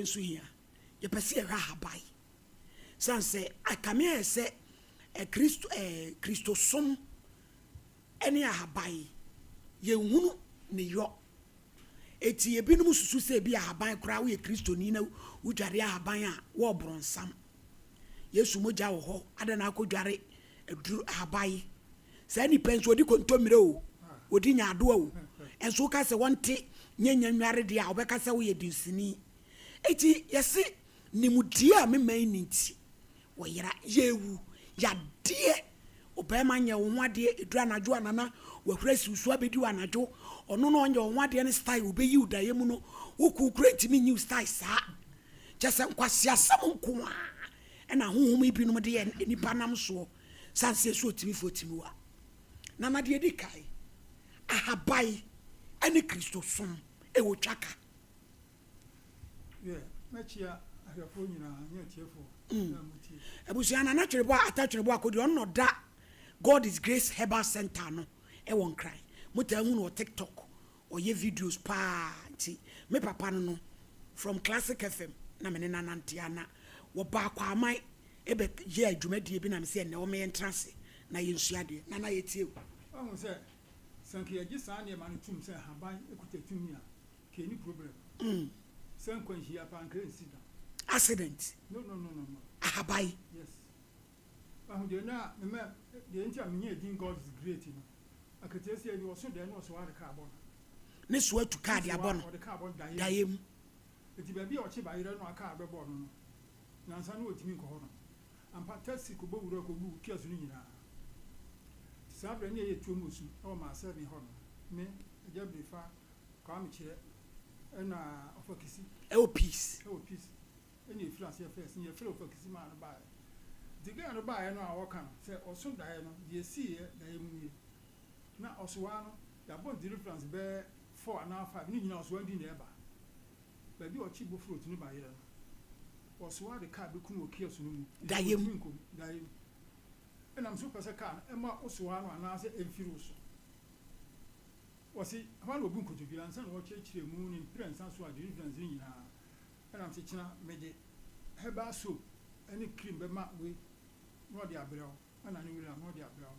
Nso hia. Yɛpɛ sɛ yɛhwɛ ahaban. Sane sɛ ɛkame ayɛ sɛ Kristo, Kristosom ne ahaban, yɛnhunu ne yɔ. Enti ebinom susu sɛ ebi ahaban koraa woyɛ Kristoni na wodware ahaban a, wɔreborɔnsam. Yesu mogya wɔ hɔ, adɛn na akɔdware aduru ahaban? Saa nipa nso ɔdi kontommire o, ɔdi nyaadoa o, nso woka sɛ wɔnte nyanya nnware deɛ a, ɔbɛka sɛ woyɛ dunsini. Enti yɛse nimdeɛ a me man nni nti, wɔyera. Yɛwu, yadeɛ, ɔbarima nyɛ wo ho adeɛ, ɛduru anadwo a nana wahuri asi wo so abɛdi wo anadwo, ɔno na ɔnyɛ wo ho adeɛ ne style ɔbɛyi wo daeɛ mu no, wo kuu koraa ntumi nyi wo style saa. Kyerɛ sɛ nkwaseasɛm nko ara na ahonhom yi binom de yɛ nnipa nam soɔ. Sane sɛ ɛsɛ otimifoɔ tumi wa. Nana deɛ ɛdi kan, ahaban ne Kristosom wɔ twaka. Yeah, mɛkyia ahwɛfoɔ nyinaa ne atiefoɔ a motie. Abusua, Nana Twereboa Atta Twereboa Akodeɛ, ɔno na ɔda God is Grace Herbal Centre ano wɔ Nkran. Motaa hu no wɔ TikTok, ɔyɛ videos paa nti me papa no no from Classic FM na me ne no anante a na wɔbaa Kwaman bɛ yɛɛ dwumadie bi na me sɛ ɛnnɛ wɔma yɛntena ase na yɛnsua adeɛ. Nana yɛtie wo. Wahu sɛ, sɛ anka yɛgye saa nneɛma no tom sɛ nhaban kuta tumi a, anka yɛnni problem. Sɛ nkwanhyia paa anka ɛnsi da. Accident. No, no, no, no, no. Ahaban. Yes. Wahu deɛ na mema, deɛ nti a menyaa din God is great no, akataasia bi ɔso dɛn na ɔso ara de kaa bɔ no. Ne so atu kaa de abɔ no. Ɔde kaa bɔ no daeɛ mu. Daeɛ mu. Enti baabi a ɔkye bayerɛ no a kaa bɛbɔɔ no no, nnansa no ɔntumi nkɔ hɔ nom. Ampa, taxi kɔbɔ wura kɔgu kiosk no nyinaa. Nti saa berɛ no na yɛyɛ tuo mu osu wɔ Maasɛmi hɔ nom. Me, Agya Brefa, Kwame Kyerɛ, ɛna Ɔfakisi. Ɛwɔ Peace. Ɛwɔ Peace. Ɛna yɛfiri aseɛ first. Na yɛfrɛɛ Ɔfakisi maa no baeɛ. Nti girl no baeɛ no a ɔreka no, sɛ ɔso daeɛ no, deɛ ɛsiiɛ daeɛ mu nie. Na ɔsoaa no, yɛabɔ no deliverance bɛyɛ four anaa five, ne nyinaa ɔsoaa di na ɛba. Baabi a ɔkye bofrot no ba yerɛ no, ɔsoa de kaa bɛku no wɔ kiosk no mu. Daeɛ mu. Ɔntumi nkɔ mu, daeɛ mu. Ɛna mese wopɛ sɛ kaa no ɛma wo soa no anaasɛ ɛmfiri wo so? Ɔse, hɔ ara na ɔbu nkotodwe ansa na ɔrekyerɛkyerɛ mu ne mprɛnsa so a deliverance no nyinaa. Ɛna mese kyena mede herbal soap ne cream bɛma wei na ɔde abrɛ wo, ɛna ne wura na ɔde abrɛ wo.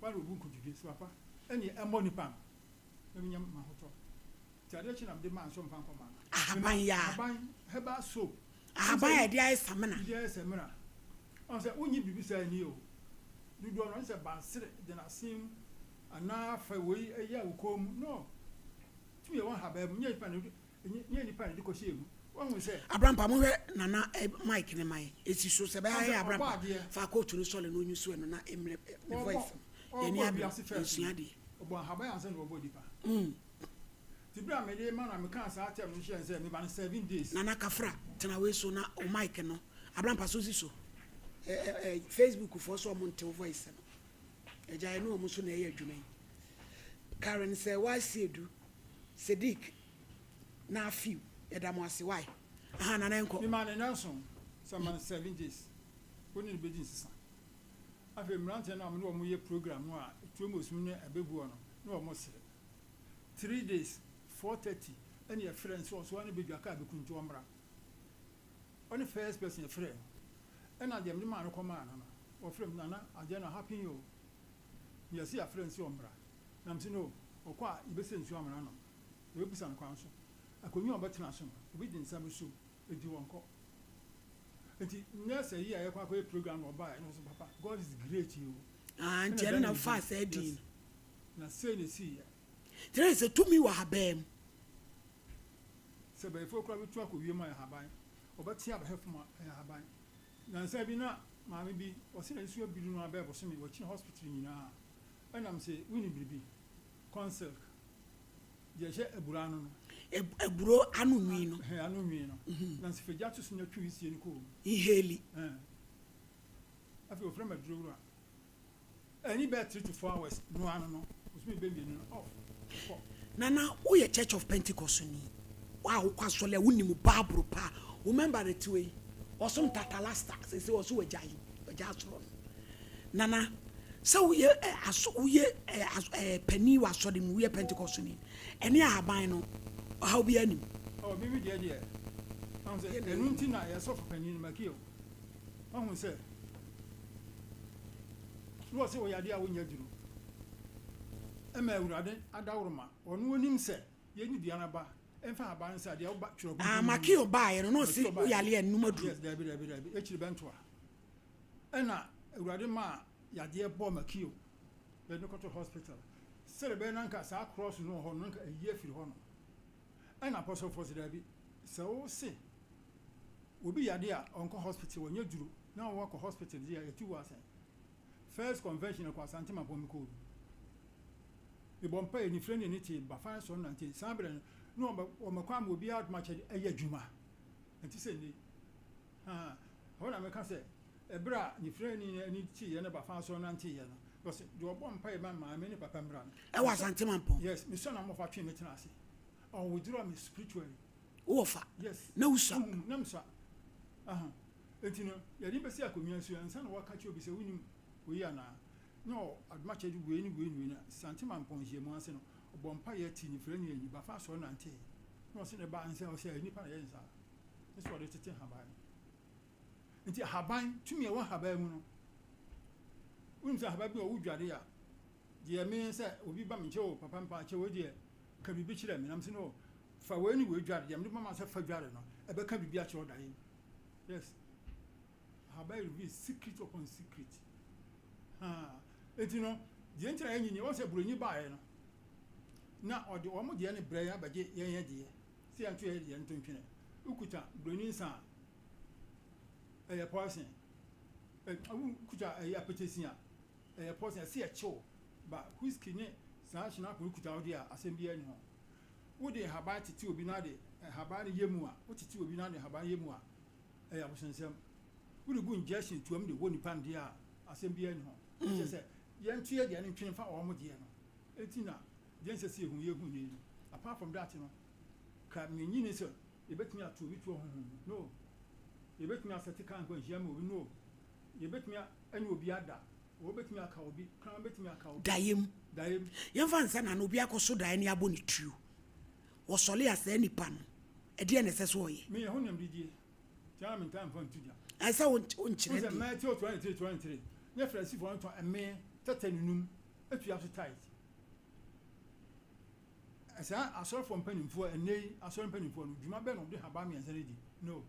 Hɔ ara na ɔbu nkotodwe sɛ papa ɛneɛ ɛmmɔ nipa no na menya m'ahotɔ. Nti adeɛ kye na mede maa nso mfa nkɔ maa no. Ahaban yi ara. Ahaban, herbal soap. Ahaban a yɛde ayɛ samina. Yɛde ayɛ samina. Ɔn sɛ wonnye biribi saa nni o. Dodoɔ no ɔne sɛ bansere de n'asen mu anaa fa wei yɛ wo kɔn mu. No. Tumi yɛ wɔn ahaban mu. Nyɛ nipa na nyɛ nipa na ɛde kɔhyɛɛ mu. Wahu sɛ. Abrampa monhwɛ Nana mic no ma yɛn. Esi so sɛ ɛbɛyɛ a Abrampa fa coat no sɔle na ɔnyi so ɛno na ɛmmerɛ ne voice no. Yɛn ani abere yɛnsua adeɛ. Ɔbɔ ahaban ansa na ɔbɔ nipa. Nti berɛ a mede rema no a mekaa saa term no kyerɛɛ no sɛ mema no 7 days. Nana Kafra tena wei so na wo mic no Abrampa so si so. Ɛ ɛ Facebook foɔ so ɔmo nte wo voice no. Agya yɛne ɔmo nso na ɛyɛ adwuma yi. Karen sɛ why Siedu, Sadiq na Afiu yɛda mo ase why. Aha Nana yɛnkɔ. Memaa no nnanson sɛ mema no 7 days wo ne no bɛdi nsesa. Afei mmeranteɛ no a me ne wɔn yɛ program no a tuo mu osum ne abɛguɔ no na wɔn sere. 3 days, 4:30 ɛna yɛfrɛ no sɛ ɔsoa no bɛdwa kaa bɛku nti ɔmmra. Ɔne first person yɛfrɛ no. Ɛna deɛ mede maa no kɔmaa no no, ɔfrɛ me Nana adeɛ no happen o. Na yɛse yɛafrɛ no sɛ ɔmmra. Na mese no ɔkɔ a yɛbɛsɛ nsuo amena anom. Yɛbɛbusa no kwan so. Akonnwa a ɔbɛtena so no, obi de nsa bɛsom enti wɔnkɔ. Nti nurse yi a yɛkɔ akɔyɛ program no ɔbaeɛ no nso papa God is great o. Ah, nti ɛno na wofaa saa din no. Na sei na ɛsiiɛ. Kyerɛ sɛ tumi wɔ ahaban mu. Sɛ bayifoɔ koraa bɛtu akɔ wiem a ɛyɛ ahaban, ɔbɛte abɛhwɛ fam a ɛyɛ ahaban. Nansa bi na maame bi, ɔse n'ani so abiri no ara bɛyɛ bosome, wakyini hospital nyinaa. Ɛna mese wonim biribi? Corn silk, deɛ ɛhyɛ aburo ano no. Aburo ano nwi no. Ɛhɛn, ano nwi no. Na mese fa gya to so na twe wisie no kɔ mu. Inhale. Ɛn. Afei wɔfrɛ me aduro wura. Ɛni bɛyɛ 3 to 4 hours no ano no, bosome bɛ mmienu no off, kɔ. Nana, woyɛ Church of Pentecost ni a wokɔ asɔre a wonim Bible paa. Wo member no te wei, ɔsom tatalasta, sese ɔso wagyae, wagyae asɔre no. Nana, sɛ woyɛ ɛ aso woyɛ ɛ as ɛ panin wɔ asɔre mu, woyɛ Pentecost ni, ɛne ahaban no, ɔhaw biara nim. Oh, me me deɛ deɛ, Wahu sɛ ɛno nti na yɛn sɔfo panyin no Makio wahu sɛ na ɔse ɔyɛ adeɛ a wonyɛ aduro ɛma Awurade adaworoma ɔno onim sɛ yɛnni dua no aba ɛmfa ahaban no sɛ adeɛ woba twerɛ Ah, Makio baeɛ no na ɔse woyale a nnum aduro. Yes, daabi daabi daabi akyiri bɛntoa ɛna Awurade maa yadeɛ bɔɔ Makio yɛde no kɔto hospital sɛdeɛ ɛbɛyɛ na nka saa cross no wɔ hɔ no nka ayi afiri hɔ no. Ɛna Apostle foɔ se daabi, sɛ wo se obi yade a ɔnkɔ hospital ɔnyɛ duro na wo akɔ hospital deɛ a yɛtu wo asɛn. First convention ɛkɔ Asante Mampɔn me kɔɔ bi. Me bɔ mpaeɛ nifire ne ani tee ba fan sɔre nante saa berɛ no na wɔma kwan ma obiara adom akyɛde ɛyɛ adwuma ɛnte sɛ nnɛ yi. Haa ɛhɔ na meka sɛ ɛberɛ a nifirani no ani teeɛ na ba fan sɔre nanteeɛ no ɔse deɛ ɔbɔ mpaeɛ ma maame ne papa mmra no. Ɛwɔ Asante Mampɔn. Yes, mesua na mmɔfa twe me tena ase. Ɔ withdraw me spiritually. Wowɔ fa. Yes. Na wosua. Honhom na mesua. Aha. Enti no, yɛde bɛsi akonnwa so ansa na wɔaka kyerɛ obi sɛ wonim wei anaa. Na ɔ adom akyɛde wei ne wei ne wei na Sante Mampɔn nhyiamu ase no, ɔbɔ mpaeɛ tii ne frɛni anyi ba fa asɔre nantee. Na ɔse ne ba nsɛ ɔsɛ nnipa na yɛ nsaa. Ne sɛ ɔde tete nhaban no. Nti ahaban, tumi a ɛwɔ ahaban mu no, wonim sɛ ahaban bi wɔ wodware a, Deɛ me sɛ obi ba me nkyɛn o papa mpa kyɛ wei deɛ ka biribi kyerɛ me na mese no fa wei ne wei dware deɛ mede mama sɛ fa dware no ɛbɛka biribi akyerɛ wo daeɛ mu yes ahaban reveal secret upon secret haa enti no deɛ nti na yɛnyini wɔn sɛ buroni baeɛ no na ɔde wɔn deɛ no brɛ yɛn abɛgye yɛn yɛn deɛ sɛ yɛnto yɛn deɛ nto ntwene wokuta buroni nsa a ɛyɛ poison wokuta ɛyɛ apɛtɛsi a Ɛyɛ poison ɛsɛ yɛkye wo ba whisky ne saa schnapp no kuta wo deɛ a asɛm biara nni ho. Wode nhaban tete obi na de nhaban no yɛ mu a wotete obi na de nhaban yɛ mu a ɛyɛ abosonsɛm. Wode gu injection toam de wɔ nipa no deɛ a asɛm biara nni ho. Kyerɛ sɛ yɛnto yɛ deɛ no ntwene mfa wɔn deɛ no. Enti na deɛ ɛnsɛ sɛ yɛhu yɛhu nnɛ yi no. Apart from that no ka menyini sɛ yɛbɛtumi ato obi toɔ honhom mu no. Yɛbɛtumi asɛte kaa nkwanhyia ma obi no. Yɛbɛtumi ne obi ada. Wɔbɛtumi aka obi. Kraman bɛtumi aka obi. Daeɛ mu. Daeɛ mu. Yɛmfa no sɛ nana obi akɔso daeɛ ne abɔ ne tuo. Wɔsɔle a saa nipa no, ɛdeɛn na ɛsɛ sɛ ɔyɛ? Me ɛho nam didie. Nti ara mentaa mfa nto dwa. Ɛsɛ sɛ wonkyerɛ deɛ. Wosɛ Matthew 23, 23, ne Farisifoɔ no tɔn ɛme tɛtɛ nunum tua so tithe. Saa asɔrefoɔ mpanimfoɔ, ɛnnɛ yi asɔre mpanimfoɔ no, dwuma bɛn na wɔde haban mmiɛnsa no di? No.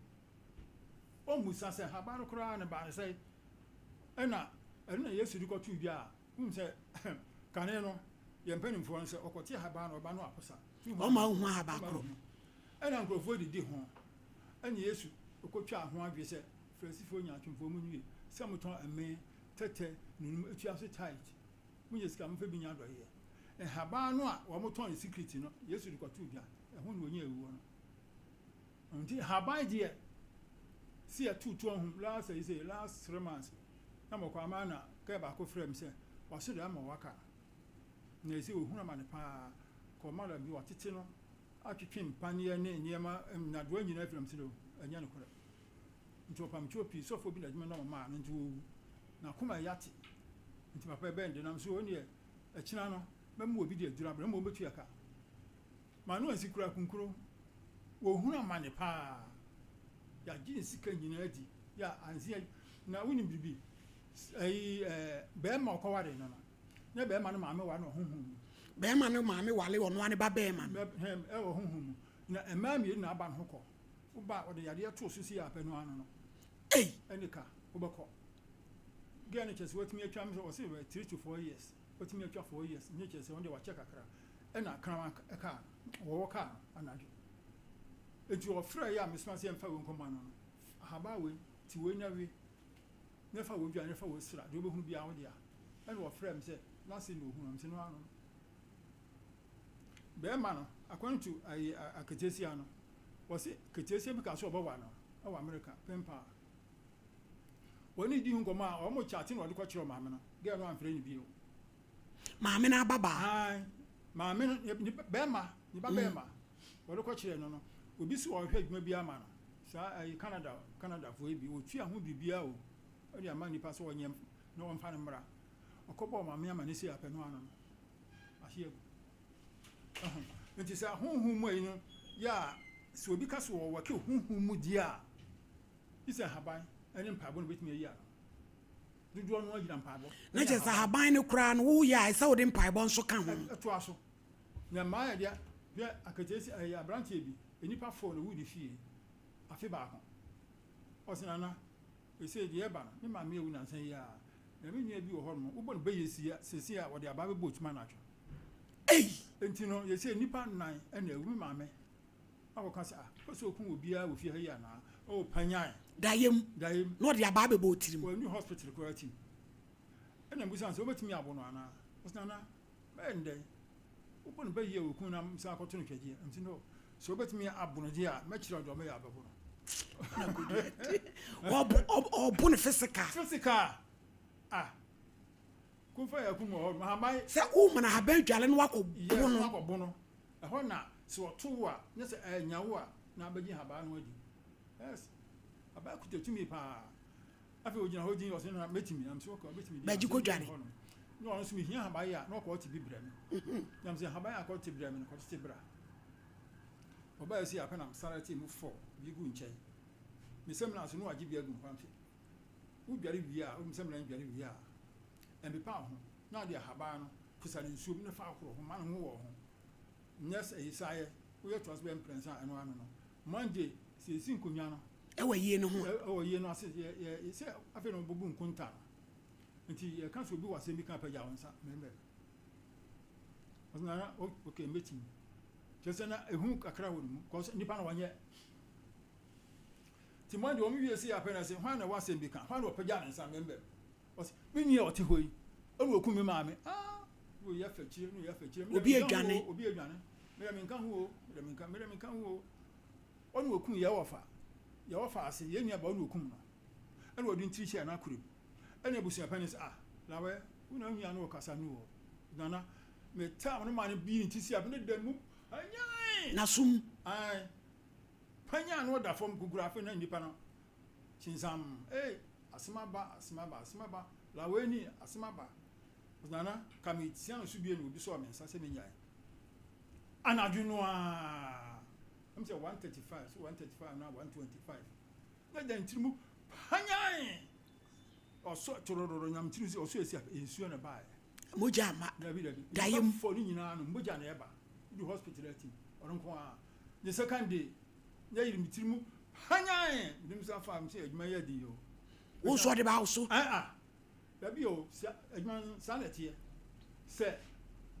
Ɔmmisa sɛ, Nhaban no koraa ne baa no sɛn? Ɛnna ɛno na Yesu de kɔtoo dwa a, wohu sɛ kane no, yɛn mpanimfoɔ no, sɛ ɔkɔte ahaban no, ɔba no aposa. Ɔma wohu ahaban korɔ. Ɛnna nkurɔfoɔ didi ho. Ɛnna Yesu kɔtwaa ho adwe sɛ, Farisifoɔ nyaatwomfoɔ, monnue, sɛ motɔn ɛme, tɛtɛ, nunum, tua so tithe. Monya sika a, momfa bi nyɛ adɔeɛ. Nhaban no a wɔtɔn no secret no, Yesu de kɔtoo dwa. Ɛho na wɔnyaa awuo no. Nti haban deɛ sɛ yɛto tuo ho last ayi sɛ last 3 months na mɔkɔ ama na kɛ baako frɛ me sɛ waso deɛ ama waka na ɛsɛ ohunu amane paa kɔ madam bi watete no atwetwe mpaneɛ ne nneɛma nnadoa nyinaa firi am sɛ no ɛnyɛ nokorɛ nti ɔpam kyɛw pii sɔfoɔ bi na adwuma na ɔmaa no nti wɔwu na akoma ɛyɛ ate nti papa ɛbɛn de nam so ɔneɛ ɛkyena no mɛmu obi de aduru abrɛ mmom bɛtua ka M'ano ansi koraa kunkuro. Wɔhunu amane paa. Yɛagye ne sika nyinaa adi. Yɛ ansi na wonim biribi. Ayi ɛɛ bɛrima ɔkɔware no no. Ne bɛrima no maame ware no wɔ honhom mu. Bɛrima no maame ware ɔno ara ne ba bɛrima no. Ɛwɔ honhom mu. Na mmaa mmienu na aba ne ho kɔ. Woba a ɔde yadeɛ too so si yɛ apɛ no ano no. Ei! Ɛne ka wobɛkɔ. Girl no kyerɛ sɛ watumi atwa me sɛ ɔse 3 to 4 years. Watumi atwa 4 years. Ne kyerɛ sɛ ɔno deɛ wakyɛ kakra. Ɛna kraman kaa no, wɔwɔ kaa no anadwo. Enti ɔfrɛɛ yɛ a mesoma sɛ yɛmfa wei nkɔma no no, ahaban wei, te wei na we, na fa wei dware, na fa wei sra, deɛ wobɛhunu biara wo dea. Ɛna ɔfrɛɛ me sɛ, n'ase na ɔhunu, na mese no ara no no. Bɛrima no, according to ayi aketesia no, wɔse ketesia bi kaa sɛ ɔbɛwa no wɔ Amerika, pɛmpaa. Wɔne di ho nkɔmmɔ a, wɔn kyate na ɔde kɔkyerɛ maame no, girl no amfrɛ no bio. Maame no ababaa. Aane, maame no, ne bɛrima, ne ba bɛrima, wɔde kɔkyerɛɛ no no, obi sɛ ɔrehwɛ adwuma bi ama no, saa ɛyi Canada, Canadafoɔ yi bi, wɔtua ho biribiara o, ɔde ama nipa sɛ ɔnyɛ na ɔmfa no mmra. Ɔkɔbɔɔ maame ama ne sei apɛ no ano no, ahye agu. Ɛho, nti sɛ honhom mu ayi no yɛ a, Sɛ obi ka sɛ ɔwɔ ke honhom mu deɛ a, gye sɛ nhaban ne mpaebɔ na obetumi ayi ano. Dodoɔ no ara gyina mpaebɔ. Na kyerɛ sɛ ahaban no koraa no woyɛ a ɛsɛ wode mpaebɔ nso ka ho. Ɛtoa so. Na mmaa yɛ deɛ, hwɛ aketeesi ɛyɛ aberanteɛ bi, nnipa four na ɔwuu ne fie afe baako. Ɔse Nana, seesei deɛ ɛreba no, me maame awu nansa yi ara, na me nua bi wɔ hɔnom, wobɔ no bɛyɛ sie a, seesei a wɔde abaa bɛbɔ otum anadwo. Ei! Enti no, seesei nnipa nnan na awu, me maame akɔka sɛ, ah, wopɛ sɛ okum obiara wɔ fie ha yi anaa? Oh, panyan! Daeɛ mu. Daeɛ mu. Na ɔde abaa bɛbɔ wo tirim. Wannu hospital koraa tim. Ɛna mebisa no sɛ, wobɛtumi abo no anaa? Ɔse, Nana, Bɛyɛ no dɛn? Wobɔ no bɛyɛ oku na san akɔto no twɛdeɛ. Nti no, sɛ wobɛtumi abo no deɛ a, mɛkyerɛ wo deɛ ɔbɛyɛ abɛbo no. Ɔbo no physical. Physical. Ah. Kumfa yɛ kum wɔ hɔ. Mahaban. Sɛ womana ahaban dwale no wakɔ bo no. Wakɔ bo no. Ɛhɔ na sɛ ɔto wo a, nyɛ sɛ ɛnya wo a, na abɛgye haban no adi. Yes. Aban kuta tumi paa. Afei ogyina hɔ din ɔse na mɛtumi na mesɛ ɔkɔ mɛtumi di bɛgye kɔ dware na ɔno nso mehia haban a na ɔkɔ ɔte bi brɛ me mhm. na mesɛ haban a akɔte brɛ me no kɔtete bra ɔbaa si apɛ na mesara te mu fɔ bi gu nkyɛn mesɛ mena so na wagye bi agu hɔ mfe wodware wie a wode mesɛ mena dware wie a ɛmpepa ho na ade ahaban no kusa ne nsuo mu na fa ahoro ho ma ne ho wɔ ho Nyɛ sɛ ayisaayɛ, woyɛ toa so bɛyɛ mprɛnsa a, ɛno ano no. Monday, sɛ yɛsi nkonnwa no. Ɛwɔ ayie no ho a. Ɛwɔ ayie no ase, yɛ, yɛ, sɛ afei na wɔbɛbu nkonta no. Nti yɛka sɛ obi wɔ asɛm bi ka a, pagya wo nsa, mɛmɛ. Ɔsɛ nana, ok, mɛtumi. Kyerɛ sɛ na ehu kakra wɔ ne mu, kɔs nipa na wɔnyɛ. Nti Monday wɔn wie sɛ apɛ na sɛ, hwan na ɛwɔ asɛm bi ka, hwan na ɔpagya ne nsa, mɛmɛ. Ɔse, me nua a ɔte hɔ yi, ɛna ɔkum me maame. Ah, na oyi afa akyire, na oyi afa akyire. Obi adwane. Obi adwane. Mede menka ho o, mede menka, mede menka ho o. Ɔna ɔkum yɛ wɔfa, yɛ wɔfa ase, yɛ nua ba ɔna ɔkum no. Ɛna ɔde ntiri hyɛɛ n'akora mu. Ɛna abusua panin sɛ, ah, lawɛ, wo na nua no ɔkasa no o. Nana, me tam no ma no bii ne ti si abe ne da mu. Anyan! N'asom. Ae. Panyan no ɔda fam gugura afei na nnipa no Kyensam ei, asem aba, asem aba, asem aba, Laweni, asem aba. Nana, ka metia no so bio na obi sɔɔ me nsa sɛ menyae. Anadwo no ara, ɛm sɛ 1:35, sɛ 1:35 na 1:25, na gya ntiri mu panyan! Ɔsɔ torororo nyam tiri sɛ ɔsɔ esi nsuo na ɛbaeɛ. Mogya amma. Dabi dabi. Daeɛ mu. Fɔ ne nyinaa no mogya na ɛba. Du hospital ati ɔno nko ara. The second day na yiri me tiri mu hanyan mede me nsa faa me sɛ adwuma yɛ den o. Wo nso ɔde ba wo so. Ɛn ah dabi o sɛ adwuma no saa na ɛteɛ sɛ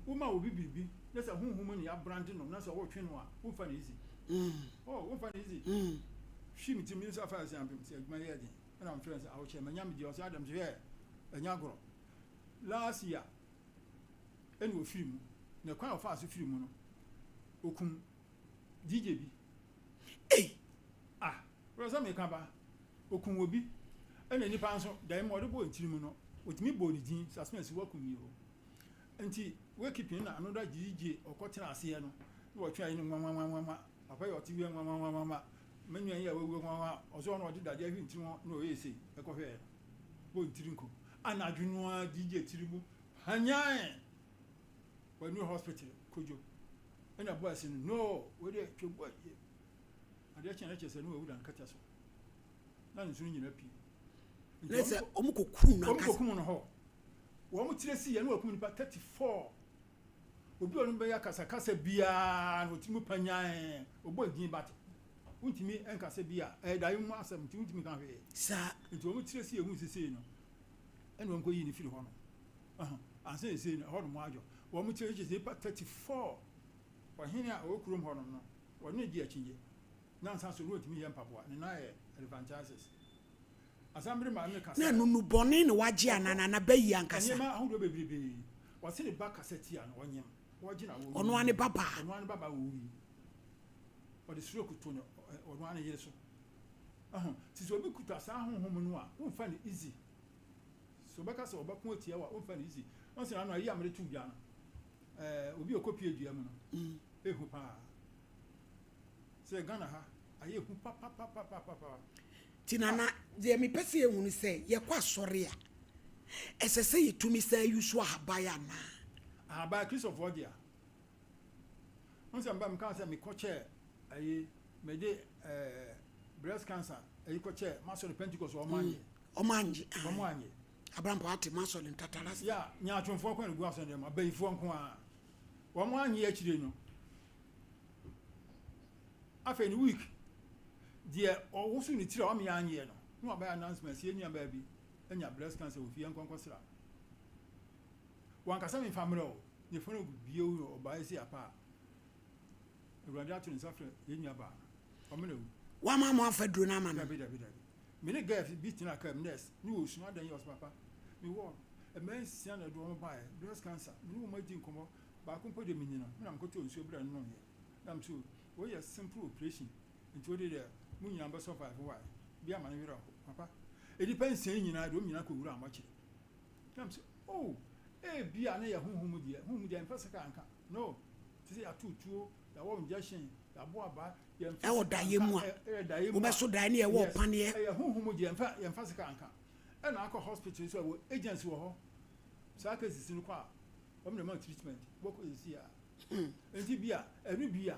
woma obi biribi na sɛ honhom mu na yɛabrande no na sɛ wotwe no a womfa no easy. Oh womfa no easy. Hwi me tiri mede me nsa faa sɛ ampem sɛ adwuma yɛ den ɛna mefrɛ no sɛ awokyɛ manya me deɛ ɔsɛ adam sɛ hwɛ ɛnyɛ agorɔ last year ɛna ofiri mu na kwan a ɔfaa so firi mu no okum DJ bi. Ei! Ah! Wopɛ sɛ meka ba? Okum obi. Ɛna nipa nso, dan mu ɔde bɔɔ ne tirim no, otumi bɔɔ ne din, sɛ asɛm asi wakum yi o. Nti, wakeeping na another DJ ɔkɔtena aseɛ no, na wɔtwe ayi no nwanwanwanwanwa, papa yi ɔte wia nwanwanwanwanwa, me nua yi a wawu nwanwa, ɔsɛ ɔno ɔde dadeɛ ahwi ne tiri ho na ɔyɛ sei, ɛkɔhwɛɛ no, bɔɔ ne tiri nko. Anadwo no ara DJ tiri mu hanyan! Wanu hospital, Kojo. Ɛna boys no no wei deɛ twɛ boy yɛ adeɛ kyɛn ɛkyɛ sɛ ne wawu da no kɛtɛ so na ne nso no nyina pii na sɛ wɔn kɔ kum no ankasa wɔn kɔ kum no hɔ wɔn tiri si yɛ ne wakum nipa 34 obi a ɔno bɛyɛ kasakasa biara na ɔtumi panyan ɔbɔ din but wontumi nkasa bi a ɛyɛ daeɛ mu asɛm nti wontumi ka hwee saa nti wɔn tiri si ehu sisei no ɛna wɔn kɔ yi ne firi hɔ no Ansa na ɛsei no, ɛhɔnom adwo. Wɔn kyerɛ kyerɛ sɛ nnipa 34, ɔhene a ɔwɔ kurom hɔnom no, wɔne no di akyinnye. Nnansa so no, na ɔntumi nyɛ mpaboa, ne nan ayɛ elephantiasis. Asan bere maame no kasa. Na nunu bɔne na wagye anaa na n'aba yi ankasa? Nneɛma ahodoɔ bebrebe. Wɔse ne ba kasa tia no, ɔnyem. Wɔgye na wɔwu. Ɔno ara ne babaa. Ɔno ara ne babaa wɔwui. Ɔde stroke to no, ɔno ara ne yere so. Ɛho, nti sɛ obi kuta saa honhom no a, womfa no easy. Sɛ ɔbɛka sɛ ɔbɛko atia wo a, womfa no easy. Wahu sɛ n'ano ayi a mede too dwa no, eh, obi a ɔkɔpue dua mu no, ehu paa. Sɛ Ghana ha, ayɛ hu papapapapapa. Nti Nana, deɛ mepɛ sɛ yɛhu ne sɛ, yɛkɔ asɔre a, ɛsɛ sɛ yɛtumi san use ahaban anaa? Ahaban, Kristofoɔ dea. Wohu sɛ meba mekaa sɛ mekɔkyɛɛ ayi. Mede ɛɛ breast cancer ɛyi kɔkyɛ m'asɔre Pentecost wɔn anyɛ. Wɔn angye. Wɔn anyɛ. Abrampo ate m'asɔre ntatara. Ya nyaatwomfoɔ kwan gu asɔre dɛm abayifoɔ nko ara. Wɔn anyɛ akyire no. Afei no week deɛ ɔwoso ne tiri a wɔn yɛ anyɛ no na wabɛyɛ announcement sɛ yɛn nua baa bi anya breast cancer wɔ fie yɛn nkɔ nkɔsra. Wankasa memfa mmerɛ o ne funu bio ɔbaa si apa a. Awurade ato ne nsa frɛ yɛn nuabaa no. Ɔmena wu. Wama mo afa duro no ama no? Dabi, dabi, dabi. Me ne girl bi tenaa kaa mu, nurse, ne ɔresu, adɛn yɛ? Ɔse, papa, me wɔ mmaa nsia na ɛde wɔn baeɛ, breast cancer, me ne wɔn adi nkɔmmɔ, baako mpo deɛ menni no, me na mekɔtɔɔ nsuo brɛɛ no nomyɛ. Na mese, wei yɛ simple operation, nti wode deɛ mo nyinaa bɛ survive, why? Bi ama ne werɛ aho, papa. Nnipa nsia yi nyinaa de wɔn nyinaa kɔwuraa mɔkyere. Na mese, oh, ebia na ɛyɛ honhom mu deɛ, honhom mu deɛ ɛmfa sika nka, no. Te sɛ yɛato tuo, yɛawɔ injection, yɛabɔ aba, yɛmfa Ɛwɔ sika daeɛ nka, mu a, ɛyɛ daeɛ mu a, wobɛso daeɛ ne yɛwɔ yes, ɔpaneɛ. ɛyɛ honhom mu deɛ, yɛmfa, yɛmfa sika nka. Ɛna akɔ hospital nso a, ɛwɔ agency wɔ hɔ, saa cases no kɔ a, wɔn na ɛma wo treatment, wobɛkɔ seesei a. Nti bi a, ɛno bi a,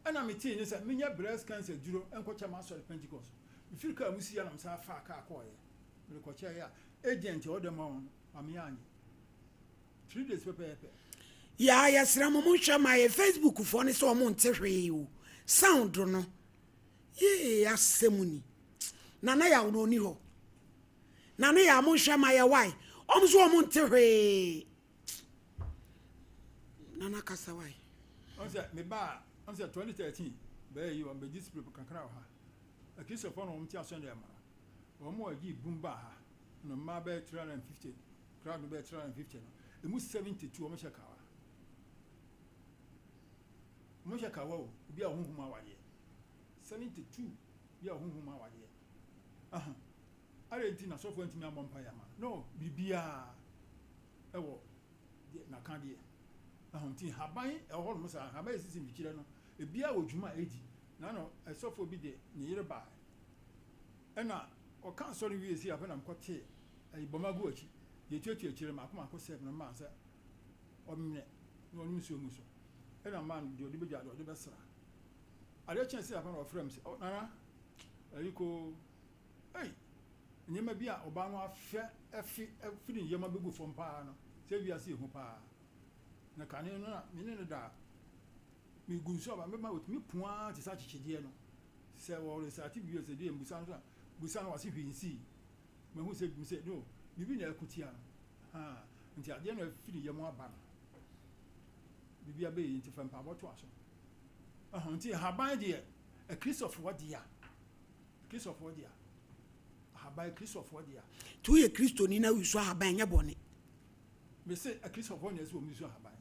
ɛna metee ne sɛ menyɛ breast cancer duro nkɔkyɛ m'asɔre Pentecost. Mefiri kaa mu siiɛ na mesan faa kaa kɔɔeɛ, merekɔkyɛeɛ a, agent a ɔde ma wɔn no, maame anyɛ. 3 days pɛpɛɛpɛ. Yaa yɛsrɛ mo monhwɛ ma yɛ Facebook foɔ no sɛ ɔmo nte hwee o sound no yee asɛm ni Nana Yaw no ɔni hɔ Nana Yaw monhwɛ ma yɛ why ɔmo so ɔmo nte hwee Nana kasa why. Ɔn sɛ me ba a ɔn sɛ 2013 bɛyɛ yi wɔn bɛ display kakra wɔ ha akristofoɔ na wɔn ti asɔn dɛm no wɔn a gye bum ba ha no mmaa bɛyɛ 350 crowd no bɛyɛ 350 no emu 72 wɔn hyɛ kawa wɔn hyɛ kawa o obi a ɔhuhum awadeɛ 72 bi a ɔhuhum awadeɛ ahan ayɛ nti na sɔfo ntumi abɔ mpa yɛ ama no biribiara ɛwɔ deɛ n'aka deɛ ahan nti haban ɛwɔ hɔ nom saa haban esisi mfikyire no ebiara wɔ dwuma a edi na no ɛsɔfo bi de ne yere baa ɛna ɔka asɔre wie si afɛ na mkɔtee ɛyi bɔma gu akyi deɛ tuatua akyire mako mako sɛ no maa sɛ ɔmene na ɔnom nsuo ngu so ɛna maa no deɛ ɔde bɛdwa deɛ ɔde bɛsra adeɛ kyɛn sɛ afɛ na ɔfrɛ m sɛ oh, nana ɛyi ko ei nneɛma bi a ɔbaa no afɛ ɛfi ɛfiri nneɛma bɛgu fam paa no sɛ wiase ehu paa na kane no na me ne no da megu nsuo aba mɛma otumi pua te sɛ akyekyedeɛ no sɛ wɔresate bio sɛ deɛ mbusa no so a busa no wase hwee nsii mahu sɛ bi sɛ no biribi na ɛko tia no ha nti adeɛ no afiri yam aba no biribi abɛyɛ nti fa mpaabɔ to aso ɛho nti haban deɛ akristofoɔ dea akristofoɔ dea ahaban akristofoɔ dea. Nti woyɛ kristoni na woyi so ahaban nyɛ bɔne. Mese akristofoɔ na ɛsɛ wɔn so ahaban.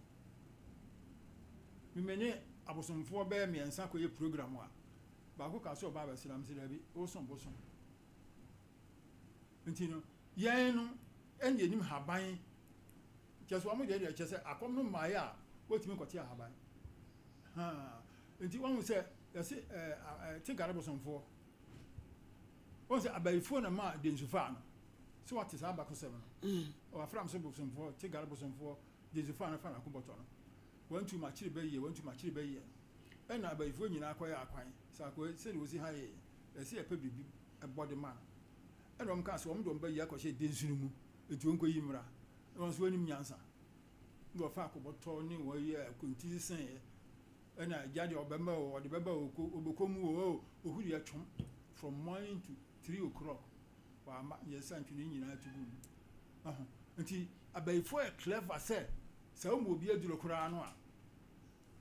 Memene abosomfoɔ bɛyɛ mmiɛnsa kɔyɛ program a baako ka sɛ ɔba abɛsra m sɛ daabi wosom bosom nti no yɛn no ɛne yɛnim haban kyɛ sɛ wɔn deɛ deɛ kyɛ sɛ akɔm no mmaeɛ a wɔtumi kɔte ahaban haa nti wɔn sɛ yɛse ɛɛ ɛɛ te gare bosomfoɔ wɔn sɛ abayifoɔ na maa densufa no sɛ wɔate saa abakɔsɛm no wɔafra m sɛ bosomfoɔ te gare bosomfoɔ densufa no fa n'ako bɔtɔ no wɔn tu makyere bɛyie wɔn tu makyere bɛyie ɛna abayifoɔ nyinaa kɔyɛ akwan sɛ akɔ sɛdeɛ wɔsi ha yɛ ɛsɛ yɛpɛ biribi ɛbɔ de ma no ɛna wɔn kaa sɛ wɔn de wɔn bɛyi akɔhyɛ densu no mu etu wɔn kɔyi mmra ɛna wɔn nso wɔnim nyansa na wɔfa akɔbɔtɔ ne wɔn yɛ akonti sɛn yɛ ɛna agya deɛ ɔbɛma o ɔde bɛba o ko ɔbɛkɔ mu o ohuri yɛ twom from morning to 3 o'clock wama yɛn nsa ntwene nyinaa to gu mu ɔho nti abayifoɔ yɛ clever sɛ sɛ wɔn mu obi aduro koraa no a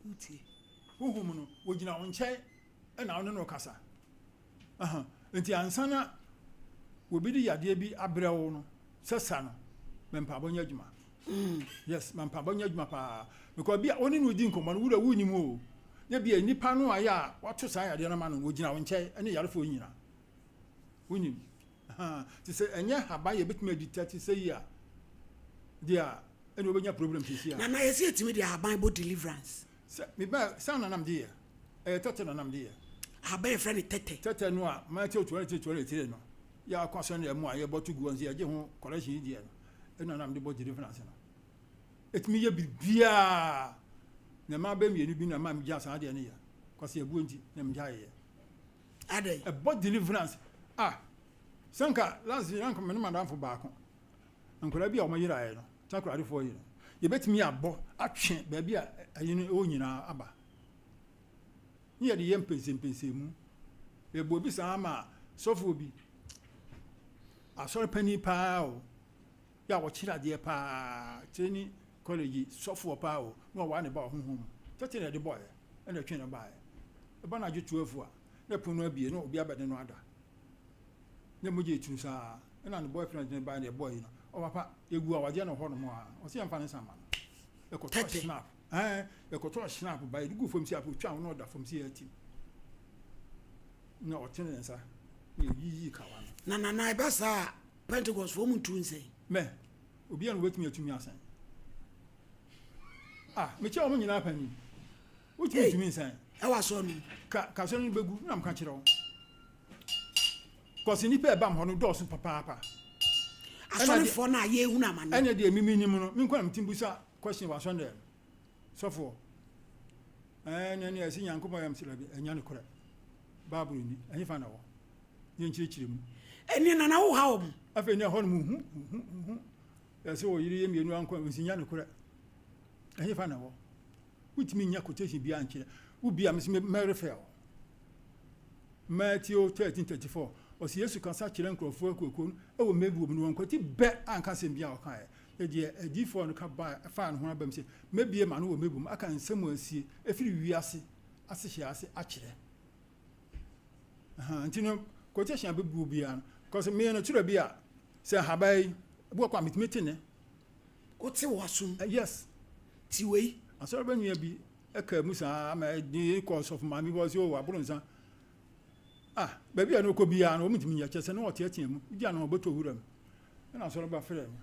wotie huhum no wɔgyina wɔn nkyɛn ɛna ɔne no kasa ɔho nti ansa na obi de yadeɛ bi abrɛ wo no sɛ sa no mɛ mpaabɔ nyɛ adwuma. Yes, ma mpaabɔ nyɛ adwuma paa because bi a ɔne no di nkɔmmɔ no wura wunim o na bi a nipa no ayɛ a wato saa yadeɛ no ma no wɔgyina wo nkyɛn ɛne yarefoɔ nyina wonim te sɛ ɛnyɛ haban yɛ bɛtumi adi tɛte sɛ yi a deɛ a ɛne wobɛnya problem sisi a. Nana yɛsɛ yɛtumi de ahaban bɔ deliverance. Sɛ meba saa nanam de yɛ ɛyɛ tɛtɛ nanam de yɛ. Ahaban yɛfrɛ no tɛtɛ. Tɛtɛ no a Matthew 23:23 no yɛ akɔ asɔre no mu a yɛbɔ to gu wɔn sɛ yɛgye ho correction yi deɛ no ɛna nam de bɔ deliverance no ɛtumi yɛ biribiaa na mmaa bɛ mmienu bi na maa megya saa deɛ no yɛ. Kwasi abuo nti na megyaeɛ. Adɛn? Ɛbɔ deliverance. Ah, sɛ nka last year nka me ne madamfo baako, nkwadaa bi a wɔn yeraeɛ no, takoradefoɔ yi no, yɛbɛtumi abɔ atwe baabi a ayi no ɛwɔ nyinaa aba. Ne yɛde yɛ mpɛnsɛmpɛnsɛmu. Yɛbɔ bi saa ma sɔfoɔ bi, asɔre panin paa o, yɛ a wɔkyerɛ adeɛ paa, training college sɔfoɔ paa o, na wɔwaa ne ba wɔ honhom mu. Tɛtɛ na yɛde bɔeɛ, ɛna ɛtwe no baeɛ. Ɛba anadwo 12 a, na ɛpono no abue na obi abɛde no ada. Na mogya etu saa. Ɛna ne boyfriend no baeɛ na ɛbɔɔ yi no. Ɔpapa, yɛgu awadeɛ no hɔ nom a, ɔsɛ yɛmfa ne nsa mma no. Yɛkɔtɔɔ snap. Ɛɛ, yɛkɔtɔɔ snap ba, yɛde gu fam si apɛ, otwa ho na ɔda fam si yɛatim. Na ɔtene ne nsa, na yɛyiyii kawa no. Na nana ɛba saa a, Pentecost foɔ mu ntu nsɛn. Mɛ, obiara na obetumi atumi asɛn. Ah, mekyɛ wɔn nyinaa panyin. Wotumi ntumi nsɛn. Ɛwɔ asɔre no mu. Ka ka asɔre no begu na mka kyerɛ wo. Kɔsi nipa ɛbam hɔ no dɔɔso papaapa. Asɔrefoɔ no a yɛhunu amane. Ɛna deɛ mimi nim no, me nkwa na metim busa question wɔ asɔre dɛm. Sɔfoɔ, ɛɛ ne ne ɛsi Nyankopɔn yam sɛ bi ɛnya no korɛ. Bible ni, ɛhefa na wɔ? Ne nkyerɛkyerɛ mu. Ɛne nana wo ha wɔn. Afei ne ɛhɔ no mu hu hu hu. Ɛsɛ wɔ yere yɛ mmienu ankɔ nsi nya no korɛ. Ɛhefa na wɔ? Wontumi nnya quotation biara nkyerɛ. Wo bia mese mɛ refer wo. Matthew 13:34 ɔse Yesu kasa kyerɛ nkurɔfoɔ akuakuo no wɔ mɛbuo mu no wɔnkwati bɛ anka asɛm biara a ɔkaeɛ. Na deɛ adiyifoɔ no ka baa faa ne ho aba mu sɛ mɛbue m'ano wɔ mɛbuo mu aka nsɛm a asie ɛfiri wiase asehyɛ ase akyerɛ. Aha, nti no quotation a bɛbuo biara no, because me no kyerɛ bi a sɛ nhaban yi, ebi wɔ kɔ a metumi te ne. Wote w'asom. Yes. Ti wei. Asɔre bɛ nua bi ɛka mu saa ama ɛde kɔ sɔfo maame bi ɔsɛ o aboro nsa. Ah, baabi a na ɔkɔ biara no wɔn ntumi nyɛ kyɛ sɛ na ɔteatea mu. Gya no ɔbɛtɔ wura mu. Ɛna asɔre ba frɛ me.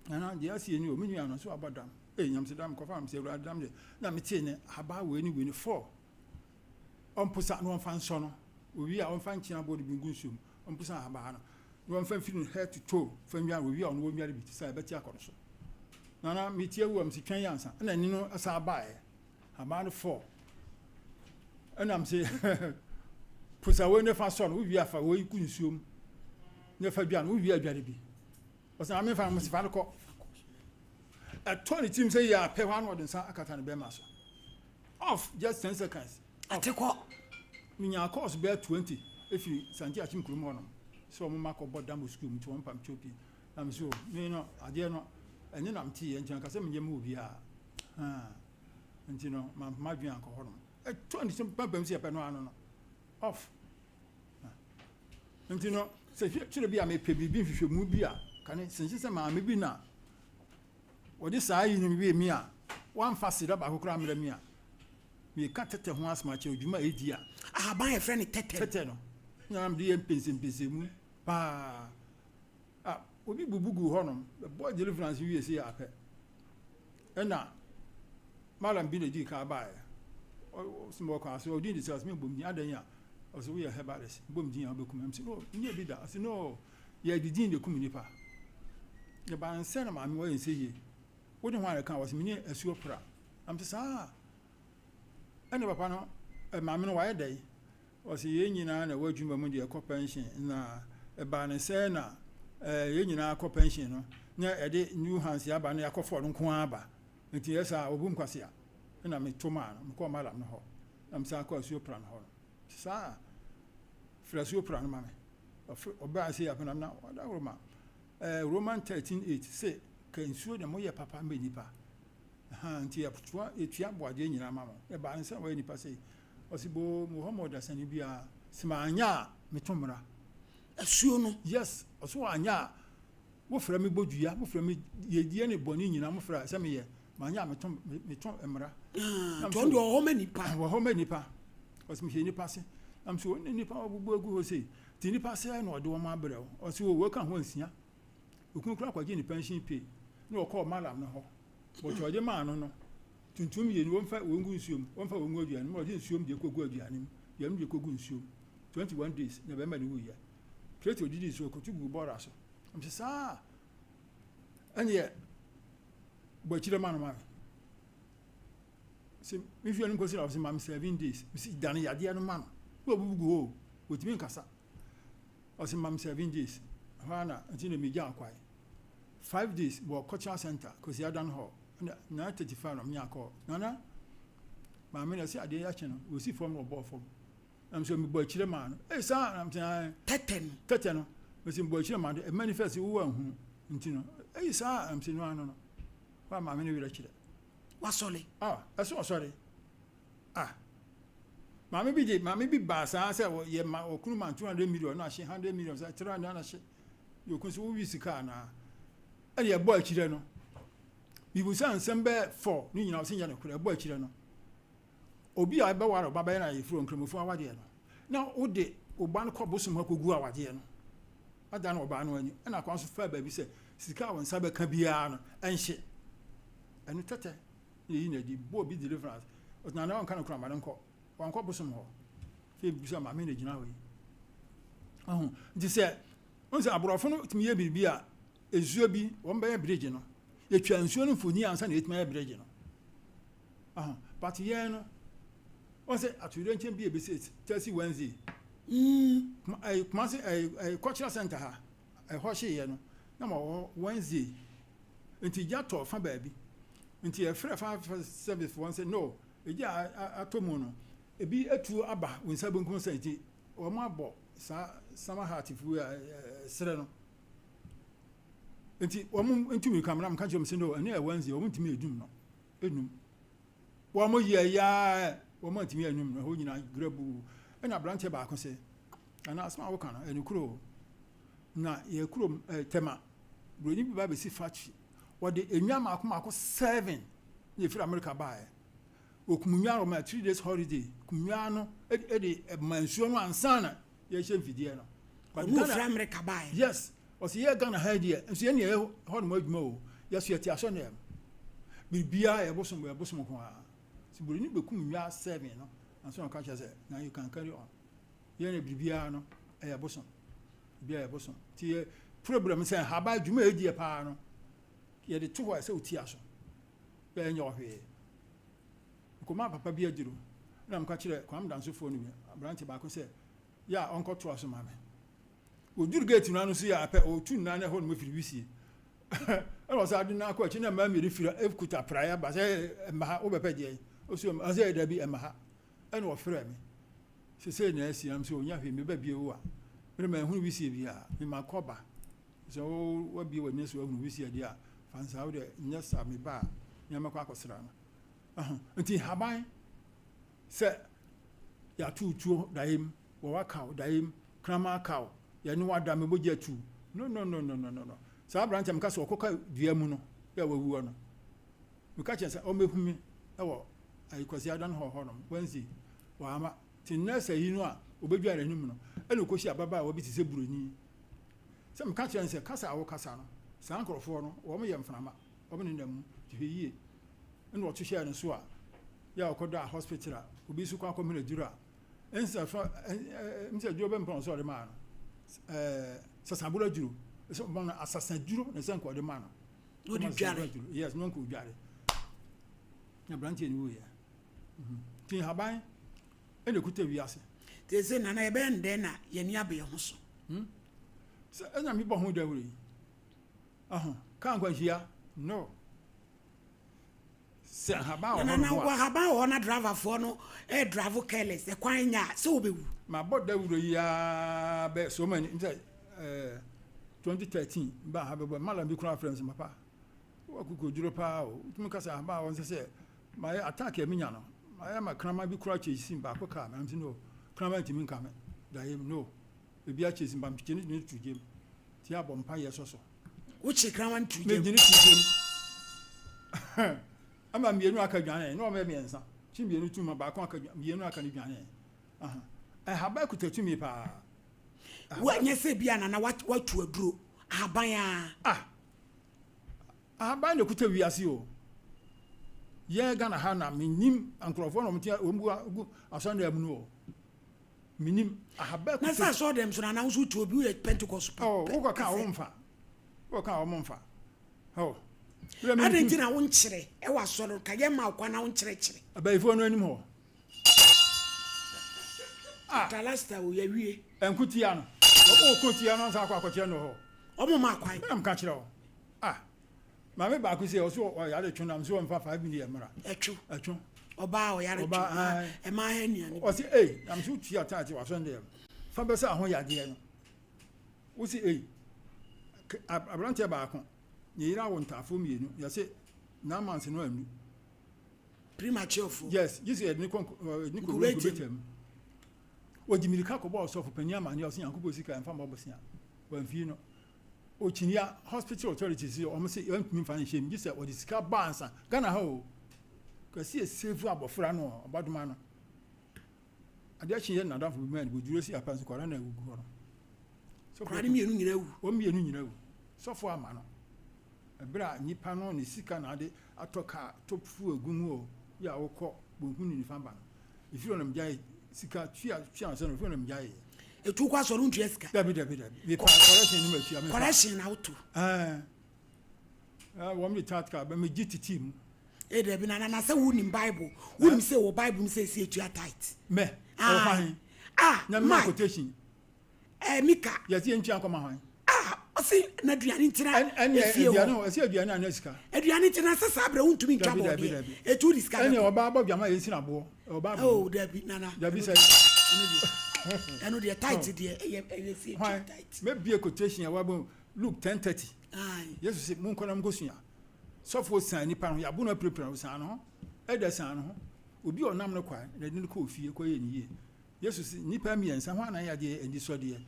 Nana deɛ asie ni o, me nua no so abɔ dam. Ee nyamse dam kɔfa me sɛ awurade dam deɛ. Na metee ne abaa wei ne wei ne fɔ. Ɔmposa na ɔmfa nsɔ no. Owie a ɔmfa nkyene aboɔ no bi ngu nsuo mu. Ɔmposa ahabaa no na ɔmfa mfiri no head to toe fa nnware. Owie a ɔno ɔnnware bi te sɛ ɛbɛte akɔ no so. Nana metie wo a mese twɛn ansa. Ɛna ɛne no san baeɛ. Ahabaa no fɔɔ. Ɛna mese posa wei ne fa sɔ no. Wowie a fa wei gu nsuo mu na fa dwa no. Wowie a dware bi. Ɔsɛ na memfa no mese fa no kɔ. Ɛtɔ ne tirim sɛ yɛ apɛ hɔ a na ɔde nsa akata ne bɛrima so. Off just 10 seconds. Atekɔ. Menyaa course bɛyɛ 20 ɛfiri Sante Akyem kurom hɔ nom sɛ wɔn ma kɔbɔ dam wɔ sukuu mu nti wɔn pam kyɛw pii na me so me no adeɛ no ɛne na meteeɛ nti anka sɛ menyɛ mu obiara haa nti no mampoma adwene ankɔ hɔ nom ɛtɔ ne sɛ pampam sɛ yɛpɛ no ano no off nti no sɛ kyerɛ bi a mepɛ biribi nhwehwɛmu bi a kane sɛ sɛ maame bi na Wɔde saa yi no wie me a, wɔamfa aseda baako koraa ammrɛ me a, meka tɛtɛ ho asɛm akyerɛ wo, dwuma a ɛdi a. Ahaban a yɛfrɛ no tɛtɛ. Tɛtɛ no, na mede yɛ mpɛnsɛmpɛnsɛmu paa. Ah, obi bubu guu hɔnom, bɛbɔɔ deliverance wie sei ara pɛ, ɛna malam bi na ɛdii kan baeɛ. Ɔsɛ mewɔ kwan so, ɔdin de sɛ, ɔsɛ mebɔ me din, adɛn a? Ɔsɛ woyɛ herbalist, bɔ me din a wobɛkum me. Mese no, menyɛ bi da. Ɔsɛ no, Yɛde din na ekum nnipa. Yɛbaa nsɛ na maame wɔ yɛ nsɛ yie. Wo ne hwan na ɛka? Ɔse me ne asuo pra. Na mese saa? Ɛna papa no, maame no wayɛ dɛn? Ɔse yɛn nyinaa na ɛwɔ adwuma mu deɛ ɛkɔ pension na ɛbaa ne sɛ na yɛn nyinaa kɔ pension no na ɛde new hands aba na yɛakɔfa ɔno nko ara aba. Nti yɛ saa ɔbu nkwasea. Ɛna meto maa no, mekɔɔ madam no hɔ na mesan kɔ asuo pra no hɔ no. Saa frɛ asuo pra no ma me. Ɔbaa sei afei na na ɔda Roma. Eh, Roman 13:8 se ka nsuo na moyɛ papa ma nnipa. Ha nti yɛtoa yɛtua aboadeɛ nyinaa ma mo. Ɛbaa ne sɛ wɔyɛ nipa sei. Ɔse boo mewɔ hɔ ma ɔdasani biara. Se maanyɛ a meto mmara. Asuo no. Yes, ɔse wanyɛ a mofrɛ me bɔ dua, mofrɛ me yɛdie ne bɔne nyinaa mofrɛ a sɛ meyɛ. Manyɛ a meto meto mmara. Ah, nti ɔno deɛ ɔwɔ hɔ ma nipa. Wɔ hɔ ma nipa. Ɔse mehwɛ nipa se. Na mese wɔn ne nipa wɔbubu agu hɔ sei. Nti nipa sɛɛ na ɔde wɔn abrɛ wo. Ɔse o wɔka ho ansia. Okunu koraa kɔgye ne pension pay na ɔkɔɔ malam no hɔ. But ɔde maa no no, tuntum mmienu wɔmfa wɔn ngu nsuo mu, wɔmfa wɔn ngu aduane mu, ɔde nsuo mu deɛ kɔgu aduane mu, aduane mu deɛ kɔgu nsuo mu. 21 days na bɛrima no wuiɛ. Plate odidi so ɔkɔto guu bɔɔla so. Mese saa ɛneɛ bɔ akyire ma no ma me. Sɛ me fie no nkɔsi na ɔsɛ ma me 7 days. Mesi dane yadeɛ no ma no. Na ɔbubu gu hɔ o, ɔtumi nkasa. Ɔsɛ ma me 7 days. Ɛhɔ ara na nti na megya akwae. 5 days wɔ cultural center Kwasi Adan Hall. Ɛna 9:35 na menya kɔɔ. Nana maame na ɛsɛ adeɛ akye no, wɔsi fam na ɔbɔɔ fam. Na mesɛ mebɔ akyire maa no. Ei saa na mesɛ ae. Tɛtɛ no. Tɛtɛ no. Mesɛ mebɔ akyire maa no. Ɛ manifest wo anhunu. Nti no, ei saa na mesɛ no ano no. Hɔ a maame no werɛ kyerɛ. Wasɔre. Ah, ɛsɛ ɔsɔre. Ah. Maame bi de, maame bi baa saa sɛ yɛ ma ɔkunu ma 200 million na ahye 100 million sɛ 300 na ahye. Yɛ okunu sɛ wowi sika anaa. Ɛna ɛbɔ akyire no. Bibusa nsɛm bɛɛ fɔ ne nyinaa ɔsɛ nyɛ nokorɛ ɛbɔ akyire no. Obi a ɛbɛware ɔba bɛyɛ no ayeforo nkramofo awadeɛ no. Na wode ɔba no kɔ bosom hɔ akɔgu awadeɛ no. Ada no ɔbaa no ani. Ɛna akwan so faa baabi sɛ sika a wɔn nsa bɛka biara no ɛnhye. Ɛno tɛtɛ na eyi na adi bɔ obi deliverance. Ɔtena na ɔnka no kora ma no nkɔ. Wankɔ bosom hɔ. Fei bisa maame na gyina hɔ yi. Ɔho nti sɛ wɔn sɛ aborɔfo no tumi yɛ biribi a nsuo bi wɔn bɛyɛ bridge no. Yɛtwa nsuo no mfoni ansa na yɛtumi ayɛ bridge no. Ɔho but yɛn no wɔn sɛ atoyerɛnkyɛm bi a ebesi Thursday, Wednesday. Ɛɛ Kumasi ɛɛ ɛɛ cultural center ha ɛhɔ hyeeɛ no na ma wɔ hɔ Wednesday nti gya tɔ fa baabi nti yɛfrɛ fire service wɔn sɛ no egya atɔ mu no ebi atu aba wɔn nsa benkum sɛ nti wɔn abɔ saa summer heart fu a ɛsrɛ no nti wɔn ntumi kamara mo ka kyerɛ wɔn sɛ no ɛno yɛ Wednesday, wɔn ntumi edum no enum wɔn yɛ yaa wɔn ntumi enum no ɛhɔ nyinaa grɛbu. Ɛna aberanteɛ baako sɛ ana asɛm a wɔka no ɛno kuro na yɛ kurom Tɛma buroni bi ba bɛsi factory, wɔde enwa mako mako seven na efiri America baeɛ. Okum nwa wɔn a 3 days holiday kum nwa no ɛde ɛma nsuo no ansa na yɛhyɛ mfidie no. Ɔno ofiri America baeɛ? Yes, ɔsi yɛ Ghana ha deɛ nso yɛn yɛ hɔ nom adwuma o, yɛso yɛte asɔ nɛɛm biribiara yɛ bosom yɛ bosom ko ara si buroni bɛkum nwa seven no ansa na ɔka kyerɛ sɛ now you can carry on. Yɛn yɛ biribiara no ɛyɛ bosom, biribiara yɛ bosom ti yɛ problem sɛ haba adwuma yɛ diɛ paa no yɛde to hɔ a ɛsɛ otia so yɛ nyɛ ɔhwee. Nkɔmɔ papa bi aduro na mka kyerɛ Kwam Dansofoɔ no bi aberante baako sɛ yɛ a ɔnkɔtoa so ma me. Oduru gate no ano so yɛ apɛ ɔtu nnan na ɛhɔ nom firi wisie ɛna ɔsɛ ade no akɔ akyi na mmaa mmienu firi ekuta praeɛ aba sɛ ɛmma ha wobɛpɛ deɛ ɔsi ɔsɛ dabi ɛmma ha. Ɛna ɔfrɛ me sesei na asi am sɛ onya hwee meba bie wo a mene ma ehunu wisie bi a mema kɔba sɛ wo wabie w'ani so ahunu wisie deɛ a fa nsa wo deɛ nyɛ sa meba a nea mɛkɔ akɔsra no. Ɛho nti haban sɛ yɛato tuo daeɛ mu wɔwa kaw daeɛ mu kraman kaw yɛne wada me bɔgye atu no no no no no no. Saa aberanteɛ meka sɛ ɔkɔka dua mu no yɛ wawuo no, meka kyerɛ sɛ ɔmmɛhu me ɛwɔ ayi Kwasi Adan hɔ hɔnom Wednesday wama te nurse yi no a obɛdwa n'anim no ɛna ɔkɔhyia ababaawa bi te sɛ buroni sɛ meka kyerɛ no sɛ kasa a wokasa no saa nkurɔfoɔ no wɔn yɛ mframa wɔn nenam mu te hwɛ yie. Ɛna ɔto hyɛɛ no so a yɛ a ɔkɔda hospital a obi nso kɔ akɔmena aduro a ɛnsa fa ɛɛ sɛ aduro bɛmpa ɔsɛ ɔde maa no sasaboro aduro ɛsɛ ɔma no asasa aduro na ɛsɛ nka ɔde maa no. Ɔde dware. Yes, no nka ɔdware na aberanteɛ no wuyɛ nti nhaban ɛna ɛkuta wiase. Te sɛ nana yɛbɛyɛ no dɛn na yɛni abɛ yɛn ho so? Sɛ ɛna mebɔ ho dawuro yi ɔho kaa nkwanhyia no sɛ nhaban wɔ hɔ nana nom a ahaban wɔ hɔ na driverfoɔ no ɛyɛ drive careless, ɛkwan nya a sɛ wobɛwu. Mabɔ dawuro yi aa bɛ so many sɛ 2013 ba ha bɛbɔ malam bi koraa frɛ me sɛ papa wakoko paa o, wotumi kasa ahaban a wɔn sɛ mayɛ attack a menya no mayɛ ma kraman bi koraa kyɛ si baako kaa me am no kraman ntumi nka me daeɛ mu no ebi akyɛ si ba mekyɛ ne to gyem ti abɔ mpa yɛ sɔ so. Wokye kraman to gyem? Megyene to gyem ama mmienu aka dwane na wɔn yɛ mmiɛnsa kyi mmienu tum ma baako aka mmienu aka ne dwane. Ɛhaba kuta tumi paa. Wanyɛ sɛ bi a nana watu aduro ahaban a. Ah, ahaban na kuta wiase o. Yɛn Ghana ha na menim nkurɔfoɔ na wɔn ti wɔn gu asɔndan mu no o, menim ahaban kuta. Na sɛ asɔndan so nana nso tu obi woyɛ Pentecost. Ɔ wokɔ ka wɔn mfa wokɔ ka wɔn mfa ɔ. Adɛn nti na wonkyerɛ wɔ asɔre no ka yɛmma wo kwan na wonkyerɛkyerɛ. Abayifoɔ no anim hɔ. Ah. Talasta o yɛwie. Ɛnko tia no. Wɔn ko tia no ansa akɔ akɔkyerɛ no hɔ. Wɔn ma kwan. Ɛna mka kyerɛ wo. Ah. Maame baako sɛ ɔso ɔyare two na mso ɔmfa 5 million mmra. Ɛtwo. Ɛtwo. Ɔbaa ɔyare two. Ɔbaa ɛmaa ha nnuane. Ɔsi ei na mso tua taate wɔ asɔn dɛm. Fa bɛsɛ aho yadeɛ no. Wosi ei. Aberanteɛ baako ne yere awo ntaafoɔ mmienu yɛse 9 months no annu. Premature fo. Yes, gye sɛ yɛde ne kɔ yɛde ne kɔ incubator mu. Ɔgye mirika kɔbɔ ɔsɔfo panyin amaneɛ, ɔsɛ Nyankopɔn sika ɛmfa mmɔ bosea. Wamfii no. Ɔkyini hospital authorities wɔn se yɛntumi mfa no nhyɛ mu gye sɛ ɔde sika ba ansa. Ghana ha o. Kasi yɛ save abɔfra no ɔbadoma no. Adeɛ kye yɛ nadamfo bi maa no boduro si apa nso kwara na awugu hɔ no. Kwara no mmienu nyinaa wu. Wɔn mmienu nyinaa wu. Sɔfo ama no. Ɛberɛ a nipa no ne sika na ade atɔ kaa tɔ fuel gu mu o yɛ a wokɔ bonkum ne nifa ba no. Ɛfiri hɔ na megyae sika tua tua ansa na ɛfiri hɔ na megyae yɛ. Ɛtu kɔ asɔre wontua sika? Dabi dabi dabi. Mepa correction no matua. Mefa. Correction na woto. Ɛɛ wɔn de tat car bɛ megye titi mu. Ee dabi na na sɛ wonim Bible wonim sɛ wɔ Bible mu sɛ ɛsi etua tithe. Mɛ ɛwɔ fa he. Ah my. Nyame quotation. Ɛɛ Mika. Yɛsi yɛn ntua nkɔma hwan. Ah ɔsi na aduane ntina efie hɔ. Ɛnni aduane ɔsi aduane ana sika. Aduane ntina sɛ saa abirɛ wuntumi ntwa bɔɔdeɛ. Etu di sika bɛkɔ. Ɛnni ɔbaa bɔ dwama yɛn si na boɔ. Ɔbaa bɔ. Oh dabi nana. Dabi sɛ. Ɛno deɛ tithe deɛ ɛyɛ ɛyɛ si etua tithe. Mɛ bie quotation a wabɔ Luke 10:30. Yesu sɛ mu nkɔ na mu nkɔ sua. Sɔfo san nipa ho yabo no apirapira no san no ho. Ɛda san no ho. Obi a ɔnam no kwan na ɛde no kɔ ofie kɔ yɛ ne yie. Yesu se, Nnipa mmiɛnsa, hwan na ayɛ adeɛ anisɔdeɛ?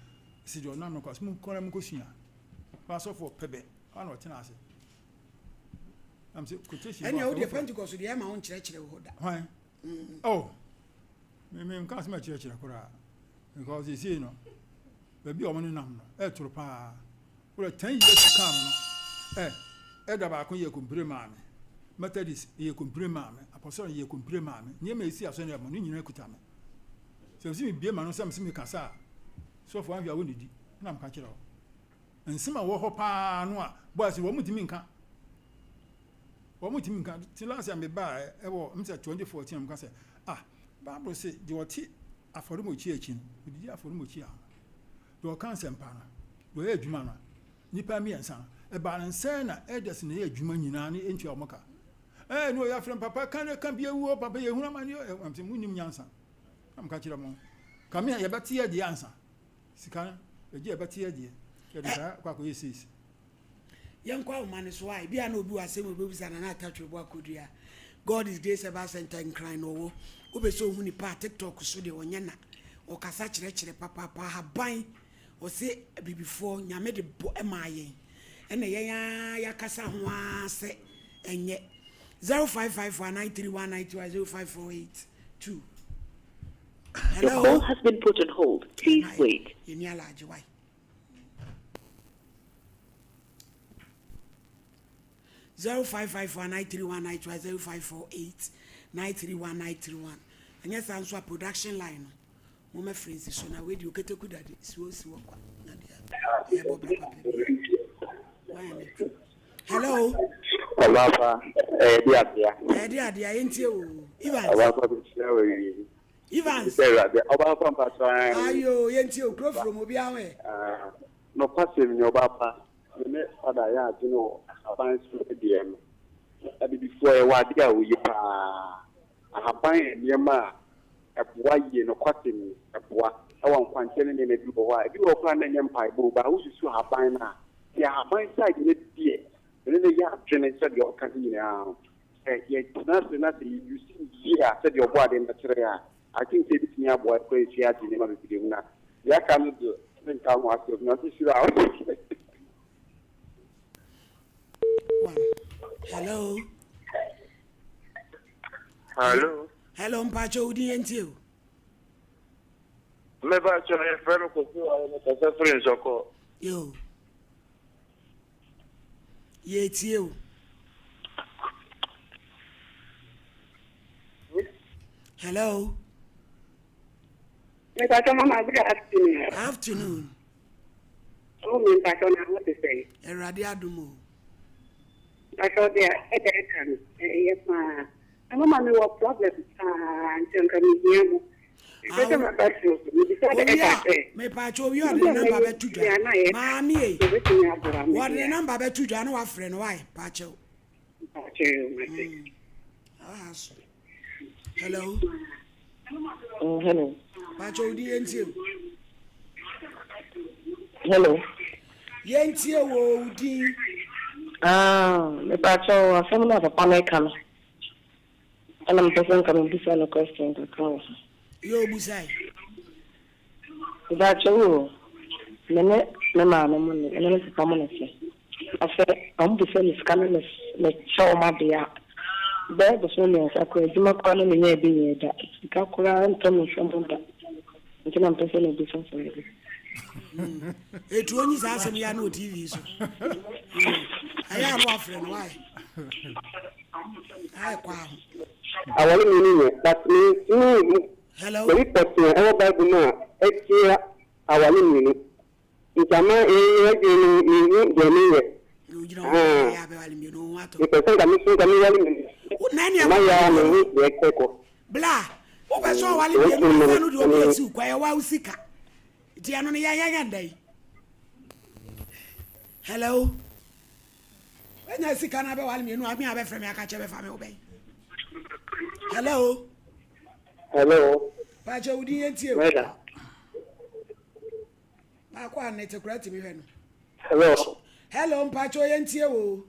Se deɛ ɔnam no kwa so, monkɔ na monkɔsua. Hɔ asɔfoɔ pɛ bɛ, hɔ na ɔtena ase. Nam sɛ quotation Ɛnna wo deɛ Pentecost deɛ ɛma wo nkyerɛkyerɛ wɔ hɔ da. Hwan? Oh, me me nka sɛ mɛkyerɛkyerɛ koraa. Because seesei no, baabi a wɔn nenam no, ɛtoro paa. Wura 10 years to come no, ɛ, ɛda baako yɛ kompire maa me. Methodist yɛ kompire maa me. Apostolic yɛ kompire maa me. Nneɛma a ɛsi asɔre no ne nyinaa kuta me. Sɛ mese mebue m'ano sɛ mese mekasa a, sɔfo anhwɛ a wonnidi. Na meka kyerɛ wo. Nsɛm a ɛwɔ hɔ paa no a boys no wɔn ntumi nka. Wɔn ntumi nka. Ti last year mebaa ɛwɔ m sɛ 2014 meka sɛ ah Bible se deɛ ɔte afɔremukyia akyi no odidi afɔremukyia ho. Deɛ ɔka nsɛmpa no, deɛ ɔyɛ adwuma no, nnipa mmiɛnsa no ɛbaa no nsɛn na elders na ɛyɛ adwuma nyinaa ne ɛntua wɔn ka. Ɛɛ ne ɔyɛ afrɛ papa ka ne ka bi awu o papa yɛhunu amane o ɛm sɛ monnim nyansa. Na meka kyerɛ mo kame a yɛbɛte yɛ deɛ ansa sika no ɛgye yɛbɛte yɛ deɛ yɛde saa kɔ akɔyɛ sees. Yɛnkɔ ahoma no so a ebi a na obi wɔ asɛm a obebisa Nana Atatwe Boa Kodua. God is Grace Herbal Center Nkran na ɔwɔ. Wopɛ sɛ ohu nipa a TikTok so deɛ ɔnyɛ na. Ɔkasa kyerɛkyerɛ papaapa ahaban. Ɔse abibifoɔ Nyame de bɔ maa yɛn ɛna yɛn ara yɛakasa ho ara sɛ ɛnyɛ. 0554 931 921 0548 2. Your Hello. call has been put on hold. Please wait. Yɛni alaagye wae. 0554 931 921 0548 931 931. Ɛnyɛ saa nso a production line no mommɛfrɛ nsi so na wei deɛ oketeku dade siwɔ siwɔ kwa na deɛ ɛbɔ bra papa bi wayɛ ne twu. Hello. Ɔbaafa, ɛyɛ de adea. Ɛyɛ de adea, yɛntie o. Evans. Ɔbaafa bi kyerɛ wɔ wie. Evans. Sɛ Awurade, ɔbaafa mpatsɔ ɛn. Ayo, yɛntie o, kuro from obi ahɔ yɛ. Nokwasɛm ni, ɔbaafa, me ne fada yɛ adwene wɔ ahaban so deɛ no. Abibifoɔ yɛwɔ adeɛ a oye paa. Ahaban yɛ nneɛma a ɛboa yie, nokwasɛm ni, ɛboa. Ɛwɔ nkwankyɛn ne nneɛma bi wɔ hɔ a, ebi wɔ hɔ koraa na ɛnyɛ mpaebɔ o, but wosusu ahaban no a, te ahaban side no deɛ, me ne no yɛ adwene sɛdeɛ ɔka no nyinaa no. Sɛ yɛtena ase na sɛ yɛ use no yie a, sɛdeɛ ɔbɔadeɛ no kyerɛ a, I think sɛ ebetumi aboa yɛn koraa yɛasua agye nneɛma bebree mu na deɛ aka no deɛ menka ho asɛm. Nyame nhyira wo. One. Hello. Hello. Hello, mpacho wo din yɛntie o. Mepacho yɛfrɛ me Kofi Ware mekasa firi Nsɔkɔ. Yo. Yɛtie o. Hello. Mepacho mama, good afternoon. Mpakyɛw deɛ ɛda ɛka no ɛyɛ paa na mama me wɔ problem paa nti anka me hia mo mepɛ sɛ maba soro so me bisa de ɛka sɛ Mepaakyɛw owie a ɔde ne number bɛto dwa maame ei obetumi aboa me wɔde ne number bɛto dwa na wafrɛ no why paakyɛw. Mpakyɛw mate. Ah so. Hello. Mm, hello. Pacho odi yɛntie o. Hello. Yɛntie wo odin. Ah, me pacho asɛm na papa na ɛka no. Ɛna mepɛ sɛ nka mebisa no question kakra wɔ ho. Yɛ obusae. Mepakyɛw o, me ne me maame mo ne me ne me papa mo na ɛte. Na sɛ wɔn bisa me sika na me kyɛ wɔn adeɛ a, bɛyɛ bosome mmiɛnsa koraa adwuma koraa na menyaa bi nyɛɛ da. Sika koraa ntɔ me nsam da. Nti na mepɛ sɛ mebisa saa bi. Etu onyi saa asɛm yi ano wɔ TV so. Ɛyɛ ano afrɛ no why? Ayɛ kwa ho. Aware mmienu nyɛ but me ntumi nhu Hello. Baabi pɔtee a ɛwɔ Bible mu a ɛtia aware mmienu. Nti ama yɛn adwene no menhu deɛ menyɛ. Ahaa. Mepɛ sɛ nka me nso nka meware mmienu. Mayɛ a menhu deɛ ɛkɔ. Bla, wopɛ sɛ ɔware mmienu na sɛ no deɛ obi asi wo kwa ɛwɔ wo sika. Nti ɛno no yɛyɛ yɛn dɛn? Hello. Wanya sika na bɛware mmienu a me a bɛfrɛ me aka kyɛ bɛfa me wo bɛn. Hello. Hello. Paakyɛ wo din yɛn tie o. Meda. Baako a ne te kora tumi hwɛ no. Hello. Hello mpaakyɛ yɛn tie o.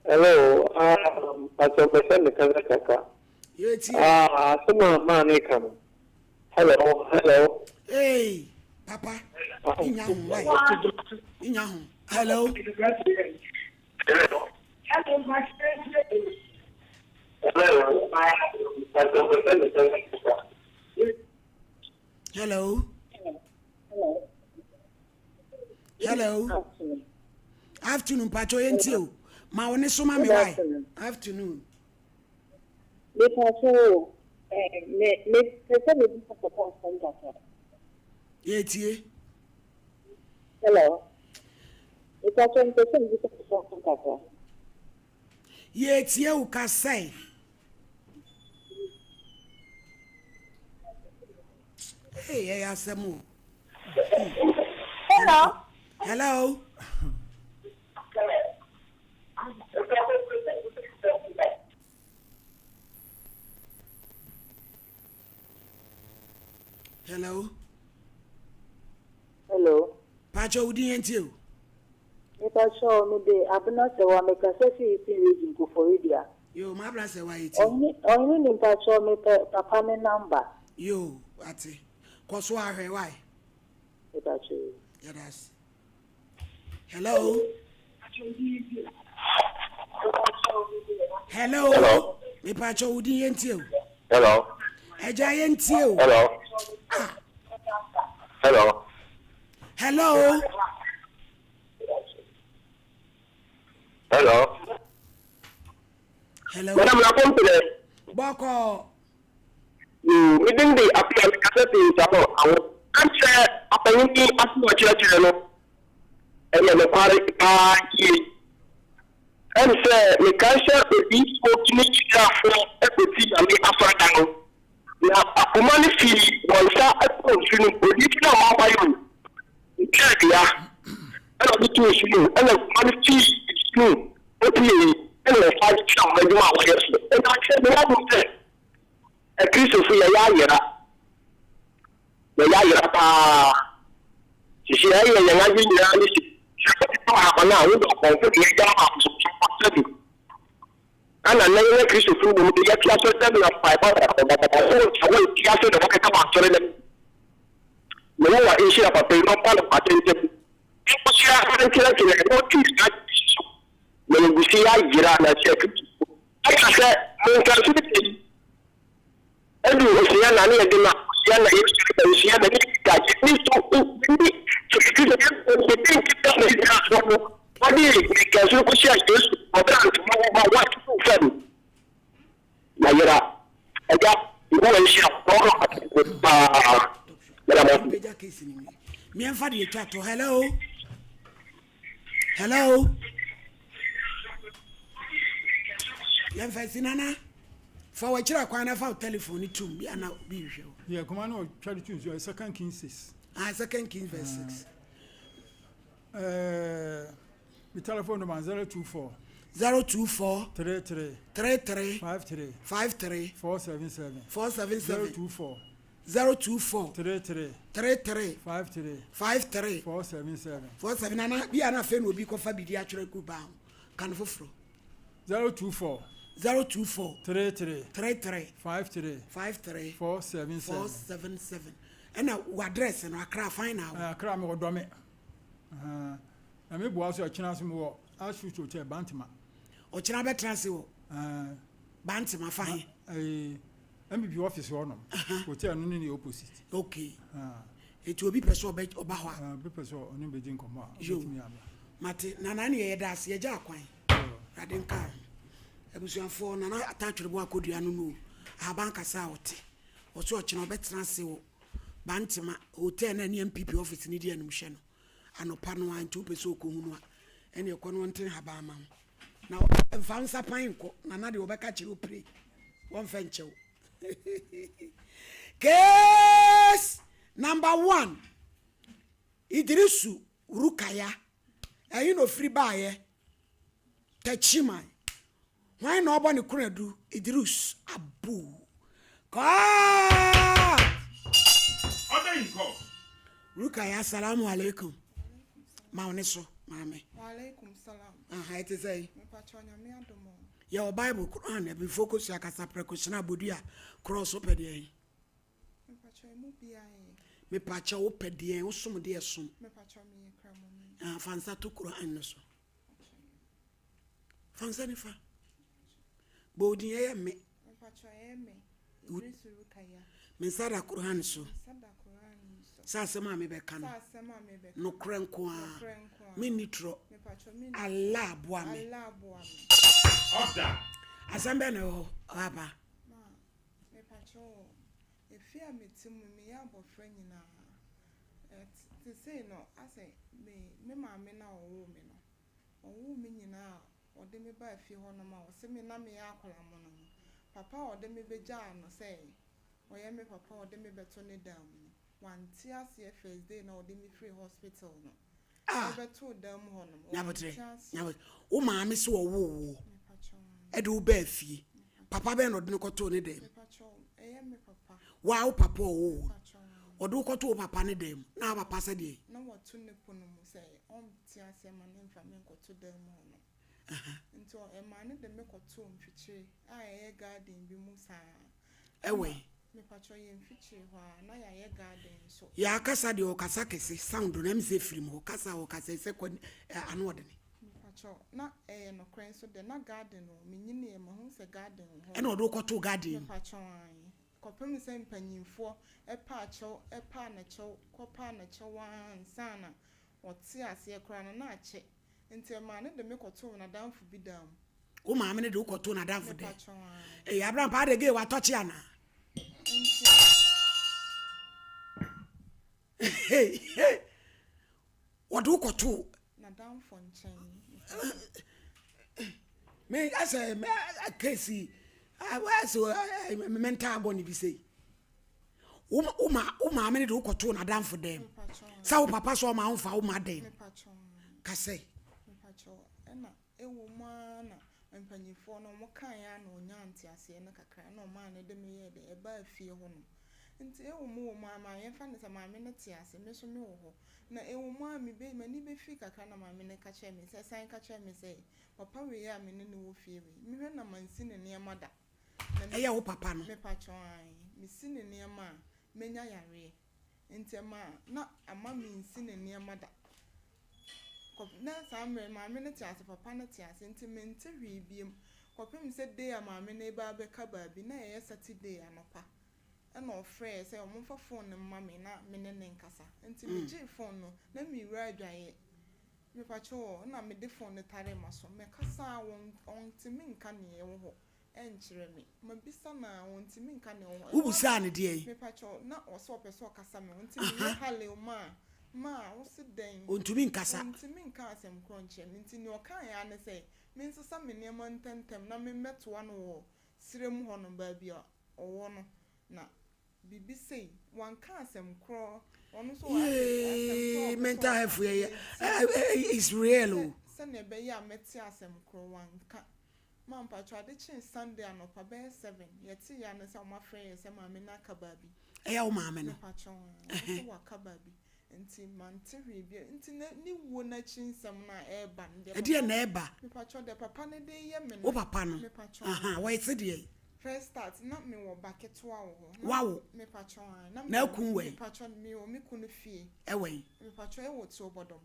Hello. Ah, mpaakyɛ mpɛ sɛ mekasa kakra. Yɛ tie. Ah, asɛm a maa ne ka no. Hello, hello. Hey, papa. Inya ho why? Inya ho. Hello. Hello. Hello. Hello. Afternoon, Pacho yɛntie o. Ma wo ne so ma me why? Afternoon. Mepacho o, eh, me me pɛ sɛ mebisa papa asɛm kakra. Yɛtie. Hello. Mepacho mepɛ sɛ mebisa papa asɛm kakra. Yɛtie wo kasae. Hey, ɛyɛ asɛm o. Hello. Hello. Hello. Hello. Pacho wo din yɛn tie o. Mepacho me de Abena Sɛwa me kasa fi Eastern Region Koforidua. Yo ma Abena Sɛwa yɛ tie. Ɔhene ɔhene ni mpacho me pɛ papa ne number. Yo ate. Kɔ so ahwɛ why. Mepacho yo. Yɛda ase. Hello. Hello. Hello. Mepacho wo din yɛn tie o. Hello. Ɛgya yɛn tie o. Hello. Ah. Hello. Hello. Hello. Hello. Madam na kɔmpilɛ. Bɔkɔ. Yoo, me din de Appiah, me kasa fi Nsaho Awo. Ankyɛ ɔpanyin bi asɛm a ɔkyerɛkyerɛ no yɛ nokware paa yie. Ɛne sɛ mekae sɛ odiyifoɔ bi ne Israelfoɔ kɔsi Nyame asɔredan no, na akoma no fii wɔn nsa kɔɔ nsu no mu. Odiyifo no ammɔ mpaeɛ o, ɔtwaa dua ɛna ɔde too nsu no mu, ɛna akoma no fii nsu no mu puei, ɛna wɔfa de tua wɔn adwuma a wɔyɛ so. Ɛna akyerɛ me woahu sɛ Akristofo yɛyɛ ayera. Yɛyɛ ayera paa. Sisi a ɛyɛ yɛn adwene nyinaa ne sɛ sɛ wototɔ ahaban a wode ɔpɔnkɔ de agya ama abosomsomfo sɛbi. Ɛna nnɛ yɛn Akristofo no mmom de yɛte asɔre dɛm na mpaebɔ basabasabasa wɔ nsa wɔnte ase na wɔkeka wɔ asɔre no mu. Yehowa nhyira papa yi na ɔmma no nkwa tenten. Nkosua nkyerɛkyerɛ na ɔtuu saa gyidi so na yɛgu so yɛ ayera na sɛ Akristofo Ɛka sɛ, Monka nso ne pɛi. Ɛdu Hosiana ne yɛde ma Hosiana, Yerusalem Hosiana ne Yuda yɛnni so yɛnni Kristo yɛnni nkita na Israelfoɔ no wɔde mmirika so kɔhyia Yesu wɔbrɛ ntoma wɔ hɔ a wɔatutu fam na yera agya Yehowa nhyira wo na ɔma wo paa meda mo ase. Miɛnfa deɛ twa to hello hello. Yɛmfa si nana. Fa w'akyiri akwan na fa wo telephone no tum bi ana obi nhwɛ wo. Yɛ kɔma na ɔtwa de tum so ɛyɛ Second Kings 6. Ah, Second Kings verse 6. Ɛɛ, me telephone number 024. 024. 33. 33. 53. 53. 477. 477. 024. 024. 33. 33. 53. 53. 477. 47 nana bi ana afei na obi kɔfa biribi atwerɛ gu baa ho kan foforɔ. 024. 024. 33. 33. 53. 53. 477. 477. Ɛna wo address no Accra fine na wo. Accra me wɔ Dɔme. Na me boa so ɔkyena so me wɔ Ashford Hotel Bantama. Ɔkyena bɛtena ase wɔ Bantama fa he. MPP office hɔ nom. Hotel no ne ne opposite. Okay. Eti obi pɛ sɛ ɔbɛ ɔba hɔ a. Obi pɛ sɛ ɔne bɛdi nkɔmmɔ a. Ɔbɛtumi aba. Mate nana ne yɛyɛ da ase yɛgya akwan. Awurade nka ho. Abusuafoɔ nana atatwerebo akɔdua no no o. Ahaban kasa a ɔte. Ɔsɛ ɔkyena ɔbɛtena ase wɔ Bantama hotel no a ɛne MPP office no di anim hwɛ no anɔpa no ara nti wopɛ sɛ ɔkɔhu no a ɛne ɛkɔ no ɔnte nhaban ma wo na mfa wo nsa pan nkɔ nana deɛ ɔbɛka kyerɛ wo pire wɔmfɛ nkyɛ wo case number one Idrisu Rukaya ɛhe na ofiri baayɛ Techiman Hwan na ɔbɔ ne konadu? Idris Abu. Court! Order in court. Rukaya, Assalamu alaikum. Ma wo ne so, maame. Wa alaikum salam. Aha, ɛte sɛ yi. Mepakyɛ Nyame adom o. Yɛwɔ Bible, Quran, abifo kosua kasa prɛko hyena bodua korɔ so pɛ deɛ yi. Mepakyɛ emu bia yɛ. Mepakyɛ wo pɛ deɛ wo som deɛ som. Mepakyɛ meyɛ kramoni. Ah, fa nsa to Quran no so. Fa nsa nifa. Bɔ wo din ɛyɛ me. Me nsa da Qur'an so. Sɛ asɛm a mebɛka no. Nokorɛ nko ara. Menni torɔ. Allah boa me. Asɛm bɛn na ɛwɔ hɔ papa? Efi a mete mu meyɛ abɔfra nyinaa. Sesei no asɛ me me maame no a ɔwoo me no, ɔwoo me nyinaa a ɔde me baa fie hɔnom a ɔse me na meyɛ akwadaa mono no, papa a ɔde me bɛgyaa no sɛ ɔyɛ me papa a ɔde me bɛto ne dan mu no, wante aseɛ first day no a ɔde me firii hospital no Ah! bɛtoo dan mu hɔ nom, Nyabotrɛ, wante aseɛ. nyabotrɛ. Wo maame se ɔwoo woɔ Mepakyɛw, ɛde wo baa fie. Papa bɛn na ɔde no kɔtoo ne dan mu? mepakyɛw, ɛyɛ me papa. Waa wo papa ɔwoo wo no, Mepakyɛw. ɔde wo kɔtoo wo papa ne dan mu. Na wo papa sɛ deɛn? Na wato ne pono mu sɛ ɔnte aseɛ ma no mfa me nkɔto dan mu hɔ nom. Nti ɛmaa no de me kɔtoo mfikyire a ɛyɛ garden bi mu saa. Ɛwɔ Ɛna he? mepakyɛw yɛ mfikyire hɔ a na yɛayɛ garden nso. Yaa kasa deɛ ɔkasa kɛse, sound no ɛm sɛ ɛfiri mu hɔ. Kasa a ɔkasa yi sɛ kɔ ano ɔdene. Mepakyɛw, na ɛyɛ nokorɛ nso deɛ na garden wɔ, menyiniiɛ mahu sɛ garden wɔ hɔ. Ɛna ɔde wo kɔtoo garden mu? Mepakyɛw aane. Kɔpem sɛ mpanyinfoɔ paa kyɛw paa no kyɛw kɔpaa no kyɛw ara ansa na ɔte aseɛ koraa no na akyɛ. Nti ɛmaa no de me kɔtoo n'adamfo bi dan mu. Wo maame no de wo kɔtoo n'adamfo dan mu? Mepakyɛw aane. Ei Abrampa adɛ gay watɔkye anaa? Nti. Hey hey wɔde wo kɔtoo. N'adamfo nkyɛn. Me asɛ kesi asɛ mental agony bi sei. Wo ma wo maame no de wo kɔtoo n'adamfo dɛm. Sɛ wo papa sɛ ɔma wo mfa wo ma dɛm. Kasɛ. Ɛna ɛwɔ mu ara na mpanyinfoɔ no wɔn kaeɛ ara na ɔnyaa nteaseɛ no kakra na ɔmaa no de me yɛɛ dɛ ɛbaa fie hɔ nom. Nti ɛwɔ mu wɔ mu ara ma yɛmfa no sɛ maame no te ase me nso me wɔ hɔ. Na ɛwɔ mu ara me bɛ m'ani bɛfiri kakra na maame no ka kyerɛɛ me sɛ san ka kyerɛɛ me sɛ papa wei a me ne no wɔ fie wei mehwɛ na mansi ne nneɛma da. Na me Ɛyɛ wo papa no? Mepakyɛw ae mesi ne nneɛma a mɛnya yareɛ. Nti ɛma na ama mensi ne nneɛma da. Kɔp na saa mmerɛ no maame no te ase papa no te ase nti mente hwee biom kɔpem sɛ day a maame no reba abɛka baabi na ɛyɛ Saturday anɔpa ɛna ɔfrɛɛ sɛ wɔmfa phone no mma me na me ne no nkasa nti megyee phone no na mewura adwaeɛ mepakyɛw o na mede phone no taree m'aso mekasa a ɔntumi nka nea ɛwɔ hɔ ɛnkyerɛ me mabisa no a ɔntumi nka nea ɛwɔ hɔ Wobusaa no deɛn? Mepakyɛw na ɔsɛ ɔpɛ sɛ ɔkasa me ho nti meyɛ hallew maa maa wose dɛn? Ɔntumi nkasa. Ɔntumi nka asɛm korɔ nkyerɛ me. Nti nea ɔkaeɛ ara ne sɛ mensesa me nneɛma ntɛmntɛm na memmɛtoa no wɔ serɛ mu hɔnom baabi a ɔwɔ no na biribi sei. Wanka asɛm korɔ. Ɔno nso asɛ asɛm korɔ a Yee, ɔpɛ sɛ mental ɔka health yɛ yɛtie. yɛ is real Sɛ o. sɛnea ɛbɛyɛ a mɛte asɛm korɔ wanka. Ma mpakyɛw ade kyee Sunday anɔpa bɛyɛ 7 yɛtee ya ne sɛ ɔmo afrɛ yɛn sɛ maame no aka baabi. Ɛyɛ wo maame no. Mepakyɛw aa ɔmo se waka baabi nti mante hwee bio nti na ne wuo no akyi nsɛm no a ɛɛba no deɛ Ɛdeɛn papa na ɛɛba? mepakyɛw deɛ papa no de yɛ me Wo no papa no mepakyɛw ahaa aa. wɔyɛ se deɛn? First start na me wɔ ba ketewa wɔ hɔ na Wawo? mepakyɛw aa na Na me wɔ akun wɛn? mepakyɛw me wɔ me kunu fie. Ɛwɛn? Mepakyɛw ɛwɔ Tuobɔdɔm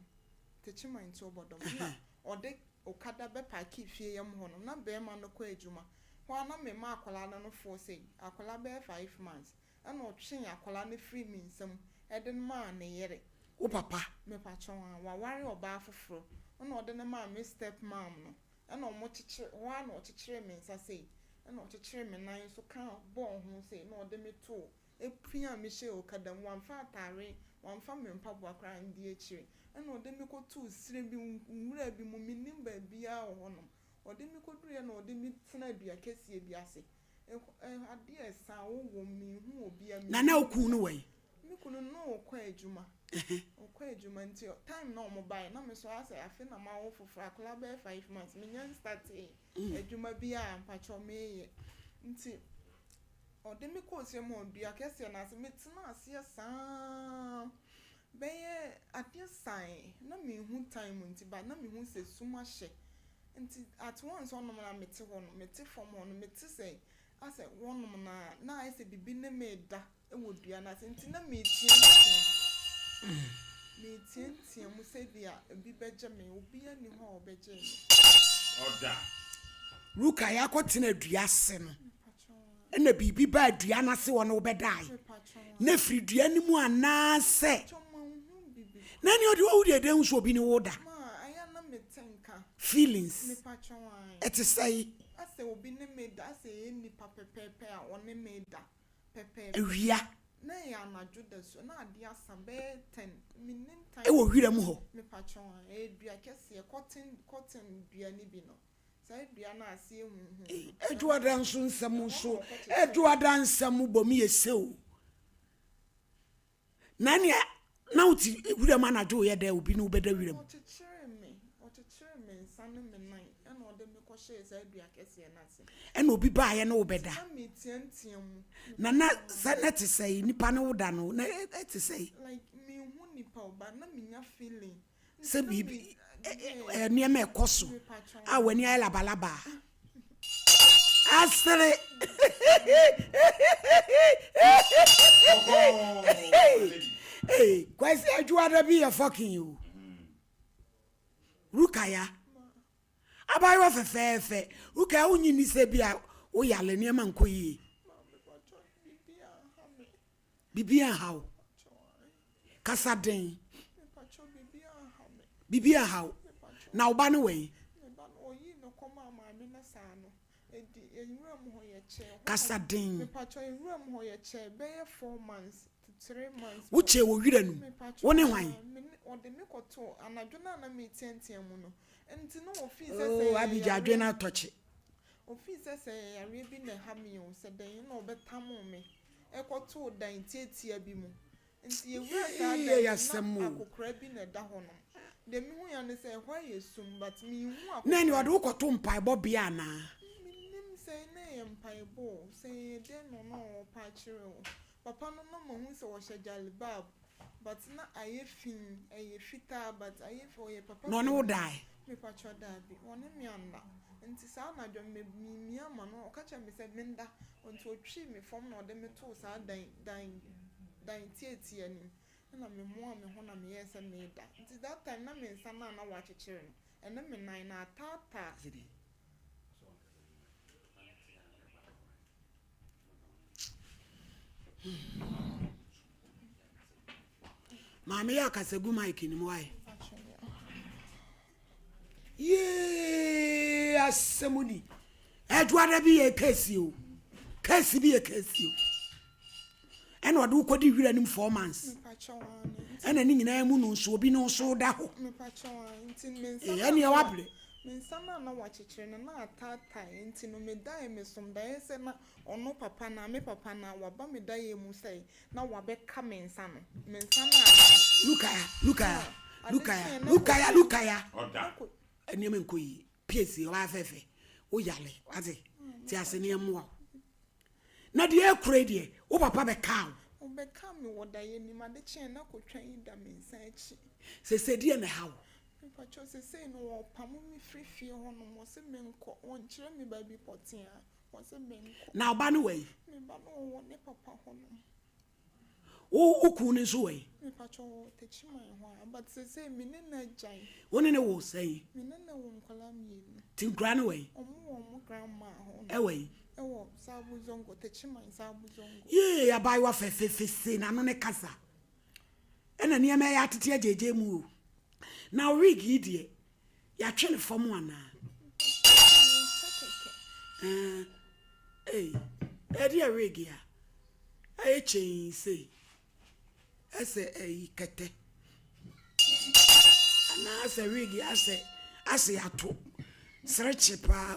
Techiman Tuobɔdɔm na ɔde okada bɛpaakee fie yam hɔ nom na bɛɛma no kɔ adwuma hɔ a na me ma akwadaa no nofoɔ sei akwadaa bɛyɛ 5 months ɛna ɔtwee akwadaa no firii me nsam ɛde no maa ne yere. Wo papa? Mepakyɛw aa waware ɔbaa foforɔ ɛna ɔde no maa me step mom no ɛna ɔmo kyekyere hɔ ara na ɔkyekyeree me nsa sei ɛna ɔkyekyeree me nan nso kaa bɔɔ ho sei na ɔde me too Epue a mehyɛɛ okada mu, wɔammfa atare, wɔammfa me mpaboa koraa anndi akyire. Ɛna ɔde me kɔtoo serɛ bi, nwura bi mu, mennim baabiara wɔ hɔnom. Ɔde me kɔduruiɛ na ɔde me tenaa dua kɛseɛ bi ase. Ɛhɔ, ɛ, adeɛ resa, wowɔ mu, menhu obiara, Na na menhu wo kunu no nipa. wɔ he? Me kunu no, na ɔkɔ adwuma. Ɔkɔ adwuma nti, time na wɔbaeɛ, na me nso ayɛ sɛ afe na mawo foforɔ, akwadaa bɛyɛ 5 months, mennya nstartee adwuma biara a mpakyɛw mereyɛ. Nti, Ɔde me kɔɔ sua mu wɔ dua kɛseɛ no ase. Metenaa aseɛ saa ara bɛyɛ adeɛ saeɛ. Na menhu time nti but na mehu sɛ sum ahyɛ. Nti at once hɔnom na mete hɔ no, mete fam hɔ no, mete sɛ asɛ hɔnom no a na ayɛ sɛ biribi ne me reda wɔ dua no ase. Nti na meteatea meteatea mu sɛ ebia obi bɛgye me. Obiara nni hɔ a ɔbɛgyee me. Ɔda. Ruka yɛakɔtena dua ase no, ɛna biribi baa dua no ase hɔ na wobɛdae na firi dua no mu anaasɛ na ne ɔde wawu deɛ ɛdɛn nso obi ne wo da feelings ɛte sɛe asɛ obi ne me da asɛ ɛyɛ nipa pɛpɛɛpɛ a ɔne me da pɛpɛɛpɛ awia na ɛyɛ anadwo da so na adeɛ asa bɛyɛ 10 menim time ɛwɔ wira mu hɔ. Mepatwɔn a ɛyɛ dua kɛseɛ cotton cotton dua no bi no saa dua no aseɛ huhu. Adwoada nso nsɛm nso adwoada nsɛm bɔ mu yɛ sɛ o na nea na wote wura mu anadwo yɛ dɛ obi ne wobɛda wura mu. Ɔkyekyeree me ɔkyekyeree me nsa ne me nan ɛna ɔde me kɔhyɛɛ saa dua kɛseɛ no ase. Ɛna obi baayɛ ne wobɛda. Na meteatea mu. Na na sɛ na te sɛ nipa ne wo da no na ɛte sɛ. Like mehu nipa o but na menya feeling. Sɛ biribi nneɛma ɛkɔ so a w'ani ayɛ labalaba asere. Kwasi adwoada bi yɛ fucking o. Rukaya abayewa fɛfɛɛfɛ Rukaya wonyi ni sɛ bi a woyale nneɛma nkɔ yie. Biribi anha wo. Kasa den. Biribi anha wo. Na wo ba no wɔ yi? Kasa den. Wokyɛ wɔ wira no mu. Wo ne hwan? Oh, Abigya adwene atɔkye. Ofii sɛ sɛ ɛyɛ yareɛ bi na ɛha me o, sɛ dɛn na ɔbɛtamoo me kɔtoo dan tiatia bi mu. Nti yɛwuraa saa Yei dan yɛ no asɛm na o. akokora bi na ɛda hɔnom. Deɛ mehuiɛ ara ne sɛ ɛhɔ ayɛ sum but menhuu Na ɛnneɛ akokora ɔde no. wo kɔto mpaebɔ bea anaa? Mennim sɛ na ɛyɛ mpaebɔ o, sɛ ɛyɛ dɛn na ɔno a ɔrepɛ akyerɛ o. Papa no na mahu sɛ ɔhyɛ jalibab but na ayɛ fi, ɛyɛ fitaa but ayɛ fi, ɔyɛ papa Na ɔne wo panin. dae? Mepakyɛw daabi, ɔne me anna. Nti saa anadwo no me mimia ma no, ɔka kyerɛɛ me sɛ menda. Nti otwii me fam na ɔde me too saa dan dan dan tiatia no mu. Ɛna memoaa me ho na meyɛɛ sɛ mereda. Nti that time na me nsa no a na wɔakyekyere no, ɛne me nan no ataataa. Maame yɛ akasa gu mic no mu ayɛ. Yee asɛm ni. Ɛdwoada bi yɛ kɛse o. Kɛse bi yɛ kɛse o. Ɛna ɔde wo kɔdi wira no mu 4 months. Ɛna ne nyinaa mu no nso obi no nso da hɔ. Ee, ɛneɛ wabrɛ. Me nsa no a na wakyekyere no na ataatae nti no medae mesom daeɛ sɛ na ɔno papa no a me papa no a waba me daeɛ mu sɛ na wabɛka me nsa no me nsa no a. Lukaya, Lukaya, Lukaya, Lukaya, Lukaya. Nneɛma nkɔ yie. Piesie, ɔbaa fɛfɛ, wo yale, wate, te ase ne ɛmmoa wo. Na deɛ ɛkora yi deɛ, wo papa bɛkaa wo. Ɔbɛkaa me wɔ daeɛ nim, ade kyeeɛ na kotwa yi da me nsa akyi. Sese deɛ na ɛha wo? Mepakyɛw sesei no wɔpamo me firi fie hɔ nom, wɔse menkɔ, wɔnkyerɛ me baabi pɔtee a, wɔse menkɔ. Na ɔba no wɔ yi? Me ba no ɔwɔ ne papa hɔ nom. Wo wo kun no nso wɔ he? Mepakyɛ ɔwɔ Techiman hɔ a but sesei me ne no agyae. Wo ne no wo sɛn? Me ne no wo nkwadaa mmienu. Ti nkwadaa no wɔ he? Ɔmo wɔ ɔmo grandma hɔ nom. Ɛwɔ he? Ɛwɔ Saabu Zongo, Techiman Saabu Zongo. Yee abaayewa fɛfɛɛfɛ sei n'ano ne kasa ɛna nneɛma ɛyɛ atete agyeegyee mu o. Na wig yi deɛ yɛatwe no fam anaa? Ɛɛ ei ɛdeɛ wig a ayɛ kyɛnn sei ɛsɛ ɛyi kɛtɛ anaa asɛ wig asɛ asɛ ato serekye paa.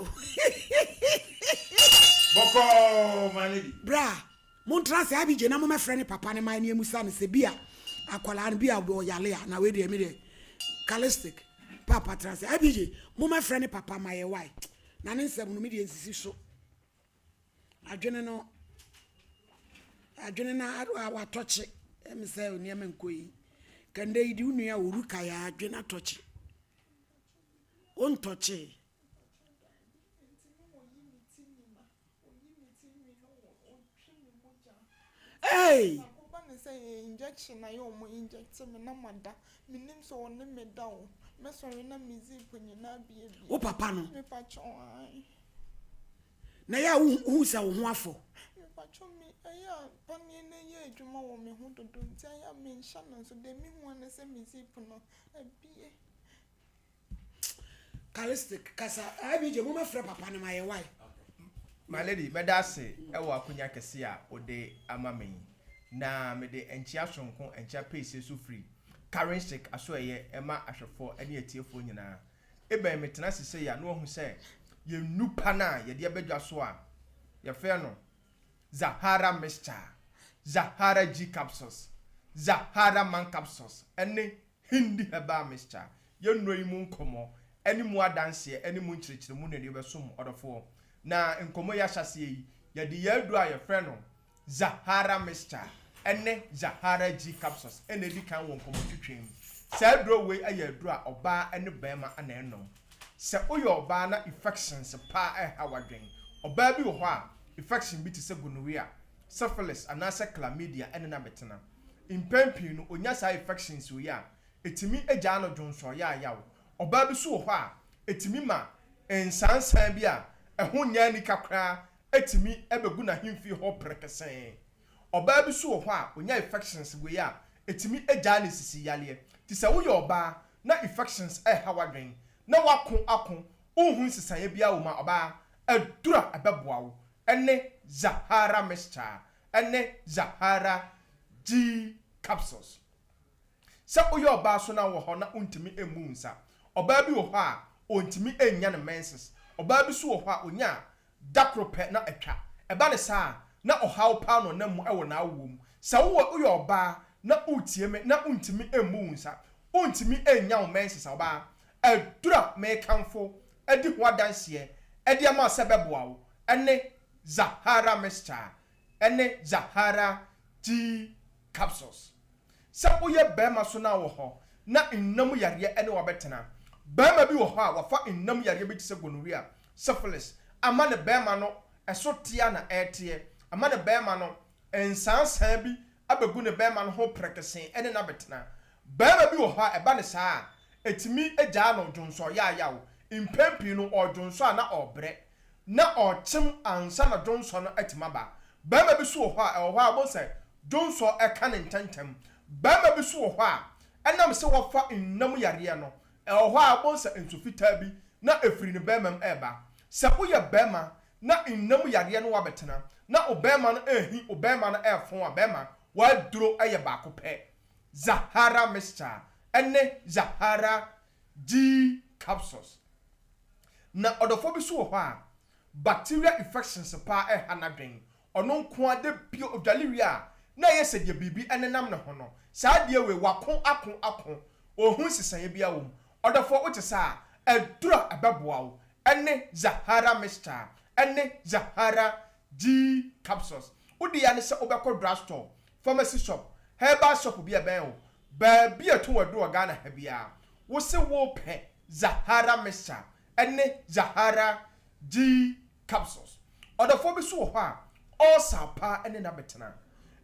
Bɔkɔɔ my lady. Bra Montra ase Abigye na momɛfrɛ ne papa no ma ne amusa no sɛ bia akwadaa no bia ɔyale a na wei deɛ me deɛ Calistic papa tra ase Abigye momɛfrɛ ne papa ma yɛ wai na ne nsɛm no me deɛ nsisi so adwene no adwene no watɔkye ɛmi sɛ nneɛma nkɔ yi kɛndɛ yi de wo nua oruka yɛ adwene atɔkye wontɔkye. Hey! Ba ne sɛ yɛ injection na yɛ ɔmo inject me na ma da menim sɛ ɔne me da o mɛsɔre na me zip nyinaa biebie. Wo papa no? Mepa kyɛw ae. Na yɛ a wohu sɛ wo ho afɔ? Mepa kyɛw me ɛyɛ a paneɛ no yɛ adwuma wɔ me ho dodo nti ɛyɛ a menhyɛ no nso deɛ mehu ara ne sɛ me zip no abie. Calistic kasa IBJ mo mɛfrɛ papa no ma yɛ wai. My lady, mɛda ase wɔ akonya kɛse a wode ama me yi. Na mede nkyea soronko, nkyea pɛsie so firi Karen Shik asoɛeɛ ma ahwɛfoɔ ne atiefoɔ nyinaa. Ebɛn metena ase sei a na wahu sɛ yɛn nnupa no a yɛde aba dwa so a yɛfrɛ no Zahara Mixture, Zahara G Capsules, Zahara Man Capsules ne Hindi Herbal Mixture, yɛn nnuro yi mu nkɔmmɔ ne mu adanseɛ ne mu nkyerɛkyerɛmu na yɛde bɛsom ɔdɔfoɔ. Na nkɔmmɔ yi ahyɛaseɛ yi, yɛde yɛn aduro a yɛfrɛ no Zahara Mixture ne Zahara G Capsules na ɛdi kan wɔ nkɔmmɔtwetwe mu. Saa aduro wei yɛ aduro a ɔbaa ne barima na ɛnom. Sɛ woyɛ ɔbaa na infections paa ɛreha w'adwene, ɔbaa bi wɔ hɔ a infection bi te sɛ gonorrhea, syphilis anaasɛ chlamydia ne no abɛtena. Mpɛn pii no, onya saa infections wei a, etumi gyaa no dwonsɔ yaayaw. Ɔbaa bi nso wɔ hɔ a, etumi ma nsaansaa bi a ɛho nyɛ anika koraa tumi bɛgu n'ahemfie hɔ prekesee. Ɔbaa bi nso wɔ hɔ a, onya infections wei a, etumi gyaa no sisi yareɛ. Nti sɛ woyɛ ɔbaa na infections reha w'adwene, na woako ako, wonhu nsesaeɛ biara wɔ mu a, ɔbaa, aduru a ɛbɛboa wo ne Zahara Mixture. ne Zahara G capsules. Sɛ woyɛ ɔbaa so na wowɔ hɔ na wontumi mmu wo nsa. Ɔbaa bi wɔ hɔ a, ɔntumi nnya ne menses. Ɔbaa bi nso wɔ hɔ a, ɔnya a, da koro pɛ na atwa. Ɛba no saa a, na ɔhaw paa na ɔnam mu wɔ n'awoɔ mu. Sɛ wowɔ woyɛ ɔbaa na woretie me na wontumi mmu wo nsa, wontumi nnya wo menses a, ɔbaa, aduru a merekamfo adi ho adanseɛ de ama wo sɛ ɛbɛboa wo ne Zahara Mixture ne Zahara Tea Capsules. Sɛ woyɛ barima so na wɔ hɔ na nna mu yareɛ ne wo abɛtena. Barima bi wɔ hɔ a wafa nna mu yareɛ bi te sɛ gonorrhea, syphilis, ama ne barima no ɛso teɛ na ɛreteɛ, ama ne barima no nsaansaa bi abɛgu ne barima no ho prekesee ne no abɛtena. Barima bi wɔ hɔ a ɛba no saa a, ɛtumi gyaa no dwonsɔ yaayaw. Mpɛn pii no ɔredwonsɔ a na ɔrebrɛ. na ɔrekyem ansa na dwonsɔ no atumi aba. Barima bi nso wɔ hɔ a, ɛwɔ hɔ a wobɛhu sɛ dwonsɔ ka no ntɛmntɛm. Barima bi nso wɔ hɔ a, ɛnam sɛ wafa nna mu yareɛ no, ɛwɔ hɔ a wobɛhu sɛ nsu fitaa bi na ɛfiri ne barima mu reba. Sɛ woyɛ barima na nna mu yareɛ no woabɛtena, na wo barima no rehi, wo barima no refɔn a, barima, W'aduro yɛ baako pɛ, Zahara Mixture ne Zahara G Capsules. Na ɔdɔfoɔ bi nso wɔ hɔ a, bacterial infections paa ɛreha n'adwene. Ɔno nko ara da bio ɔdwale wie a, na ɛyɛ sɛ deɛ biribi nenam ne ho no. Saa adeɛ wei, wako ako ako, ɔnhu nsesaeɛ biara wɔ mu. Ɔdɔfoɔ wote saa a, aduro a ɛbɛboa wo ne Zahara Mixture ne Zahara G capsules. Wo dea ne sɛ wobɛkɔ drug store, pharmacy shop, herbal shop bi a ɛbɛn wo, baabi a ɛtɔn aduro wɔ Ghana ha biara. Wo se wopɛ Zahara mixture ne Zahara G capsules. Ɔdɔfoɔ bi nso wɔ hɔ a, ulcer paa ne no abɛtena.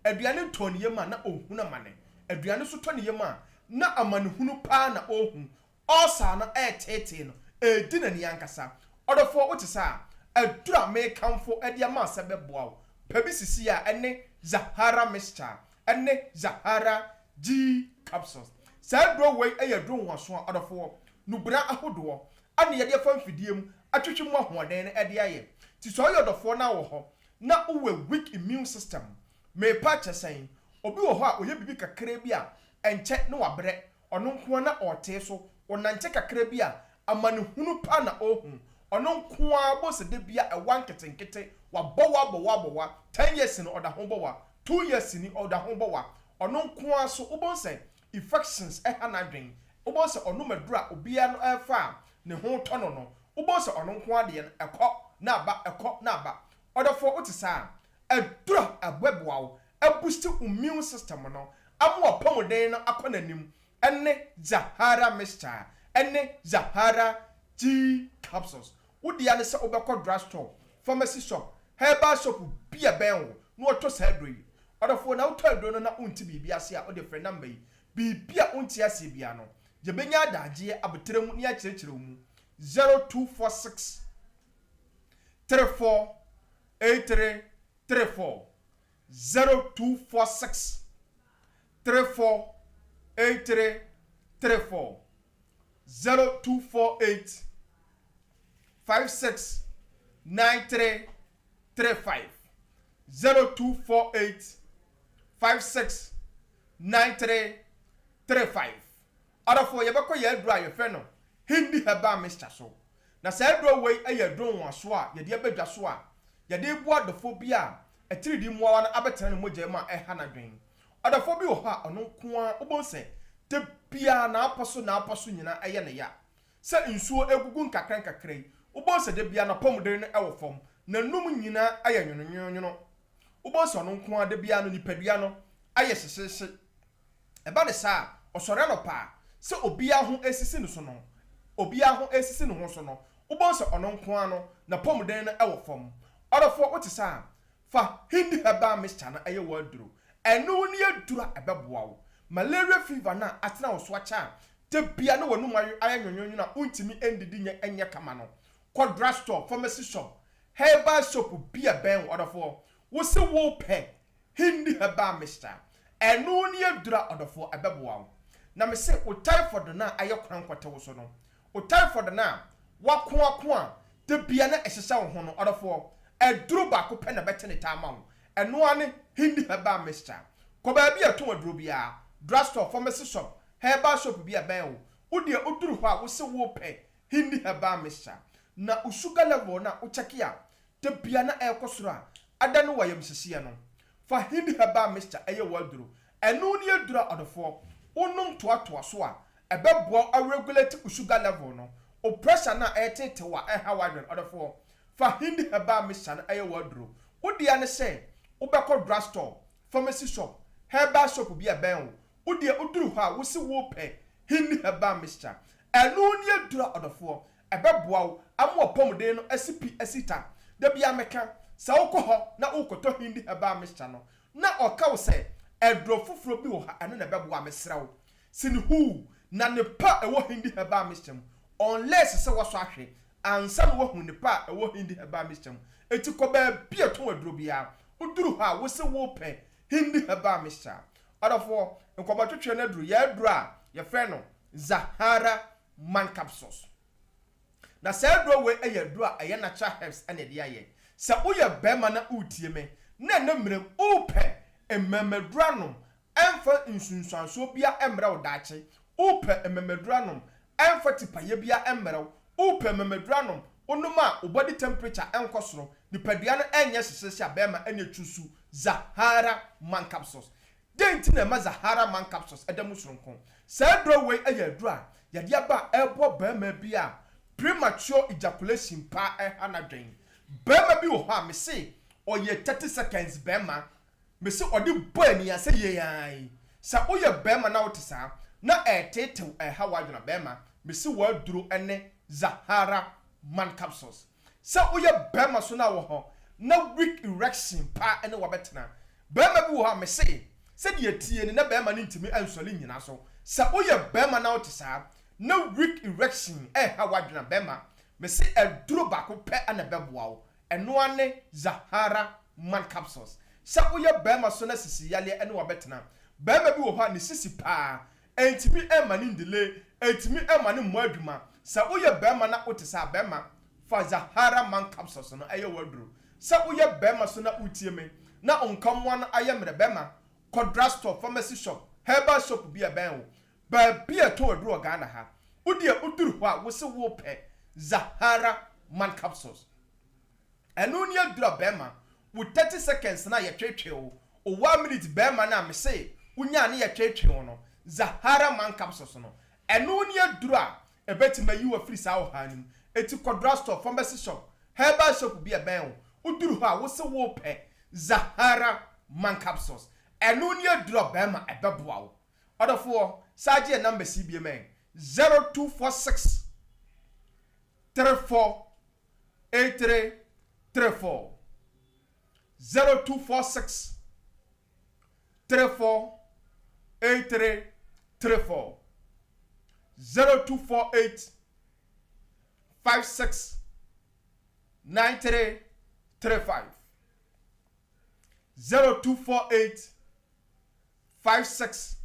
Aduane ntɔɔ ne yam a na ɔhunu amane. Aduane nso tɔ ne yam a, na amanehunu paa na ɔrehu. Ulcer no reteetee no, ɛredi n'ani ankasa. Ɔdɔfoɔ, wote saa a, aduru a merekamfo de ama wo sɛ bɛboa wo, pɛ bi sisi a ɛne Zahara Mixture ne Zahara G Capsules. Saa aduro wei yɛ aduro nwanwaso a, ɔdɔfoɔ, nnubena ahodoɔ na yɛde afa mfidie mu atwetwe mu ahoɔden no de ayɛ. Nti sɛ woyɛ ɔdɔfoɔ na wɔ hɔ na wowɔ weak immune system, merepa akyɛ sɛn? Obi wɔ hɔ a ɔyɛ biribi kakraa bi a, ɛnkyɛ na wabrɛ, Ɔno nko ara na ɔretee so. Ɔnante kakra bi a, amanehunu paa na ɔrehu. Ɔno nko ara, wobɛhu sɛ da biara ɛwa nketenkete, wabɔ wa, abɔ wa, abɔ wa. Ten years ni, ɔda ho bɔ wa. Two years ni, ɔda ho bɔ wa. Ɔno nko ara so, wobɛhu sɛ infections ha n'adwene. Wobɛhu sɛ ɔnom aduru a obiara no refa a ne ho retɔ no no, wobɛhu sɛ ɔno nko ara deɛ no, ɛkɔ na aba, ɛkɔ na aba. Ɔdɔfoɔ, wote saa a, aduru a ɛbɛboa wo abusti wo immune system no ama w'apɔmuden no akɔ n'anim ne Zahara Mixture ne Zahara Tea Capsules. Wo dea ne sɛ wobɛkɔ drug store, pharmacy shop, herbal shop bi a ɛbɛn wo na wɔtɔ saa aduro yi. Ɔdɔfoɔ, na wotɔ aduro no na wonte biribi ase a, wode frɛ number yi. Biribi a wonte aseɛ biara no, yɛbɛnya adagyeɛ aboterɛ mu na yɛakyerɛkyerɛ wo mu. 0246 34 83 34 0246 34 83 34 0248 56 93 35 0248 56 93 35 Ɔdɔfoɔ, yɛbɛkɔ yɛn aduro a yɛfrɛ no Hindi Herbal Mixture so. Na saa aduro wei yɛ aduro nwanwasoɔ a yɛde aba dwa so a yɛde reboa adɔfoɔ bi a atiridii mmoawa no abɛtena ne mogya mu a ɛreha n'adwene. Ɔdɔfoɔ bi wɔ hɔ a ɔno nko ara wobɛhu sɛ da biara n'apɔ so n'apɔ so nyinaa yɛ no ya. Sɛ nsuo regugu nkakra nkakra yi, wobɛhu sɛ da biara n'apɔmuden no wɔ fam, n'anum nyinaa ayɛ nwononwono. Wobɛhu sɛ ɔno nko ara da biara no nipadua no ayɛ hyehyeehye. Ɛba no saa a, ɔsɔre anɔpa a, sɛ obiara ho resisi no so no, obiara ho resisi ne ho so no, wobɛhu sɛ ɔno nko ara no, n'apɔmuden no wɔ fam. Ɔdɔfoɔ, wote saa a, fa Hindi Herbal Mixture no yɛ w'aduro. Ɛno ne aduro a ɛbɛboa wo. Malaria fever no a atena wo so akyɛ a, da biara na w'anum ayɛ nwonwonwono a wontumi ndidi nyɛ nyɛ kama no, kɔ drugstore, pharmacy shop, herbal shop bi a ɛbɛn wo. Ɔdɔfoɔ, wose wopɛ Hindi herbal mixture, ɛno ne aduru a ɔdɔfoɔ ɛbɛboa wo. Na me se wo typhoid no a ayɛ kwan kɔte wo so no, wo typhoid no a wako ako a da biara na ɛhyehyɛ wo ho no, ɔdɔfoɔ, aduro baako pɛ na ɛbɛte ne taa ama wo, ɛno ara ne Hindi herbal mixture. Kɔ baabi a ɛtɔn aduro biara, drugstore, pharmacy shop, herbal shop bi a ɛbɛn wo, wo deɛ woduru hɔ a wo se wopɛ Hindi herbal mixture. Na wo sugar level no a wo check a da biara na ɛrekɔ soro a, ada no w'ayamhyehyeɛ no. Fa Hindi herbal mixture yɛ w'aduro. Ɛno ne aduro a ɔdɔfoɔ, wonom toatoa so a, ɛbɛboa wo aregulate wo sugar level no, wo pressure no a ɛreteetew a ɛreha w'adwene. Ɔdɔfoɔ, fa Hindi herbal mixture no yɛ w'aduro. Wo dea ne sɛ wobɛkɔ drug store, pharmacy shop, herbal shop bi a ɛbɛn wo. Wo deɛ woduru hɔ a, wose worepɛ Hindi herbal mixture. Ɛno ne aduro a ɔdɔfoɔ, Ɛbɛboa wo ama w'apɔmuden no asi pi asi ta. Da biara meka, sɛ wokɔ hɔ na worekɔtɔ Hindi herbal mixture no, na ɔka wo sɛ aduro foforɔ bi wɔ hɔ a ɛno na ɛbɛboa a, mesrɛ wo, si no huu na nnepa a ɛwɔ Hindi herbal mixture mu, unless sɛ woasɔ ahwɛ ansa na woahu nnepa a ɛwɔ Hindi herbal mixture mu. Enti kɔ baabi a ɛtɔn aduro biara, woduru hɔ a wose worepɛ Hindi herbal mixture. Ɔdɔfoɔ, nkɔmmɔtwetwe no aduru yɛn aduro a yɛfrɛ no Zahara man capsules. Na saa aduro wei yɛ aduro a ɛyɛ natural herbs na ɛde ayɛ. Sɛ woyɛ barima na woretie me na ɛnɛ mmerɛ mu worepɛ Mmɛmaduru anom ɛmfa nsunsuansoɔ biara mmrɛ wo daakye. Wopɛ mmɛmaduru anom ɛmfa tipaeɛ biara mmrɛ wo. Wopɛ mmɛmaduru anom, wonom a wo body temperature nkɔ soro, nipadua no ɛnyɛ hyehyeehye a bɛɛma ɛne ɛtwusu Zahara man capsules. Dɛn nti na ɛma Zahara man capsules da mu soronko? Saa aduro wei yɛ aduro a yɛde aba a ɛreboa barima bi a premature ejaculation paa ɛha n'adwen. Barima bi wɔ hɔ a mese ɔyɛ 30 seconds barima, mese ɔde bɔ ani a sɛ yei ara yi. Sɛ woyɛ barima na wote saa na ɛreteetew ɛreha w'adwene a, barima, mese w'aduro ne Zahara man capsules. Sɛ woyɛ bɛrima so na wɔ hɔ na weak erection paa ne wabɛtena. Bɛrima bi wɔ hɔ a mese sɛdeɛ ɛteɛ ni na bɛrima no ntumi nsɔre nnyina so. Sɛ woyɛ bɛrima na wote saa na weak erection ɛreha w'adwene a bɛrima mese aduro baako pɛ na ɛbɛboa wo ɛno ara ne Zahara man capsules. Sɛ woyɛ bɛrima so na sisi yareɛ ne wabɛtena. Bɛrima bi wɔ hɔ a ne sisi paa Ɛntumi mma no ndelay, ɛntumi mma no mmɔ adwuma. Sɛ woyɛ barima na wote saa a, barima, fa Zahara Man Capsules no yɛ w'aduro. Sɛ woyɛ barima nso na woretie me na wo nkammoa no ayɛ mmerɛ, barima, kɔ drugstore, pharmacy shop, herbal shop bi a ɛbɛn wo, baabi a yɛtɔn aduro wɔ Ghana ha. Wo deɛ woduru hɔ a, wose worepɛ Zahara Man Capsules. Ɛno ne aduru a bɛɛma wo 30 seconds no a yɛtwetwe wo, wo one minute bɛɛma no a mese wo nyaa ne yɛtwetwe wo no, Zahara man capsules no, ɛno ne aduru a ɛbɛtumi ayi wo afiri saa ɔhaw no mu. Enti kɔ drug store, pharmacy shop, herbal shop bi a ɛbɛn wo, woduru hɔ a wose worepɛ Zahara man capsules, ɛno ne aduru a bɛɛma ɛbɛboa wo. Ɔdɔfoɔ, saa gye yɛn numbers yi biom ɛ, 0246 34 8334 0246 34 8334 0248 56 9335 0248 56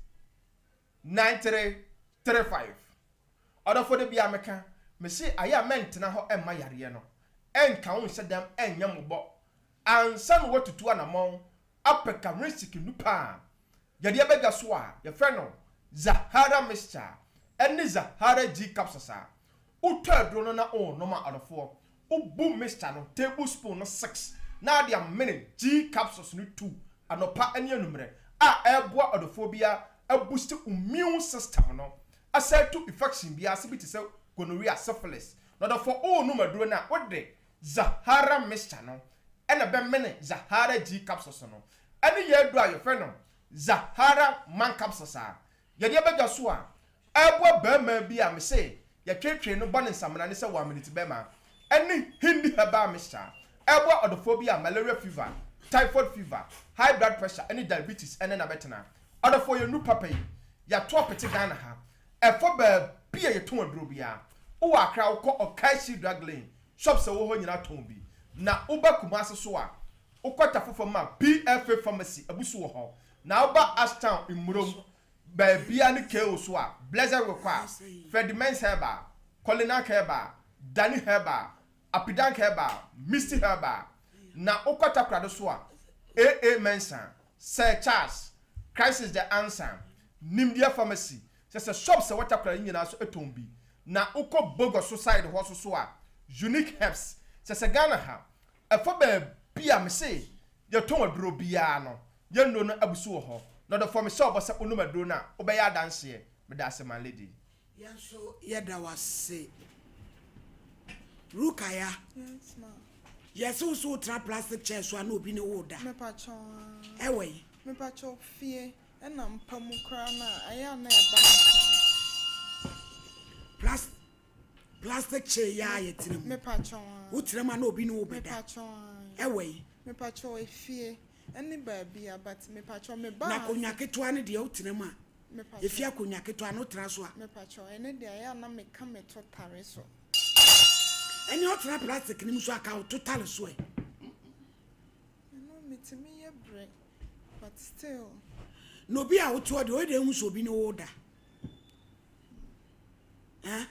9335 Ɔdɔfo da biara meka, mese ayɛ a mɛntena hɔ mma yareɛ no nka wo nhyɛ dam nyɛ mmɔbɔ ansa na woatutu anamɔn apɛ Karinsic nnupa a yɛde aba dwa so a yɛfrɛ no Zahara Mixture ne Zahara G Capsules a wotɔ aduro no na worenom a ɔdɔfoɔ wobu mixture no table spoon no six na ade amene G capsules no two anɔpa ne anwummerɛ a ɛreboa ɔdɔfoɔ biara abusti immune system no asan atu infection biara ase bi te sɛ gonorrhea, syphilis. Na ɔdɔfoɔ worenom aduro no a wode Zahara mixture no na ɛbɛmene Zahara G capsules no ɛne yɛn aduro a yɛfrɛ no Zahara man capsules a yɛde aba dwa so a ɛboa barima bi a mese yɛtwetwee no bɔ ne nsamena ne sɛ wɔameniti bɛma ɛne Hindi herbal mixture ɛboa ɔdɔfoɔ bi a malaria fever, typhoid fever, high blood pressure ɛne diabetes ɛne no abɛtena. Ɔdɔfoɔ yɛn nnuru papa yi yɛato apete Ghana ha ɛfa baabi a yɛtɔn aduro biara. Wowɔ Accra wokɔ Okaishie drug lane shops a ɛwɔ hɔ nyinaa tɔn bi. Na woba Kumasi so a wokɔ Tafo fam a PFA pharmacy abu so wɔ hɔ. Na woba Ashtown Mmurom Baabia ne KO so a, Blessed Wekɔ a, Freddie Mens Herbal, Kolinak Herbal, Danny Herbal, Apidank Herbal, Misty Herbal. Na wokɔ Takoradi so a, AA Mensah, Sir Charles, Christ is the Answer, Nimdeɛ Pharmacy, kyerɛ sɛ shops a ɛwɔ Takoradi nyinaa so tɔn bi. Na wokɔ Bogoso side hɔ so so a, Unique Herbs, kyerɛ sɛ Ghana ha, ɛfa baabi a mese yɛtɔn aduro biara no, Yɛn nnuro no abu so wɔ hɔ. Na ɔdɔfoɔ mehyɛ wo bɔ sɛ wonom aduro no a, wobɛyɛ adanseɛ. Meda ase my lady. Yɛn nso yɛda wo ase. Rukaya. Yes ma. Yɛse wo so wotena plastic chair so a na obi ne wo da. Mepakyɛw aa. Ɛwɔ yi. Mepakyɛw fie ɛna mpa mu koraa no a ɛyɛ a na ɛba no saa. Plas plastic chair yi a yɛtena mu. Mepakyɛw aa. Wotena mu a na obi ne wo bɛda. Mepakyɛw aa. Ɛwɔ yi. Mepakyɛw efie. Ɛne baabi a but mepakyɛw me baa Na akonwa ketewa no deɛ wotena mu a efi akonwa ketewa no wotena so a. Mepakyɛw ɛno deɛ ɛyɛ a na meka me to tare so. Ɛne ɔtena plastic no mu so aka wo to tare so ɛ. Ɛno metumi yɛ brɛ but still. Na obi a wote hɔ deɛ ɔyɛ dɛ ehu sɛ obi ne wo da. Eh?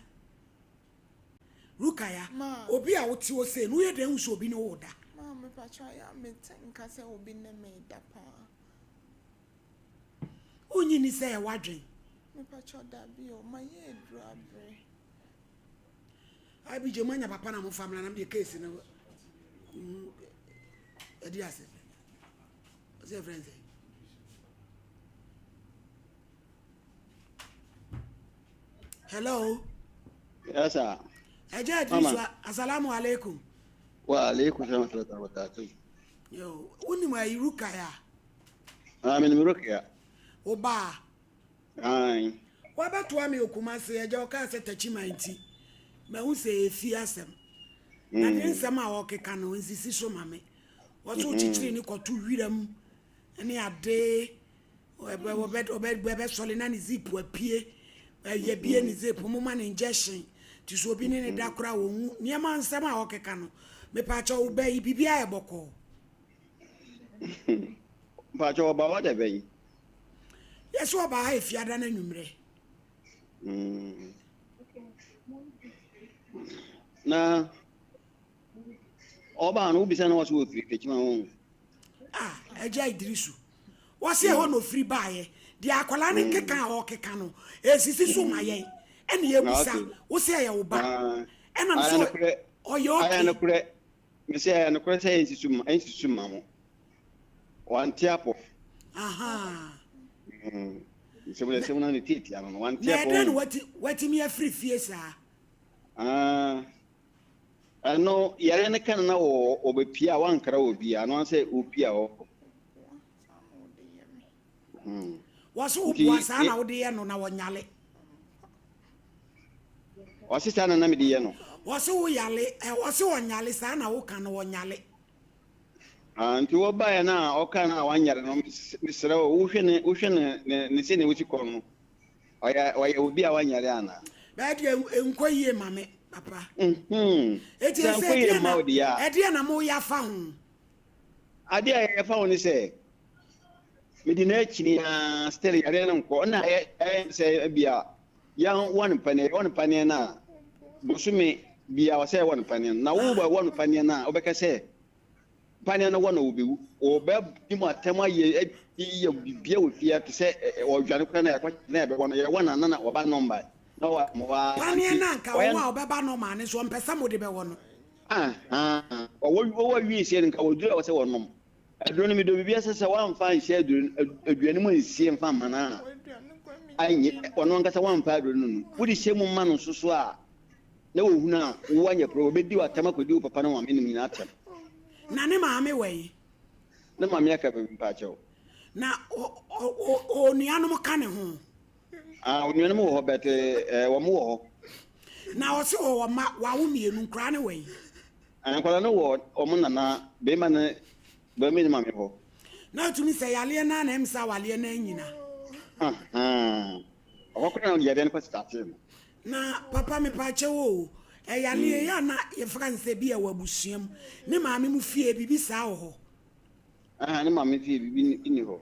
Rukaya, obi a wote hɔ sei no, woyɛ dɛn hu sɛ obi ne wo da? Ma mepakyɛ ayɛ a mete nka sɛ obi ne me da paa. Wonnye nni sɛ ɛyɛ w'adwen? Mepakyɛw dabi o, mayɛ aduru abrɛ. IBJ mo anya papa na mo fa mla na mo de case no ɛdi ase. Ɔsɛ yɛ friend sɛ. Hello. Yes sir. Ɛjɛ Idrisu asalamu alaikum. Wa alaikum salam wa rahmatullahi wa barakatuh. Yo, wonim ayi Rukaya? Ah, menim Rukaya. Wo ba? Ae. Wabɛtoa me wɔ Kumasi, agya ɔkaa sɛ Techiman nti, mahu sɛ ɛyɛ fie asɛm. Na ne nsɛm a ɔkeka no, nsisi so ma me. Wɔso wokyekyere ne kɔto wiram ne ade, ɔbɛsɔle na ne zip apue, yɛbie ne zip, moma no injection, nti sɛ obi ne ne da koraa ɔnwu. Nneɛma nsɛm a ɔkeka no, mepaakyɛw wo ba yi, biribiara yɛ bɔkɔɔ. Mpakyɛw ɔba hɔ da bɛn? Yɛsɛ ɔba ha efiada no anwummerɛ. Mm. Na ɔba no wobisa na wɔsɛ wɔfiri Tekyima ho. Ah, agya Idrisu. Wɔsɛ ɛhɔ na ofiri baeɛ. Deɛ akwadaa no keka a ɔkeka no, esisi so ma yɛn. Ɛna yɛbusa, wosɛ ɛyɛ wo ba. Ɛna no so ɔyɛ okay. Mese ɛyɛ nokorɛ sɛ ɛnsusu mma ɛnsusu mma mo. Wante apɔ. Ahaa. Mm. Nsɛm na nsɛm na ne tiatia no no wante Na apɔ. ɛdɛn na wati watumi afiri fie saa? Ah. Ɛno yare no ka no na wɔ ɔbɛpia a wankra wɔ bia ano sɛ ɔpia hɔ. Mm. Wɔso woboa saa na wode yɛ no na wɔnyale. Ɔse saa na na mede yɛ no. Wɔse wo yale ɛ wɔse ɔnyale saa na woka no ɔnyale. Ah nti wɔbaeɛ no a ɔka no a wanyare no mesrɛ wo wohwɛ ne wohwɛ ne ne ne sɛnea wosi kɔ no ɔyɛ ɔyɛ obi a wanyare anaa. Bɛyɛ deɛ nkɔ yie ma me papa. Mhm. Eti Sɛ ɛsɛ nkɔ yie ɛdeɛ mma na wo deɛ a. ɛdeɛ na moyɛ afa ho. Adeɛ a yɛfa ho ne sɛ mede no akyini ara still yareɛ no nkɔ ɛna ɛyɛ ɛyɛ sɛ ebia Yɛn wɔ no paneɛ, yɛwɔ no paneɛ no a, bosome bia ɔsɛ yɛwɔ no paneɛ no. Na wo bɛ wɔ no paneɛ no a, wobɛka sɛ paneɛ no wɔ no wɔbɛwu. Wɔbɛdi mu atɛm ayɛ yɛ bibia wɔ fie te sɛ ɔdwane koraa na yɛkɔ na yɛbɛwɔ no. Yɛwɔ no ana na wɔba nɔmba na wɔamoa Paneɛ no anka wɔwɔ a ɔbɛba nɔma no nso ɔmpɛ sɛ mode bɛwɔ no. Ahaa, wɔwɔ wie sie no nka wɔduru a wɔ sɛ wɔnom. Aduro no medɔ biribi sɛ sɛ woamfa anhyɛ aduro no aduane mu ansie mfa mma no a anyɛ ɔno ankasa woamfa aduro no no wode hyɛ mu ma no nso so a na wɔhunu a wo anyɛ korɔ wɔbɛdi w'atɛm akɔdi wo papa ne maame nom nyinaa atɛm. Na ne maame wɔ yi? Ne maame aka baabi mpaakyɛw. Na onuanom ka ne ho? Ah, onuanom wɔ hɔ but eh, wɔn wɔ hɔ. Na ɔse ɔwɔ mma, wawo mmienu, nkoraa ne wɔ yi? Nkwadaa no wɔ wɔn nana barima ne barima ne maame hɔ. Na otumi sɛ yareɛ no ara na ɛm sɛ awareɛ no anyina. Ahaa. Ɔhɔ koraa na yareɛ no kɔ startee no. Na papa mepaakyɛw oo, ɛyareɛ yi a na yɛfrɛ no sɛ bi ɛwɔ abusua mu, ne maame mo fie biribi saa wɔ hɔ? Ahaa, ne maame fie biribi nni hɔ.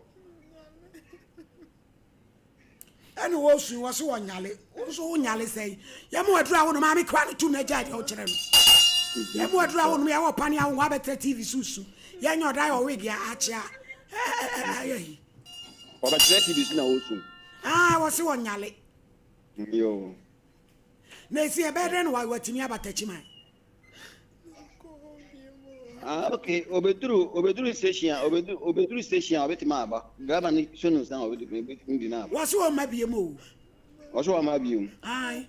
Ɛna wɔsu wɔ so wɔnyale wo nso wo nyale sɛn yɛma waduru awo no maame kura no tum na gyae deɛ wokyerɛ no yɛma waduru awo no yɛwɔ pane awo abɛtɛ tv so su yɛnyɛ ɔda yɛ ɔwig yɛ akyea ɛyɛ yi wɔbɛkyerɛ tv so na wɔsu ah wɔ se wɔnyale yo na ɛsi ɛbɛyɛ dɛn na watumi aba takyiman Ah, okay. Obeduru, obeduru station a, obeduru, obeduru station a, obetumi aba. Driver no so no nsa obetumi, obetumi di na aba. Wɔsi wɔn ma biem o. Wɔsi wɔn ma biem. Ayi.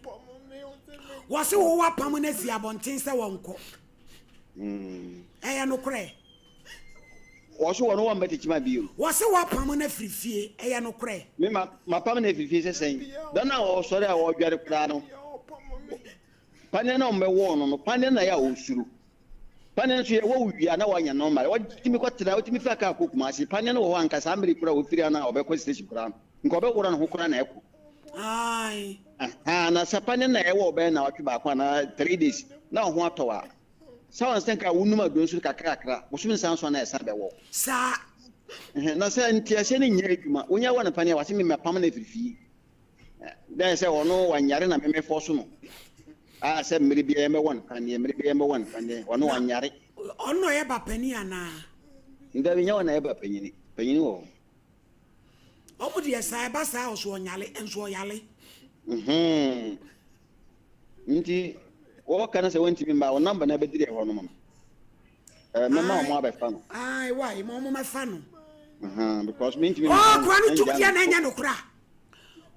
Wɔsi wɔn apam na si abɔnten sɛ wɔn kɔ. Hmm. Ɛyɛ nokorɛ. Wɔsi wɔn wɔn bɛ tete ma bio. Wɔsi wɔn apam na firi fie ɛyɛ nokorɛ. Me ma ma pam na firi fie sɛ sɛn. Dan a ɔsɔre a ɔdware koraa no. Paneɛ no a wɔbɛwɔɔ no no, paneɛ no na ɛyɛ a ɔsuro. Paneɛ no nso yɛwɔ wo wie a na wanya nɔmba. Wɔtumi kɔtena, wotumi fa kaa kɔ Kumasi. Paneɛ no wɔ hɔ a nka saa mmere koraa ɔfiri ha no a ɔbɛkɔ station koraa no, nka ɔbɛworɔ ne ho koraa na ɛkɔ. Ae. Ahaa, na sɛ paneɛ no na ɛwɔ wo bɛyɛ nnawɔtwe baako anaa 3 days na wo ho atɔ wo a, saa wɔn sɛ nka wonom aduro nso kakrakra, bosome nsa nso a na ɛsan bɛwɔ wo. Saa. Ɛhɛn, na sɛ nteaseɛ no nyɛ adwuma, wonya wɔ no paneɛ a, wɔse me mapam no afiri fie. Dɛn sɛ ɔno wanyare na meme fɔ so no a sɛ mmere biara yɛmmɛwɔ no paneɛ mmere biara yɛmmɛwɔ no paneɛ ɔno wanyare. Ɔno na ɔyɛ ba panin anaa? Dabi nyɛ ɔno na ɛyɛ ba panyini panyini wɔ hɔ. Ɔmo deɛ saa ɛba saa ɔso ɔnyale nso ɔyale. Mhm. Nti wɔka no sɛ wɔntumi mma wo number no abɛdiri ɛhɔ nom no. Ɛɛ mɛma wɔn abɛfa no. Ayi wa yi ma wɔn mɛfa no. Mhm, because mentumi mma wɔn. Ɔɔ kura no tum deɛ na ɛnyɛ no kura.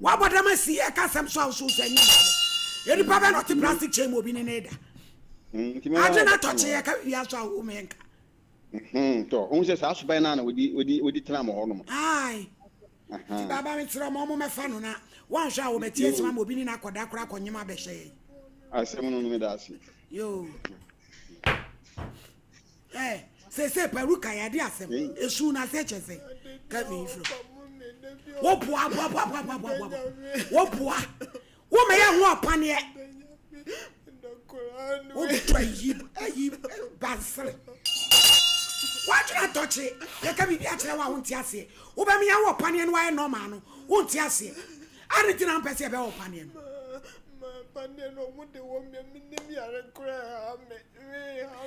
Wabɔ dam asi yɛ ka asɛm so a woso sɛ ɛnyɛ no. Nipa bɛ na ɔte plastic chain mu obi ne ne da. Adwene atɔkye yɛ ka wia so a wo mɛnka. Mhm, tɔ, wohu sɛ saa suban no a na wɔdi wɔdi wɔdi tena mo hɔ nom. Ae. Nti baaba mesrɛ mo ɔmo mɛfa no na wɔnhwɛ a wɔbɛte asim ama obi ne no akɔda koraa akɔnyem abɛhyɛ yɛn. Asɛm no no meda ase. Yoo. Eh, sese peruka yɛde asɛm. Esu na sɛ kyɛ sɛ. Kevin firi. Woboa boa boa boa boa boa boa. Woboa. Wo ma yɛ ho ɔpaneɛ. Wotɔ ayi ayi bansere. Wadwene atɔkye. Yɛka biribi akyerɛ wo a wonte aseɛ. Wobɛmea wo ɔpaneɛ no wayɛ normal no wonte aseɛ. Ade nti na wompɛ sɛ yɛbɛwɔ ɔpaneɛ no?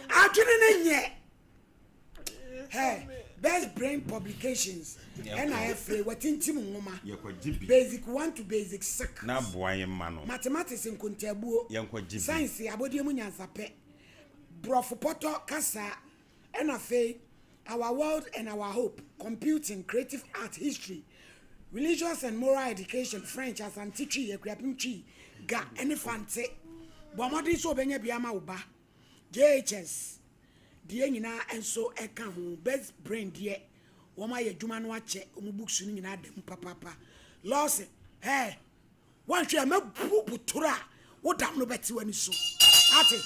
Adwene no nyɛ. Hey, Best Brain Publications ɛna ɛfrɛ watintim nwoma Basic 1 to Basic 6 na aboa yɛn mma no Mathematics nkontaabuo Yɛnkɔgye bi. Science abɔdeɛ mu nyansapɛ Borɔfo pɔtɔ kasa ɛna afei Our World and Our Hope Computing Creative Art History Religious and Moral Education French Asante Twi Akuapem Twi Ga ɛne Fante Bɔ mmɔden sɛ wobɛnya bi ama wo ba JHS deɛ nyinaa nso ka ho. Best Brain deɛ wɔn ayɛ adwuma no akyɛ, wɔn books no nyinaa da mu papaapa. Lawson, hɛɛ, wɔnhwɛ a mɛbu botoro a wo dam no bɛte w'ani so. Ate?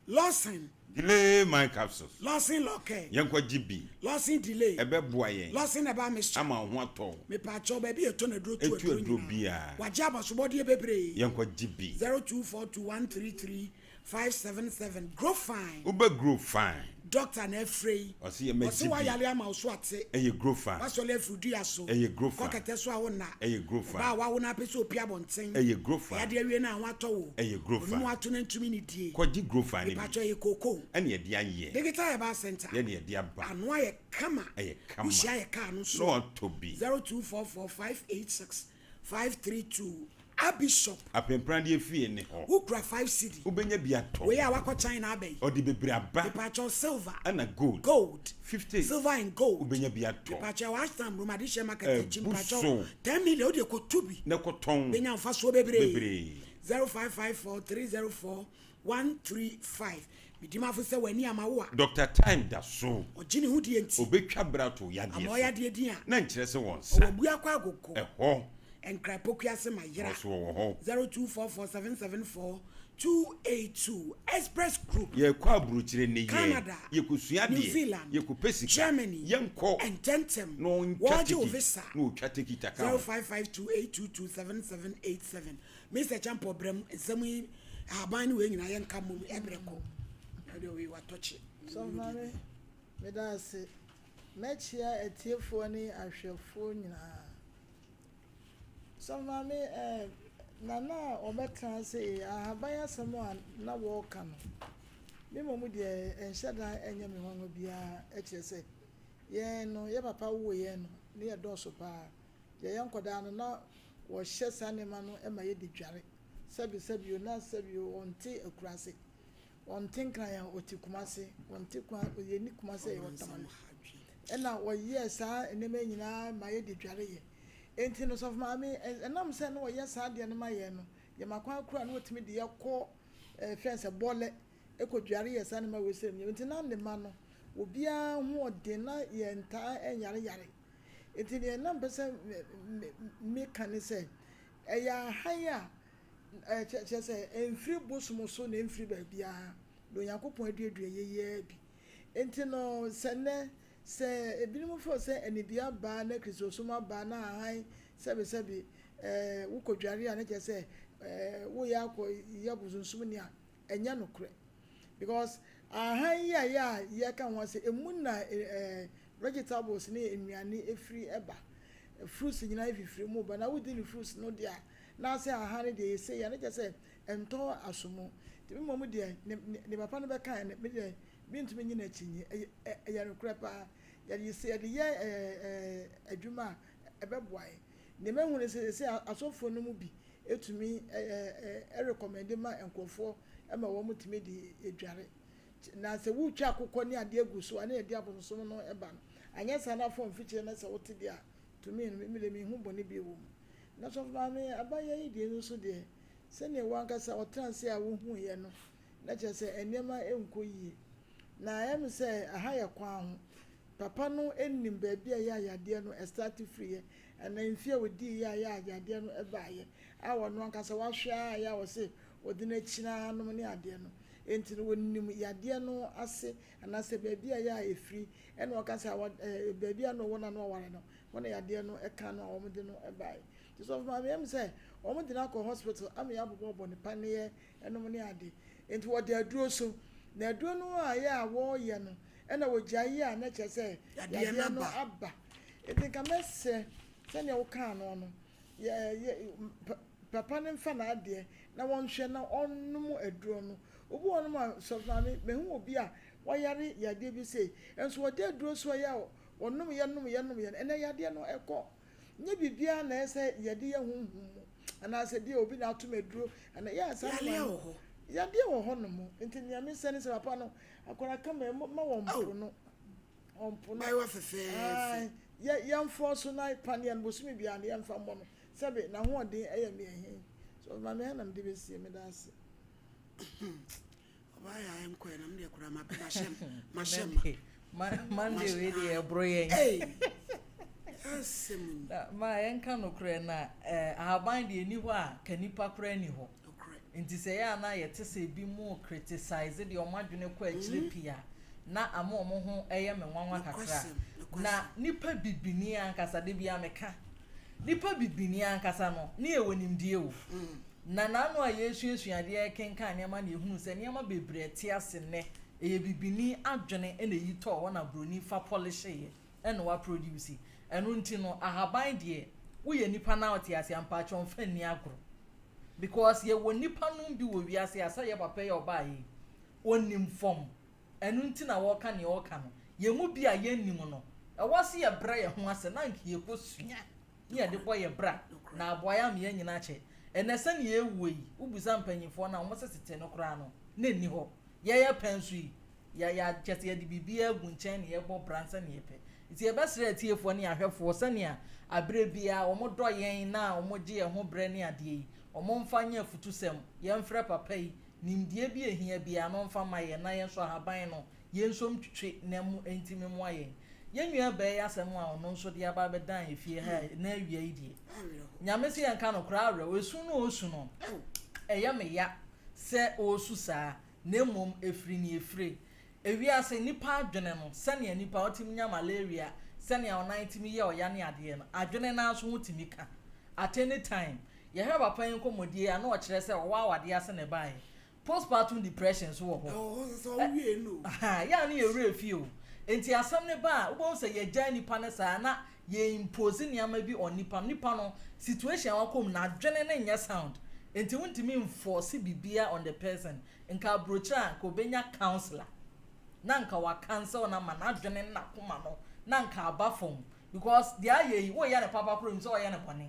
Lawson. Delay my capsules. Lawson Lɔkɛ. Yɛnkɔ gye bi. Lawson delay. Ɛbɛboa yɛn. Lawson ɛba mixture. Ama wo ho atɔ wo. Mepaakyɛw baabi a yɛtɔ n'aduro tu Etu aduro aduro nyinaa. biara. Wagye abasobɔdeɛ bebree. Yɛnkɔ gye bi. 0242133577 Grow fine. Wobɛ grow fine. Doctor na ɛfrɛ yi. Ɔse yɛ mɛ Ɔse gye bi. wayare ama wo so ate. Ɛyɛ grow fine. Wasɔre afiri dua so. Ɛyɛ grow Kɔ fine. kɛtɛ so a wo nna. Ɛyɛ grow fine. Ɔbaa a wawo na apɛ sɛ opie abɔnten. Ɛyɛ grow fine. Ɛyade awie no a ho atɔ wo. Ɛyɛ grow Onum fine. ato na ntumi ne die. Kɔ gye grow fine no bi. Mepakyɛw ɛyɛ kookoo. Ɛna yɛde ayɛ. Digital Herbal Center. Yɛna yɛde aba. Ano ayɛ kama. Ɛyɛ kama. Wohyia yɛ kaa no so. Na watɔ bi. 0244 586 532 Abishop. Apempradeɛ fie ne hɔ. Wo kura 5 cedi. Wobɛnya bi atɔ. Wei a wakɔ China aba yi. Ɔde bebree aba. Mepakyɛw silver. Ɛna gold. Gold. 50. Silver and gold. Wobɛnya bi atɔ. Mepakyɛw Ashtown room adehyɛ market akyi. Ɛbu Mepakyɛw so. 10 million wode kɔtu bi. Na kɔtɔn. Bɛnya mfasoɔ bebree. Bebree. 0554 304 135 Medimafo sɛ w'ani ama wo a. Doctor Time da so. Ɔgye ne ho die nti. Ɔbɛtwa bra to yadeɛ so. Ama ɔyadeɛ din a. Na nkyerɛ sɛ wɔn nsa. Ɔwɔ Abuakɔ Agogo. Ɛhɔ. Nkran Pokuase Mayera. Ɔso ɔwɔ hɔ. 0244 774 282 Express Group. Yɛkɔ aburokyire nnɛ yi. Canada. Yɛkɔsua New adeɛ. Zealand. Yɛkɔpɛ sika. Germany. Yɛnkɔ. Ntɛntɛm. Na ɔntwa Wɔgye wo tekit. visa. Na ɔtwa tekit aka ho. 0552 822 7787 Mister Champɔ brɛ mu nsɛm yi ahaban ne wei nyinaa yɛnka mmom ɛbrɛ kɔ ɛdeɛ wei watɔkye. Sɔfo Maame, meda ase. Mɛkyea atiefoɔ ne ahwɛfoɔ nyinaa. Sɔfo Maame, eh, Nana a ɔbɛtena ase yi, ahaban asɛm a na wɔreka no, me mmom deɛ ɛnhyɛ da nyɛ me nwanwa biara. Ɛkyerɛ sɛ yɛn no, yɛn papa woo yɛn no, ne yɛdɔɔso paa. Yɛyɛ nkwadaa no, na wɔhyɛ saa nneɛma no ma yɛdi dware. Sɛbi sɛbi o, na sɛbi o, ɔnte akuraase, ɔnte Nkran a, ɔte Kumase, ɔnte kwa, yɛnni Kumase a, yɛwɔ Tamale. Ɛna wɔyɛɛ saa nneɛma yi nyinaa ma yɛdi dware yɛ. Enti no, Sɔfo Maame, ɛnam sɛ na wɔyɛ saa adeɛ no ma yɛn no, yɛma kwan koraa na wɔtumi de yɛkɔ ɛɛ fɛn sɛ bɔlɛ kɔ dware yɛ saa nneɛma wei sɛ. Enti na ne mma no, obiara ho ɔden na yɛntaa nyareyare. Enti deɛ na mepɛ sɛ meka ne sɛ, ɛyɛ ahan a kyerɛ sɛ ɛmfiri bosom so na ɛmfiri baabiara, na Onyankopɔn aduadua yɛ yi ara bi. Enti no, sɛ nnɛ, sɛ ebinom feel sɛ anibue aba na Kristosom aba na ahan sɛbesɛbe wokɔdware a na kyerɛ sɛ woreyɛ akɔyɛ bosonsomni a, ɛnyɛ nokorɛ. Because ahan yi a yɛ a yɛka ho asɛ, emu na vegetables ne nnuane firi ba. Fruits nyinaa fifiri mu ba. Na wodi ne fruits no deɛ a, na asɛ ahan no deɛ ɛyɛ sei a, na kyerɛ sɛ ɛntɔ aso mu. Nti me mmom deɛ, ne papa no bɛkaeɛ no, me deɛ mentumi nye no akyinnye. Ɛyɛ nokorɛ paa. Yɛde sɛ yɛde yɛ ɛɛ ɛɛ adwuma a, ɛbɛboa yɛn. Nea mahu ne sɛ seesei asɔfoɔ no mu bi tumi ɛɛ ɛrekɔmɛnde ma nkurɔfoɔ ma wɔtumi de dware. Na sɛ wotwa akokɔ ne adeɛ gu so a, na yɛde abosonsom no ba no. Anyɛ saa na afɔ mfikyire na sɛ wote deɛ a, tumi no, me deɛ menhu bɔne bi wɔ mu. Na sɔfo maame abayɛ yi deɛ nso deɛ, sɛdeɛ wo ankasa ɔtena ase a wohuiɛ no, na kyerɛ sɛ nneɛma nkɔ yie. Na ɛyɛ me sɛ aha yɛ kwan ho. Papa no nim baabi a ɛyɛ a yadeɛ no ɛstarte firiiɛ, anaa mfeɛ a ɔdiiɛ a ɛyɛ a yadeɛ no baeɛ, a ɔno ankasa wahwɛ ara a ɛyɛ a ɔse ɔde no akyini ara nom ne adeɛ no. Enti no ɔnim yadeɛ no ase anaasɛ baabi a ɛyɛ a ɛfiri, ɛna ɔka sɛ awa ɛɛ baabi a na ɔwɔ no a na waware no, hɔ na yadeɛ no ka no a wɔde no baeɛ. Nti sɔfo maame ɛm sɛ wɔde no akɔ hospital ama yɛabobɔbɔ no paneɛ nom ne ade. Nti wɔde aduro so. Na aduro no a ɛyɛ a wɔreyɛ no, ɛna wɔgyae yɛ a na kyerɛ sɛ yadeɛ no aba. Nti nka mɛsrɛ sɛdeɛ wokaa no no, yɛ yɛ papa no mfa n'adeɛ na wɔnhwɛ na ɔnnom aduro no. Obi wɔ hɔnom a, sɔfo maame, mahu obi a wayare yadeɛ bi sei, nso wɔde aduro so ɛyɛ a wɔnom yɛ nom yɛ nom yɛ no, ɛnɛ yadeɛ no ɛkɔ. Nyɛ biribiara na ɛyɛ sɛ yɛde yɛ honhom mu anaasɛ bi a obi na atom aduro anaa yɛ a saa Yadeɛ wɔ hɔ. Yadeɛ wɔ hɔ nom. Nti nea mesɛ ne sɛ papa no akwadaa kama yi ma wɔn mpo no. Ɔmpo no. Bayewa fɛfɛɛfɛ. Ae, yɛ yɛmfɔ so na paneɛ no bosome biara no yɛmfa mmɔ no. Sɛbe n'ahoɔden yɛ me ahi. So maame ha na mede bɛsie meda ase. Ɔbaa yɛ ayɛ nkɔɛ na medeɛ koraa mahyɛ mahyɛ ma. Monday wei deɛ ɛboro yɛn. Ei! Asɛm ni. Ma yɛnka nokorɛ na eh, ahaban deɛ ɛni hɔ a ka nipa koraa ni hɔ. Nti sɛ ɛyɛ a na yɛte sɛ ebinom criticize deɛ wɔn adwene kɔ akyire pii a, na ama wɔn ho yɛ me nwanwa kakra. Na nipa bibini ankasa, da biara meka, nipa bibini ankasa no, ne yɛwɔ nimdeɛ o. Na n'ano a yɛresuasua adeɛ rekenkan nneɛma na yɛhunu sɛ nneɛma bebree a ɛte ase nnɛ, ɛyɛ bibini adwene na ɛyi tɔɔ hɔ na buroni fa pɔlehyeeɛ na waproduce. Ɛno nti no, ahaban deɛ, woyɛ nipa na wote ase a, mpakyɛw mfa nni agorɔ. Because yɛwɔ nnipa nom bi wɔ wiase a sɛ yɛ papa yi a ɔbaeɛ yi, ɔnim fam. Ɛno nti na ɔreka nea ɔreka no. Yɛn mu bi a yɛnnim no, ɛwɔ sɛ yɛbrɛ yɛn ho ase na anka yɛkɔsua na yɛde bɔ yɛn bra na aboa yɛn ama yɛanyini akyɛ. Ɛnnɛ sɛnea yɛwɔ yi, wobisa mpanimfoɔ no a, wɔse tete no koraa no, na ɛnni hɔ. Yɛyɛ pɛ nso yi, yɛ, yɛ, kyerɛ sɛ yɛde biribiara agu nkyɛn na yɛbɔ bra sɛnea yɛpɛ. Nti yɛbɛsrɛ atiefoɔ ne ahwɛfoɔ sɛnea aberɛ biara wɔdɔ yɛn na wɔgye yɛn ho berɛ ne adeɛ yi, wɔmfa nyɛ afutusɛm, yɛmfrɛ papa yi, nimdeɛ bi a ɛhia biara no ɔmfa mma yɛn na yɛn nso ahaban no yɛnsom ntwitwe na mu ntimi mmoa yɛn. Yɛn nua baa yi asɛm a ɔno nso de aba abɛdan efie ha na awia yi deɛ, Nyame se yɛnka nokorɛ awerɛhoɔ, esu no ɔresu no ɛyɛ me ya sɛ ɔresu saa na mmom ɛfiri nea ɛfire. Ewiase, nnipa adwene no, sɛnea nnipa wotumi nya malaria, sɛnea wo nan tumi yɛ ɔya ne adeɛ no, adwene no ara nso ho tumi ka at any time. Yɛhwɛ papa yi nkɔmmɔdie yi a, na ɔkyerɛ sɛ ɔwɔ awadeɛ ase na ɛbaeɛ. Postpartum depression nso wɔ hɔ. Ɛwɔ hɔ sɛ wowie no o. Ahaa, yɛ a na yɛn werɛ fi o. Enti asɛm no ba a, wobɛhu sɛ yɛgyae nnipa no saa na yɛ impose nneɛma bi on nnipa no. Nnipa no, situation a wakɔ mu no, n'adwene no nyɛ sound. Enti wontumi nforce biribiara on the person. Nka abrokyire a nka obenya councilor na nka wa council no ama n'adwene ne n'akoma no na nka aba fam because deɛ ayɛ yi woyɛ no papa koraa onim sɛ ɔyɛ no bɔne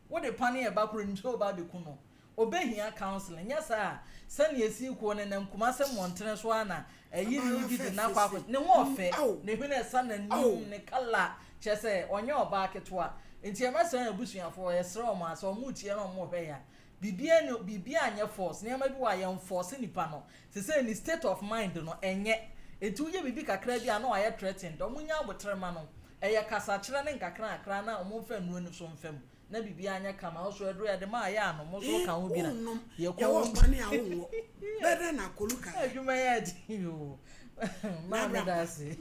wode pane ɛba koraa onim sɛ ɔba abɛku no obehia counseling nyɛ saa a sɛnea esi kɔ nenam Kumase mmɔntene so ara na ayi ne bi de no akɔ akɔ ne ho ɔfɛ ne hwene ɛsa n'anim ne kala kyerɛ sɛ ɔnyɛ ɔbaa ketewa nti yɛbɛsrɛ n'abusuafoɔ yɛsrɛ wɔn a sɛ wɔn retie na wɔn rehwɛ yɛn a Biribiara nni hɔ, biribiara nyɛ force, nneɛma bi wɔ a yɛn force nipa no, sesei ne state of mind no ɛnyɛ, nti woyɛ biribi kakra bi a na wayɛ threatened, wɔn nya abotere ma no, ɛyɛ kasakyerɛ ne nkakra nkakra na wɔn nfa nnuro no so nfa mu na biribiara nyɛ kama, wo so aduro yɛde ma a yɛ anom, wo nso ka ho bi na yɛ kɔ Yɛwɔ ɔkwane a wonwɔ, bɛdɛ na kolu kaya. Adwuma yɛ den oo, maa meda ase.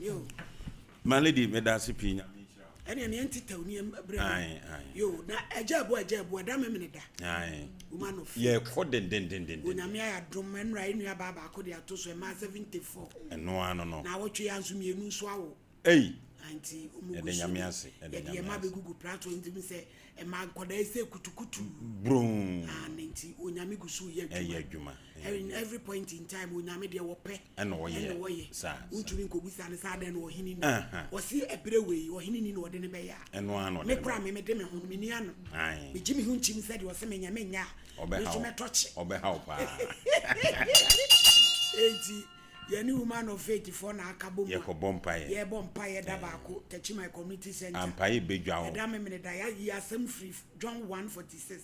My lady meda ase pii Nyame nhyira wo. Ɛneɛ neɛ ntetɛw neɛ brɛ Ae ae. Yo na agya abu agya abu ɛda memene da. Ae. Woman of faith. Yɛ kɔ dendendenden. Onyame ayɛ adom ɛnora yɛ nua baa baako de ato so ɛmaa 74. Ɛno ano no. Na awɔtwe yɛ nso mmienu nso awo. Ei. Nti ɔmo Yɛda gu so Nyame de ase yɛda yɛde Nyame ɛma ase. bɛgugu platform nti sɛ ɛma nkɔdaa yi sɛ kutukutu. Broo. Aane nti onyame. Onyame gu so reyɛ Ɛyɛ adwuma. adwuma. In every point in time, Onyame deɛ wɔpɛ Ɛna ɔyɛ. ɛna ɔyɛ. Saa, saa. Wontumi nkɔbisa no sɛ adɛn na ɔhene ni. Aha. Ɔse ɛberɛ wei, ɔhene ni na ɔde no bɛyɛ a. Ɛno ara na ɔde Me no koraa bɛyɛ. me mede me ho no, menni ano. Ae. Megye me ho nkyim sɛ deɛ ɔse menyɛ menyɛ a, me Ɔbɛha nso wo. mɛtɔ kye. Ɔbɛha wo paa. Enti yɛne Woman of Faith foɔ na aka bɔ mu a Yɛkɔbɔ mpaeɛ. yɛrebɔ mpaeɛ da baako, Techiman Community Centre. Ampaeɛ bɛdwa hɔ. Ɛda Memeneda, yɛayi asɛm firi John 1:46.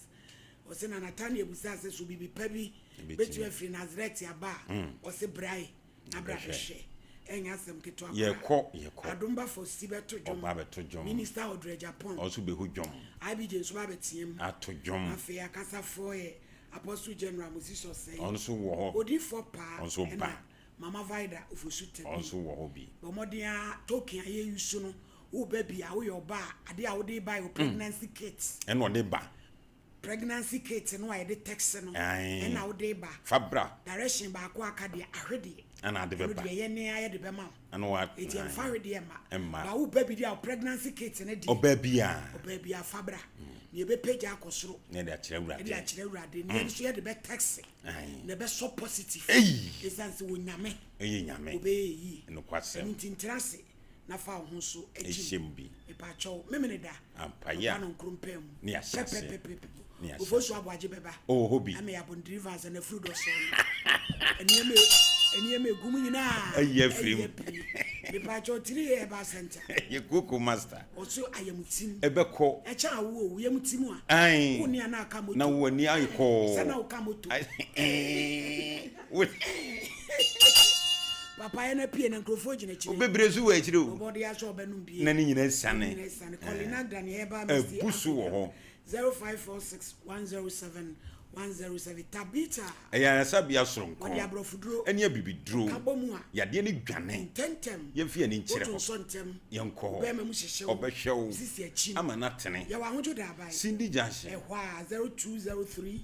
Ɔse na Natanael bisaa sɛ, So biribi pa bi bɛtumi afiri Nasaret aba a? Ɔse, Brae na bra bɛhwɛ. Ɛnyɛ asɛm ketewa koraa. Yɛkɔ, yɛkɔ. Adom Bafo si bɛto dwom. Ɔba bɛto dwom. Minister Audrey Agyapong. Ɔnso bɛhu dwom. IBJ nso ba bɛteam. Ato dwom. Afei akasafoɔ yɛ Apostle General Moses Osei. Ɔno nso wɔ hɔ. Odiyifoɔ Paa Ɔno nso ɛna ba. Mama Vida Ofosu Tabi. Ɔno nso wɔ hɔ bi. Bɔ mmɔden ara token a yɛ use no, woba bi a woyɛ ɔba a, adeɛ a wode ba yɛ wo pregnancy kit. Ɛna ɔde ba. Pregnancy kit no a yɛde text no Ae. ɛna wode ba. Fa bra. Direction baako aka deɛ ahwedeɛ. Ɛna ade Ɛno bɛba. deɛ yɛn ne ayɛ de bɛma wo. Ɛna wa. Eti ɛmfa ahwedeɛ mma. Ɛmma. Ba wo ba bi deɛ a wo pregnancy kit no deɛ. Ɔbaa biara. Ɔbaa biara fa bra. Na yɛbɛpagya akɔ soro. Na yɛde akyerɛ Awurade. Yɛde akyerɛ Awurade. Na yɛn nso yɛde bɛ text. Ae. Na ɛbɛsɔ positive. Ei. Esiane sɛ Onyame. Ɛyɛ Nyame. Ɔbɛyɛ yie. Nokwasɛm. Ɛno nti ntena ase. na fa wo ho so Hyɛ mu bi. Mepaakyɛw, Memeneda. Ampa yɛ a. Ɔba no nkoro mpaa mu. Ne yɛahyɛ aseɛ. Pɛpɛpɛpɛpɛ. Ne yɛahyɛ Ofosu aseɛ. Aboagye bɛba. Ɔwɔ hɔ bi. Ama yɛabɔ deliverance na afuru dɔ sɔɔ no. Nneɛma nneɛma egu mu nyinaa. Ayi afiri mu. Ayi apue. Mepaakyɛw, 3A Herbal Center. Yɛ Koko Master. Ɔso ayamtim. Ɛbɛkɔ. Ɛkyɛn awo o, wo yam tim a. Ae. Wo nea na aka moto. Na wo ani ayɛ kɔɔ. Sɛ na woka moto. Wo. Papa yɛ na pie na nkurɔfoɔ gyina akyire. Bebree nso wɔ akyire o. Ɔbɔ de asɔ ɔbɛnom bie. Na ne nyinaa siane. Ne nyinaa siane. Kɔlina Dani Herbal Misty Abu so wɔ hɔ. 0546 107 107 Tabitha. Ɛyɛ ayaresabea soronko. Wɔde aborɔfoduro. Ɛne abibiduro. Ka bɔ mu a. Yadeɛ no dwane. Ntɛntɛm. Yɛmfa yɛn ani nkyerɛ hɔ. Woto nsɔ ntɛm. Yɛnkɔ hɔ. Bɛrima mu hyehye wo. Ɔbɛhwɛ wo. Sisi akyi. Ama no atene. Yɛwɔ ahodwo daaban. Cindy Junction. Ɛhɔ a 0203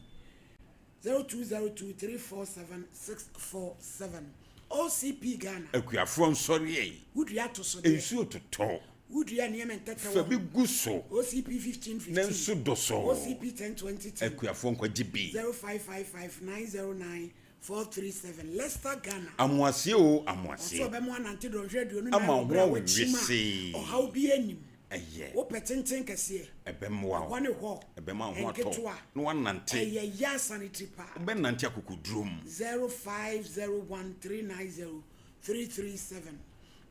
0202 347 647 OCP Ghana. Akuafoɔ nsɔre ei. Wodua atosodeɛ. Nsuo totɔ. Wodua nneɛma ntɛtɛ wɔ Fa bi ho. gu so. OCP 15 15. Ne nso dɔ so. OCP 10 20 10. Akuafoɔ nkɔgye bi. 0555 909 437 Leicester Ghana. Amoaseɛ o amoaseɛ. Ɔsɛ ɔbɛmo anante dɔnhwere 24 Ama wɔ berɛ a ho wakyim a awewesee. ɔhaw biara nnim. Ɛyɛ. Wopɛ tenten kɛseɛ. Ɛbɛmmoa wo. Ɛhɔ ne hɔ. Ɛbɛma wo ho atɔ wo. Nketewa. Na woanante. Ɛyɛ ya sanitary pad. Wobɛnante akokoduro mu. 0501 390 337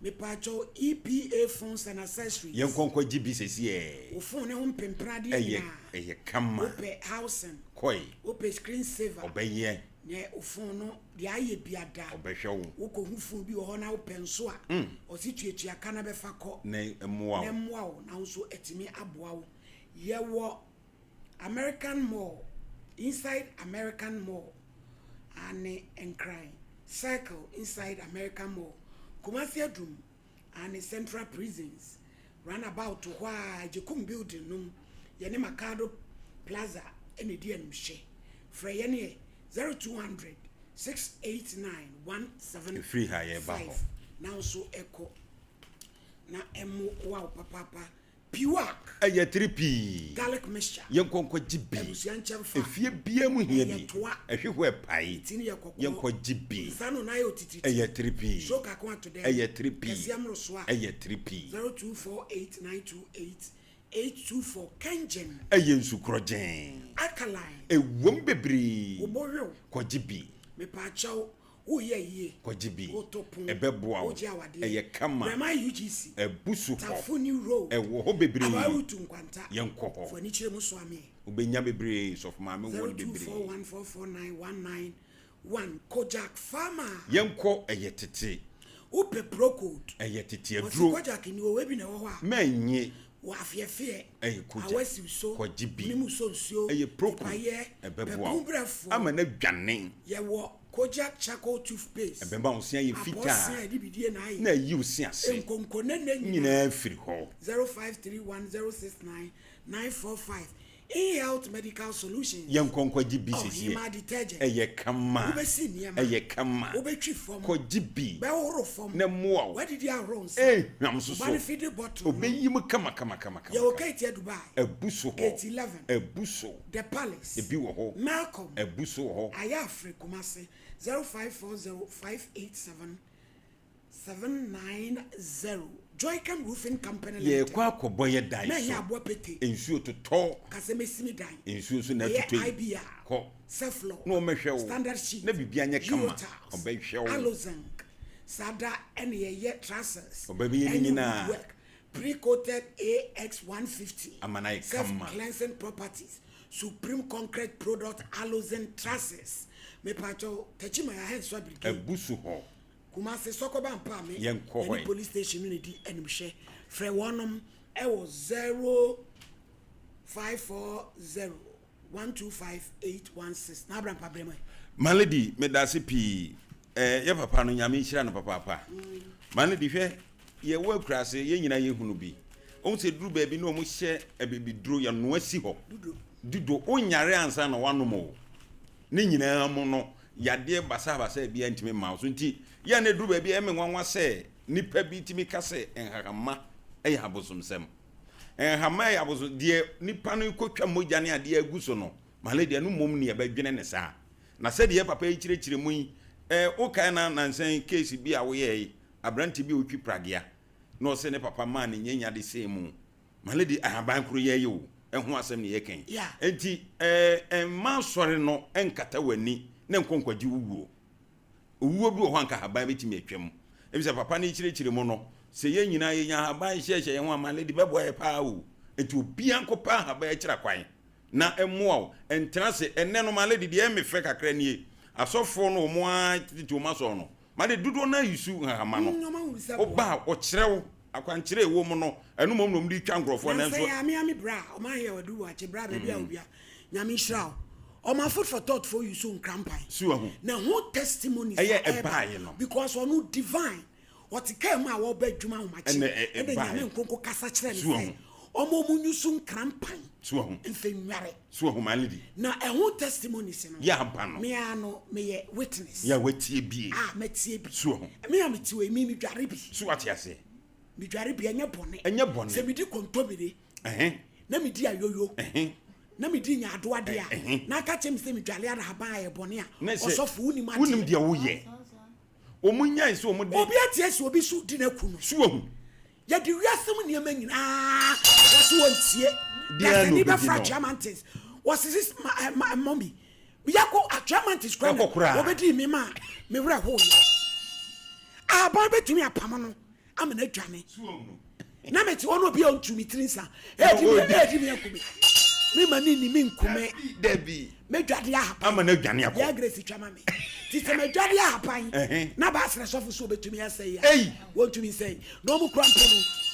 Mepaakyɛw EPA phones and accessories. Yɛnkɔ nkɔgye bi sesiɛ. Wo phone ne ho mpempenadeɛ Ɛyɛ nyinaa. ɛyɛ kama. Wopɛ housing. Kɔe. Wopɛ screen saver. Ɔbɛyɛ. Nea wo phone no deɛ ayɛ biada. Ɔbɛhwɛ wo. Wokɔhu phone bi wɔ hɔ na wopɛ nso a, ɔse tuatua ka na bɛfa kɔ. Na ɛmmoa wo. Na ɛmmoa wo na wo nso atumi aboa wo. Yɛwɔ American Mall, inside American Mall, ane Nkran Circle inside American Mall, Kumasi Adum, ane Central Prisons runabout hɔ a, Agyekum Building no mu, yɛne Makado Plaza na ɛdi animhyɛ. Frɛ yɛn ɛ 0200 689 Ɛfiri ha yɛreba hɔ. 175 na wo nso kɔ na ɛmmoa wo papaapa. Piwak. Ɛyɛ tiri pii. Garlic mixture. Yɛnkɔ nkɔgye bi. Abusua nkyɛmfa. Efie biara mu hia bi. Ɛyɛ toa. Ɛhwe hɔ ɛpae. Ti no yɛ kɔkɔɔ. Yɛnkɔ gye bi. Nsa no nan yɛ otititi. Ɛyɛ tiri pii. Stroke ako ato dɛm. Ɛyɛ tiri pii. Kɛseɛ mmorosoa. Ɛyɛ tiri pii. 0248 928 824 Kangen. Ɛyɛ nsu korɔgyenn. Alkaline. Ɛwom bebree. Wo bo hwew. Kɔgye bi. Mepaakyɛw, woyɛ yie. Kɔgye bi. Woto pon. Ɛbɛboa wo. Wogye awadeɛ. Ɛyɛ kama. Brɛma UGC. Abu so hɔ. Tafo New Road. Ɛwɔ hɔ bebree. Abaa Route Nkwanta. Yɛnkɔ hɔ. Fo ani kyerɛ mu soa me. Wobɛnya bebree. Sɔfo Maame wɔ no bebree. 0241449191 Kojak Pharma. Yɛnkɔ ɛyɛ tete. Wopɛ Procold. Ɛyɛ tete Wɔse aduro. Kojak ni o, wei bi na ɛwɔ hɔ a. Mɛnnye. Wɔ afeɛfeɛ. Ɛyɛ Kojak. Awasiw so. Kɔgye bi. Mene mu sɔ nsuo. Ɛyɛ Procold. Tipayɛ. Ɛbɛboa Pɛpun wo. brɛfoɔ. Ama no adwane. Yɛwɔ Kojak charcoal toothpaste. Ɛbɛma wo se ayɛ fitaa. Abɔse a yɛde bidie na ayɛ. Na ayi wo se ase. Nkonkonene nyinaa. Nyinaa firi hɔ. 0531069945. InHealth Medical Solutions. Yɛnkɔ nkɔgye bi sesie. Ɔhemaa Detergent. Ɛyɛ kama. Wobɛsi nneɛma. Ɛyɛ kama. Wobɛtwi fam. Kɔgye bi. Bɛhohoro fam. Na mmoa wo. Woadidi ahoro nsa. Ɛhwam nso so. Wo ba no fidi bottle no. Ɔbɛyi mu kama kama kama kama. Yɛwɔ Ketia Dubai. Abu so hɔ. Gate 11. Abu so. The Palace. Ebi wɔ hɔ. Melcom. Abu so wɔ hɔ. Ayafre Kumasi 0540 587 790 Joycam Roofing Company Limited. Yɛrekɔ akɔbɔ yɛ dan Na ɛnyɛ so. aboa pete. Nsuo totɔ. Ka sɛ mɛsi me dan. Nsuo nso na Ɛyɛ atotɔ yi. IBR. Kɔ. Ceflor. Na ɔmmɛhwɛ wo. Standard sheet. Na biribiara nyɛ kama. Eurotiles. Ɔbɛhwɛ wo. Alozinc. Sada ɛna yɛyɛ trusses. Ɔbɛyɛ ne Ɛne nyinaa. woodwork. Pre-coated AX150. Ama no ayɛ kama. Self-cleansing properties. Supreme Concrete Product Alozinc trusses. Mepakyɛw, Techiman Ahensua Brigade. Abu so hɔ. Kumasi Sɔkɔba Mpaame Yɛnkɔ hɔ ɛne ɛ. police station no na ɛdi animhwɛ. Frɛ wɔnom ɛwɔ 0540 125 816. Na abra mpa brɛ mu ɛ. My lady medase pii eh, yɛ papa no nyame nhyira no papaapa. My lady hwɛ yɛwɔ akurase yɛn nyinaa yɛhunu bi. Ɔhu sɛ duru baabi na ɔmo hyɛ abibiduro yɛnoa si hɔ. Dudo wonyare ansa na wanom o. Ne nyinaa mu no, yadeɛ basabasa biara ntumi mma wo so. Nti, yɛ a na ɛduru baabi a ɛyɛ me nwanwa sɛ nnipa bi tumi ka sɛ nhahamma yɛ abosomsɛm. Nhahamma yɛ abosom, deɛ nipa no rekɔtwa mogya ne adeɛ agu so no, my lady, ɛno mmom ne yɛbɛdwene ne saa. Na sɛdeɛ yɛ papa yi kyerɛkyerɛ mu yi, eh, wokae na nansa yi case bi a woyɛe, aberante bi a ɔtwi pragea, na ɔse ne papa maa ne nyanya de sɛe mu. My lady, ahaban koro yɛ yi o, ɛho asɛm ne yɛka yi. Enti ɛɛ mma asɔre no nkata w'ani na nkɔ nkwagye wo wuo. Owuo bi wɔ hɔ a nka ahaban bɛtumi atwam. Efisɛ papa no kyerɛkyerɛ mu no, sɛ yɛn nyinaa yɛnya ahaban hyehyɛ yɛn ho a, my lady, bɛboa yɛ paa o. Enti obiara nkɔpɛ ahaban akyira kwan na ɛmmoa wo. Ɛntena ase. Ɛnnɛ no, my lady, deɛ ɛyɛ me fɛ kakra nie, asɔfoɔ no wɔn ara tete wɔn asɔre no, my lady, dodoɔ no ara use nhahama no. Woba a, wɔkyerɛ wo Akwankyerɛ a ɛwɔ mu no, ɛno mmom na wɔde retwa nkurɔfoɔ Nansa nanso. yi a me a me bra ɔman yɛ wadu wakye bra baabi a obia nyame nhyira wo ɔma food for thought for you so nkrampan So wahu. na ho testimonies Ɛyɛ a ɛba ɛbaeɛ no. because ɔno divine ɔte kaa mu a wɔba adwuma ahomakye Ɛna ɛ- ɛna ɛbaeɛ. nyame nkonko kasa kyerɛ ne So wahu. sɛ ɔma ɔmo nyusu nkrampan So wahu. mfɛ nware So wahu my lady. na ɛho testimonies no Yɛ ampa no. me ara no meyɛ witness Yɛ a watie bie. a matie bi So wahu. me a mete wei me medware bi So wate aseɛ. medware bi ɛnyɛ bɔne Ɛnyɛ bɔne. sɛ medi kontomire Ɛhɛn. na medi ayoyo Ɛhɛn. na medi nyaadoa deɛ a Ɛhɛn. na aka kyerɛ me sɛ medware arahaban ayɛ bɔne a Ne sɛ ɔsɔfo wonim adeɛ wonim deɛ woyɛ. Wɔn nyae sɛ wɔn de. Obi ate asi obi so di n'aku no. So wahu. Yɛde wiase mu nneɛma nyinaa wɔsi wɔn tie. Dasani bɛfra Atwea Mountains. Wɔsi sisi ma eh, ma eh, mɔmi. Yɛkɔ Atwea Mountains kura na wɔbɛdi mi ma me werɛ hoo yɛ. Ahaban bɛtumi apam no ama no adwane. Na mete hɔ na obi a ɔntu me tiri nsa. Ɛdi mi ɛdi mi aku me. Me ma ne ni me nkume. Dabi. Mɛdwade ahaban. Ama no adwane akɔ. Yɛ Grace twa ma me. Ti sɛ mɛdwade ahaban. Na ba asrɛ sɔfo so obetumi asɛe a. Wɔntumi nsɛe. Na wɔn kura mpo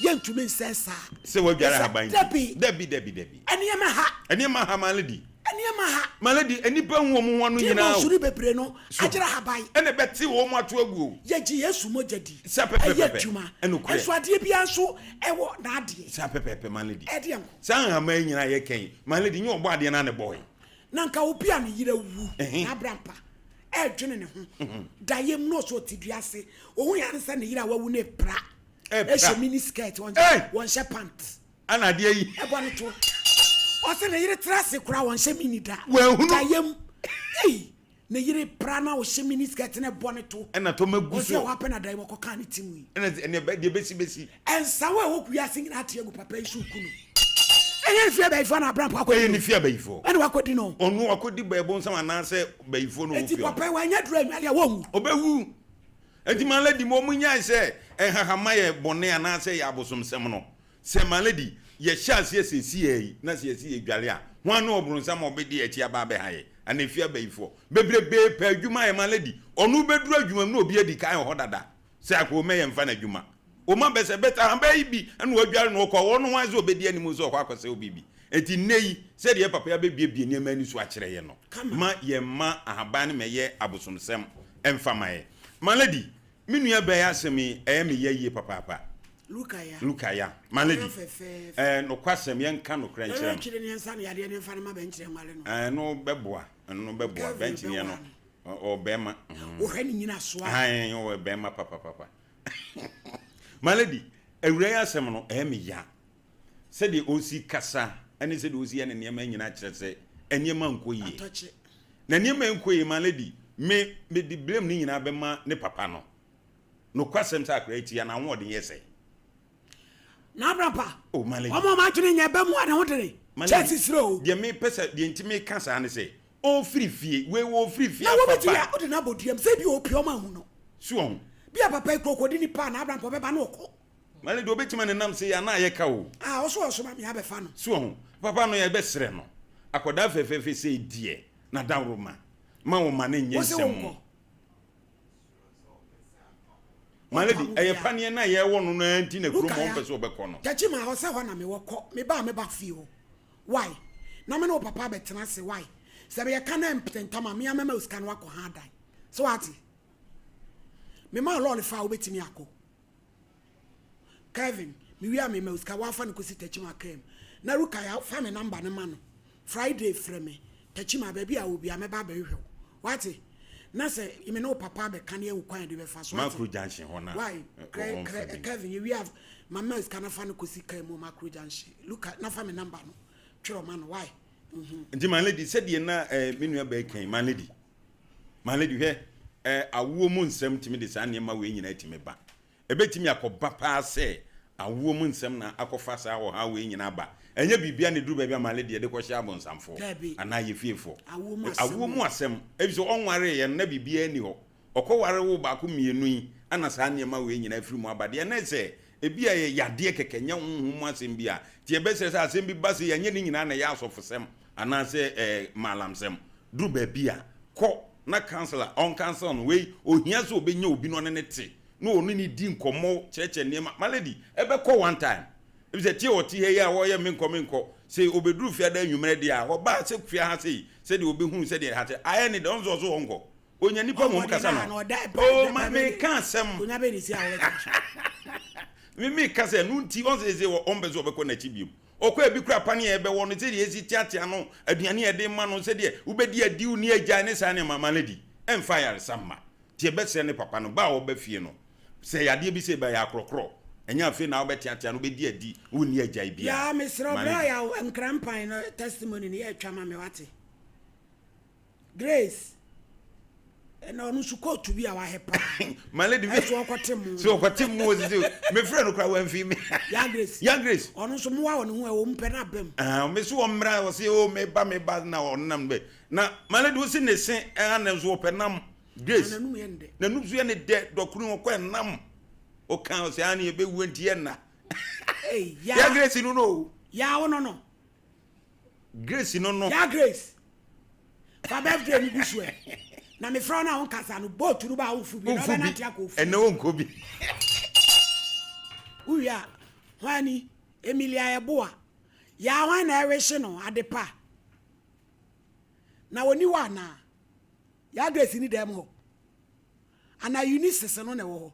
no yɛntumi nsɛe saa. Sɛ wadware ahaban. Dabi. Dabi dabi dabi. Nneɛma ha. Nneɛma ha my lady. Nneɛma ha. My lady, nnipa hu wɔn ho ano nyinaa o. Demons no bebree no agyere ahaban. Ɛna ɛbɛte wɔn ato agu o. Yɛgye Yesu mogya di. Saa pɛpɛpɛpɛ. Ɛyɛ adwuma. Ɛnokorɛ. Nso adeɛ biara nso ɛwɔ n'adeɛ. Saa pɛpɛpɛ my lady. Ɛdeɛ nko. Saa nhaman yi nyinaa yɛka yi, my lady, nyɛ ɔbɔ adeɛ no ara na ɛbɔɔe. Na nka obi a ne yere awu, n'abrampa, ɛredwene ne ho, daeɛ mu na ɔsɛ ɔte dua ase, ohun ya ne sɛ ne yere a wawu no repra, ɛhyɛ mini skirt, wɔnhyɛ pant. Ɛna adeɛ yi. Ɛbɔ ne to. Ɔsɛ ne yere tra ase koraa wɔnhyɛ mini da. Wɔahunu. Daeɛ mu. Ei! Ne yere pra na ɔhyɛ mini skirt na ɛbɔ ne to. Ɛna tɔma gu so. Ɔsɛ wapɛ na dan mu ɔkɔkaa ne ti mu yi. Ɛna ɛnɛ bɛ deɛ bɛsi bɛsi. Nsawo a ɛwɔ wiase nyinaa ate agu papa yi so ku no. Ɛnyɛ ne fie abayifoɔ na abrampo akɔdi no. Ɛyɛ ne fie abayifoɔ. Ɛna wakɔdi no. Ɔno wakɔdi bɛɛbonsam anaasɛ bayifoɔ na ɔwɔ fie hɔ. Eti papa yi wanya duro anwale a wɔnwu. Ɔbɛwu. Eti my lady mo ɔmo nyae sɛ nhahama yɛ bɔne anaasɛ yɛ abosomsɛm no. Sɛ my lady, yɛhyɛ aseɛ seesei yi na sɛ yɛse yɛdwale a, hwan ne ɔbronsam a ɔbɛdi yɛn akyi aba abɛha yɛn? Anaa efie abayifoɔ? Bebrebee pɛ adwuma ayɛ my lady, ɔno bɛduru adwuma mu na obi adi kan wɔ hɔ dada sɛ akɔ ɔmɛ yɛmfa no adwuma. Ɔma bɛ sɛ but ahaba yi bi na wadware na ɔkɔ a, ɔno hwan sɛ ɔbɛdi anim sɛ ɔkɔ akɔsɛe obi bi? Enti nnɛ yi, sɛdeɛ yɛn papa yi abɛbuebue nneɛma ani so akyerɛ yɛn no, ma yɛmma ahaban no mmɛyɛ abosomsɛm mfa ma yɛn. My lady, me nua baa yi asɛm yi, ɛyɛ me ya yie papaapa. Lukaya. Lukaya. My lady. Ɔyɛ fɛfɛɛfɛ. Ɛɛ nokwasɛm yɛnka nokorɛ nkyerɛ no. Yɛbɛtwere ne nsa ne yadeɛ ne mfa no ma bɛnkyerɛ nwale no. Ɛɛ no bɛboa. Ɛno bɛboa. Kelvin Bɛnkyerɛ no. bɛwa no. Ɔ bɛrima. Wohwɛ ne nyina so a. Ae ɔyɛ bɛrima papapapa. My lady, awura yi asɛm no ɛyɛ me ya. Sɛdeɛ ɔsi kasa ɛne sɛdeɛ ɔsi yɛ ne nneɛma nyinaa kyerɛ sɛ nneɛma nkɔ yie. Atɔkye. Na nneɛma nkɔ yie my lady, me mede blame ne nyinaa bɛma ne papa no. Nokwasɛm sɛ akwadaa yi ti a n'ahoɔden yɛ sɛn? N'abrapa. Oh, my lady. Wɔn a wɔn adwene nyɛ ɛbɛ mu a ne ho dene. My Kyɛ lady, sisire o. Deɛ mepɛ sɛ deɛ nti meka saa ne sɛ ɔrefiri fie wei wɔrefiri fie Na afa wɔbɛtumi ba. a wode no abɔ duam sɛ bi ɔpia ɔma ahu no. So wɔn. Bi a papa yi kura ɔkɔdi nipa a n'abrapa ɔbɛba na ɔkɔ. My lady ɔbɛtumi anenam sɛ yɛ anaa yɛ ka o. Ah ɔso ɔsoma me abɛfa no. So wɔn papa no yɛbɛsrɛ no akwadaa fɛfɛɛfɛ sei deɛ n'adaworoma ma wɔn ma no nyɛ Wo se nsɛm. wonkɔ. My lady, ɛyɛ paneɛ no a yɛwɔ no no ara nti na kurom hɔ mpɛ sɛ ɔbɛkɔ no. Takyi ma hɔ sɛ hɔ na mewɔ kɔ me ba a mɛba fie hɔ why na me ne wo papa abɛtena ase why sɛ meyɛ ka na mptɛntam a mea mɛma wo sika no wakɔ ha adan sɛ wate mema wo lɔɔre fa a wobɛtumi akɔ Kevin, me wie a me ma wo sika wafa no kɔsi Techiman kaa mu. Na Rukaya fa me number no ma no. Friday frɛ me Techiman baabi a wɔ biara mɛba abɛhwehwɛ wo. Wate? Na sɛ me ne wo papa abɛka na yɛahu kwan a yɛde bɛfa so. Wate? Makro junction hɔ na Why? Krɛ, ɔmfa krɛ, bi. Kevin, yɛwie a ma ma sika na fa no kɔsi kaa mu wɔ Makro junction. Luka, na fa me number no twerɛ ma no. Why? Mhm. Nti my lady, sɛdeɛ na eh, me nua baa kan, my lady, my lady hwɛ, eh, awoɔ mu nsɛm tumi de saa nneɛma wei nyinaa tumi ba. Ɛbɛtumi akɔba paa sɛ awoɔ mu nsɛm na akɔfa saa ɔhaw wei nyinaa aba. Ɛnyɛ biribiara na ɛduru baabi a Maale deɛ de kɔhyɛ abonsamfoɔ Dabi. anaa yɛ fiefoɔ. Awoɔ mu asɛm. Awoɔ mu asɛm. Ɛfiri sɛ ɔnwareeɛ no na biribiara nni hɔ. Ɔkɔware woo baako mmienu yi ana saa nneɛma wei nyinaa afiri mu aba deɛ na sɛ ebi a ɛyɛ yadeɛ kɛkɛ nyɛ honhom mu asɛm bi a. Nti yɛbɛsrɛ sɛ asɛm bi ba sei a ɛnyɛ ne nyinaa na ɛyɛ asɔfosɛm anaasɛ ɛɛ maalamsɛm. Duru baabi a kɔ na counsellor ɔnkansel no. Wei ɔhia sɛ ɔbɛnya obi na ɔne no te na ɔne no di nkɔmmɔ kyerɛkyerɛ nneɛma. My lady, ɛbɛkɔ one time. Efisɛ te a ɔte ha yi a ɔyɛ menkɔ menkɔ, sɛ ɔbɛduru fiada anwummerɛ deɛ a, ɔbaa sɛ fie ha sei, sɛdeɛ ɔbɛhunu sɛdeɛ ha te, ayɛ ne dɛ, ɔno nso ɔso ɔnkɔ. Ɔnya nnipa mmom kasa no. Oh, ma meka asɛm. Me meka sɛ ɛno nti, ɔn sɛ sɛ ɔmpɛ sɛ ɔbɛkɔ n'akyi biom. Ɔkɔ ebi kora pane a ɛbɛwɔ no, sɛdeɛ ɛsi teatea no, aduane a ɛde ma no, sɛdeɛ wobɛdi adi wo ne agyae ne saa nneɛma, my lady, ɛmfa ayaresa mma. Nti ɛbɛsrɛ ne papa no, ba a ɔba fie no, sɛ ɛyɛ adeɛ bi sɛ ɛbɛyɛ akorɔkorɔ, ɛnyɛ afei na wobɛteatea no, wobɛdi adi, wonni agyae biara. Yaa mesrɛ wo Ma no bra di. yaw nkrampan no testimony no yɛ twa ma me wate Grace ɛna ɔno nso kootu bi a wahɛ paa My lady, me ɛso ɔkɔte mu so ɔkɔte mu osisi me frɛ no kora wamfi me. Ya Grace Ya Grace ɔno nso mmoa wɔ ne ho ɛwɔ mu pɛ na abam. Ah, me so ɔmmra ɔse o meba meba na ɔnam bɛ na my lady wosi ne se ɛha na nso ɔpɛ nam. Grace Na n'anum yɛ ne dɛ. N'anum nso yɛ ne dɛ dɔkono ɔkɔ ɛnam ɔka ɔsɛ ani ɛbɛwu nti yɛ nna. Hey, ya. Ya Grace no no. Ya wo no no. Grace no no. Ya Grace. Fa birthday no gu so ɛ. Na me frɛ no a wonkasa no boat no ba a womfu bi na wobɛnante akɔ ofie. Ɛnɛ wonkɔ bi. Wowie a hwan ni Emilia Yeboah. Ya hwan na ɛrehye no adepa. Na ɔni hɔ anaa? Yaa Grace ni dɛm hɔ anaa Eunice no na ɛwɔ hɔ?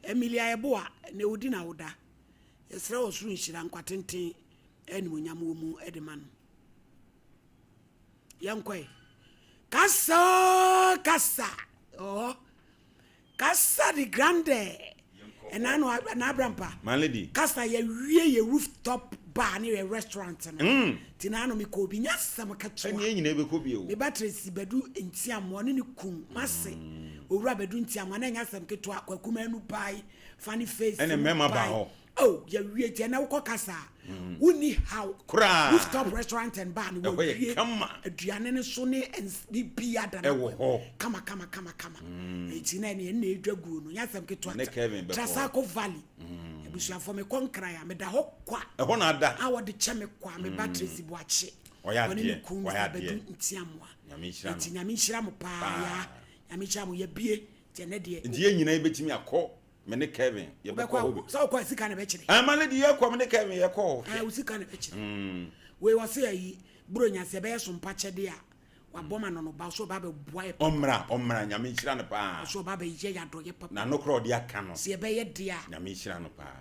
Emilia Yeboah, ɛnɛ odi na woda. Yɛsrɛ ɔsoro nhyira, nkwa tenten, animuonyam wɔ mu de ma no. Yɛnkɔ ɛ. Kasa oo kasa ɔhɔ. Kasa de grande. Ɛna no na abrampa. My lady. Kasa yɛ wie yɛ rooftop bar ne yɛ restaurant no. Mm. Ti na ano me kɔ obi nya sɛm ketewa. Ɛne nyina ebe kɔ bi o. Me ba Tracy Badu Ntiamoa ne ne kun mase. Owura Badu Ntiamoa na nya sɛm ketewa kwaku manu pai funny face. Ɛne mɛma ba hɔ. Oh, yɛ wie ti ɛna wokɔ kasa. Wonni haw. Koraa. Rooftop restaurant and bar no Ɛhɔ yɛ wɔwie. kama. Aduane no so ne biribiara da Ɛwɔ hɔ. Kama kama kama kama. Eti na ɛne ɛna edwa guo no. Nyɛ asɛm ketewa. Ne Kevin bɛkɔ. Trasaco Valley. Abusuafoɔ mekɔ Nkran a meda hɔ kwa. Ɛhɔ na ada. A wɔde kyɛ me kwa me ba Tracy Boakye. Ɔyɛ Ɔne ne adeɛ. kun Ɔyɛ Mr. adeɛ. Badu Ntiamoa. Nyame nhyira no. Eti Nyame nhyira mo paa Paa. ya. Nyame nhyira mo yɛbie. Nti ɛnɛ deɛ. Nti yɛn nyinaa yɛbɛtumi akɔ me ne Kevin yɛbɛkɔ hɔ bi. Sɛ wokɔ a sika na ɛbɛkyerɛ. Ah my lady yɛkɔ me ne Kevin yɛkɔ hɔ. Ah wo sika na ɛbɛkyerɛ. Wei wɔse ayi Buronya sɛ ɛbɛyɛ so mpakyɛdeɛ a. Wabɔ ma no no ba ɔsɛ ɔba abɛboa yɛ papa. Ɔmmra ɔmmra Nyame nhyira no paa. Ɔsɛ ɔba abɛyɛ yɛ adɔyɛ papa. N'ano koraa ɔde aka no. Sɛ yɛbɛyɛ deɛ a. Nyame nhyira no paa.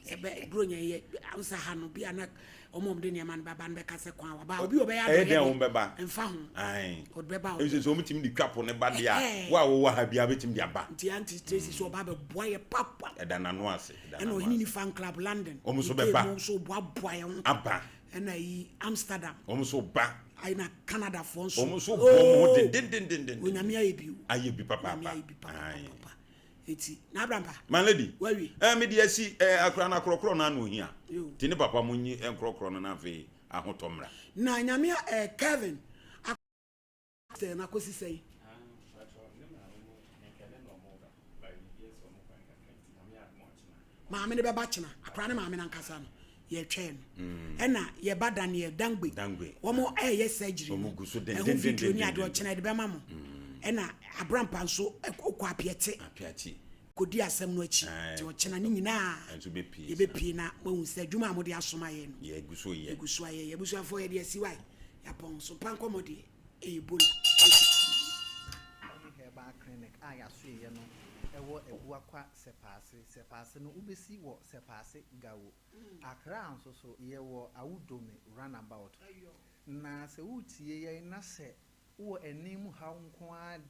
Sɛ bɛ Buronya yɛ awusa ha no bi a na wɔn a wɔde nneɛma no bɛba no bɛka sɛ kwan waba obi ɔbɛyɛ adɔyɛ Ɛyɛ dɛn wɔn bɛba? Mfa ho. Ae. Ɔde bɛba ɔde. Ɛsɛ sɛ wɔn tumi de twa po ne ba deɛ a wo a wowɔ ha biara bɛtumi de aba. Nti Auntie Tracy sɛ ɔba abɛboa yɛ papa. Ɛda n'ano ase. Ɛda Ɛna n'ano ɔhene ase. ni fan club London. Wɔn nso UK bɛba. mu nso boaboa yɛn ho. Aba. Ɛna yi Amsterdam. Wɔn nso ba. Ayi na Canada foɔ nso. Wɔn nso bɔ wɔn ho Oh! dendendendenden. Onyame ayɛ bi o. Ayɛ bi papaapa. Onyame ayɛ bi papaapa. Ae. Eti na Abrampa. My lady. Wawie. Eh, me de asi eh, akora no akorɔkorɔ no ano ohia. Yo. Ti ne papa mo nyi nkorɔkorɔ no na afei ahotɔ mmra. Na Nyame eh, Kevin akɔ na akɔsi sɛn? Maame no bɛba kyena, akora ne maame no ankasa no yɛtwɛn no. Ɛna yɛba Daniel Dangbe, wɔn ɛyɛ surgery no, ɛho video ne adeɛ ɔkyena yɛde bɛma mo. Ɛna Abrampa nso kɔ Apiate kɔdi asɛm no akyi, nti ɔkyena ne nyinaa yɛbɛpie na moahu sɛ adwuma a mode asoma yɛn no yɛgu so yɛ. Yɛgu so ayɛ. Yɛn abusuafoɔ yɛde asi wae, yɛapɔn so mpa nkɔmmɔ deɛ. Ebola Ɛne Herbal Clinic a yɛasoɛeɛ no wɔ Abuakwa Sɛpaase. Sɛpaase no wobɛsi wɔ Sɛpaase Gawo. Accra nso so yɛwɔ Awudome Runabout. Na sɛ woretie yɛn na sɛ wowɔ ɛne mu haw nko ara de.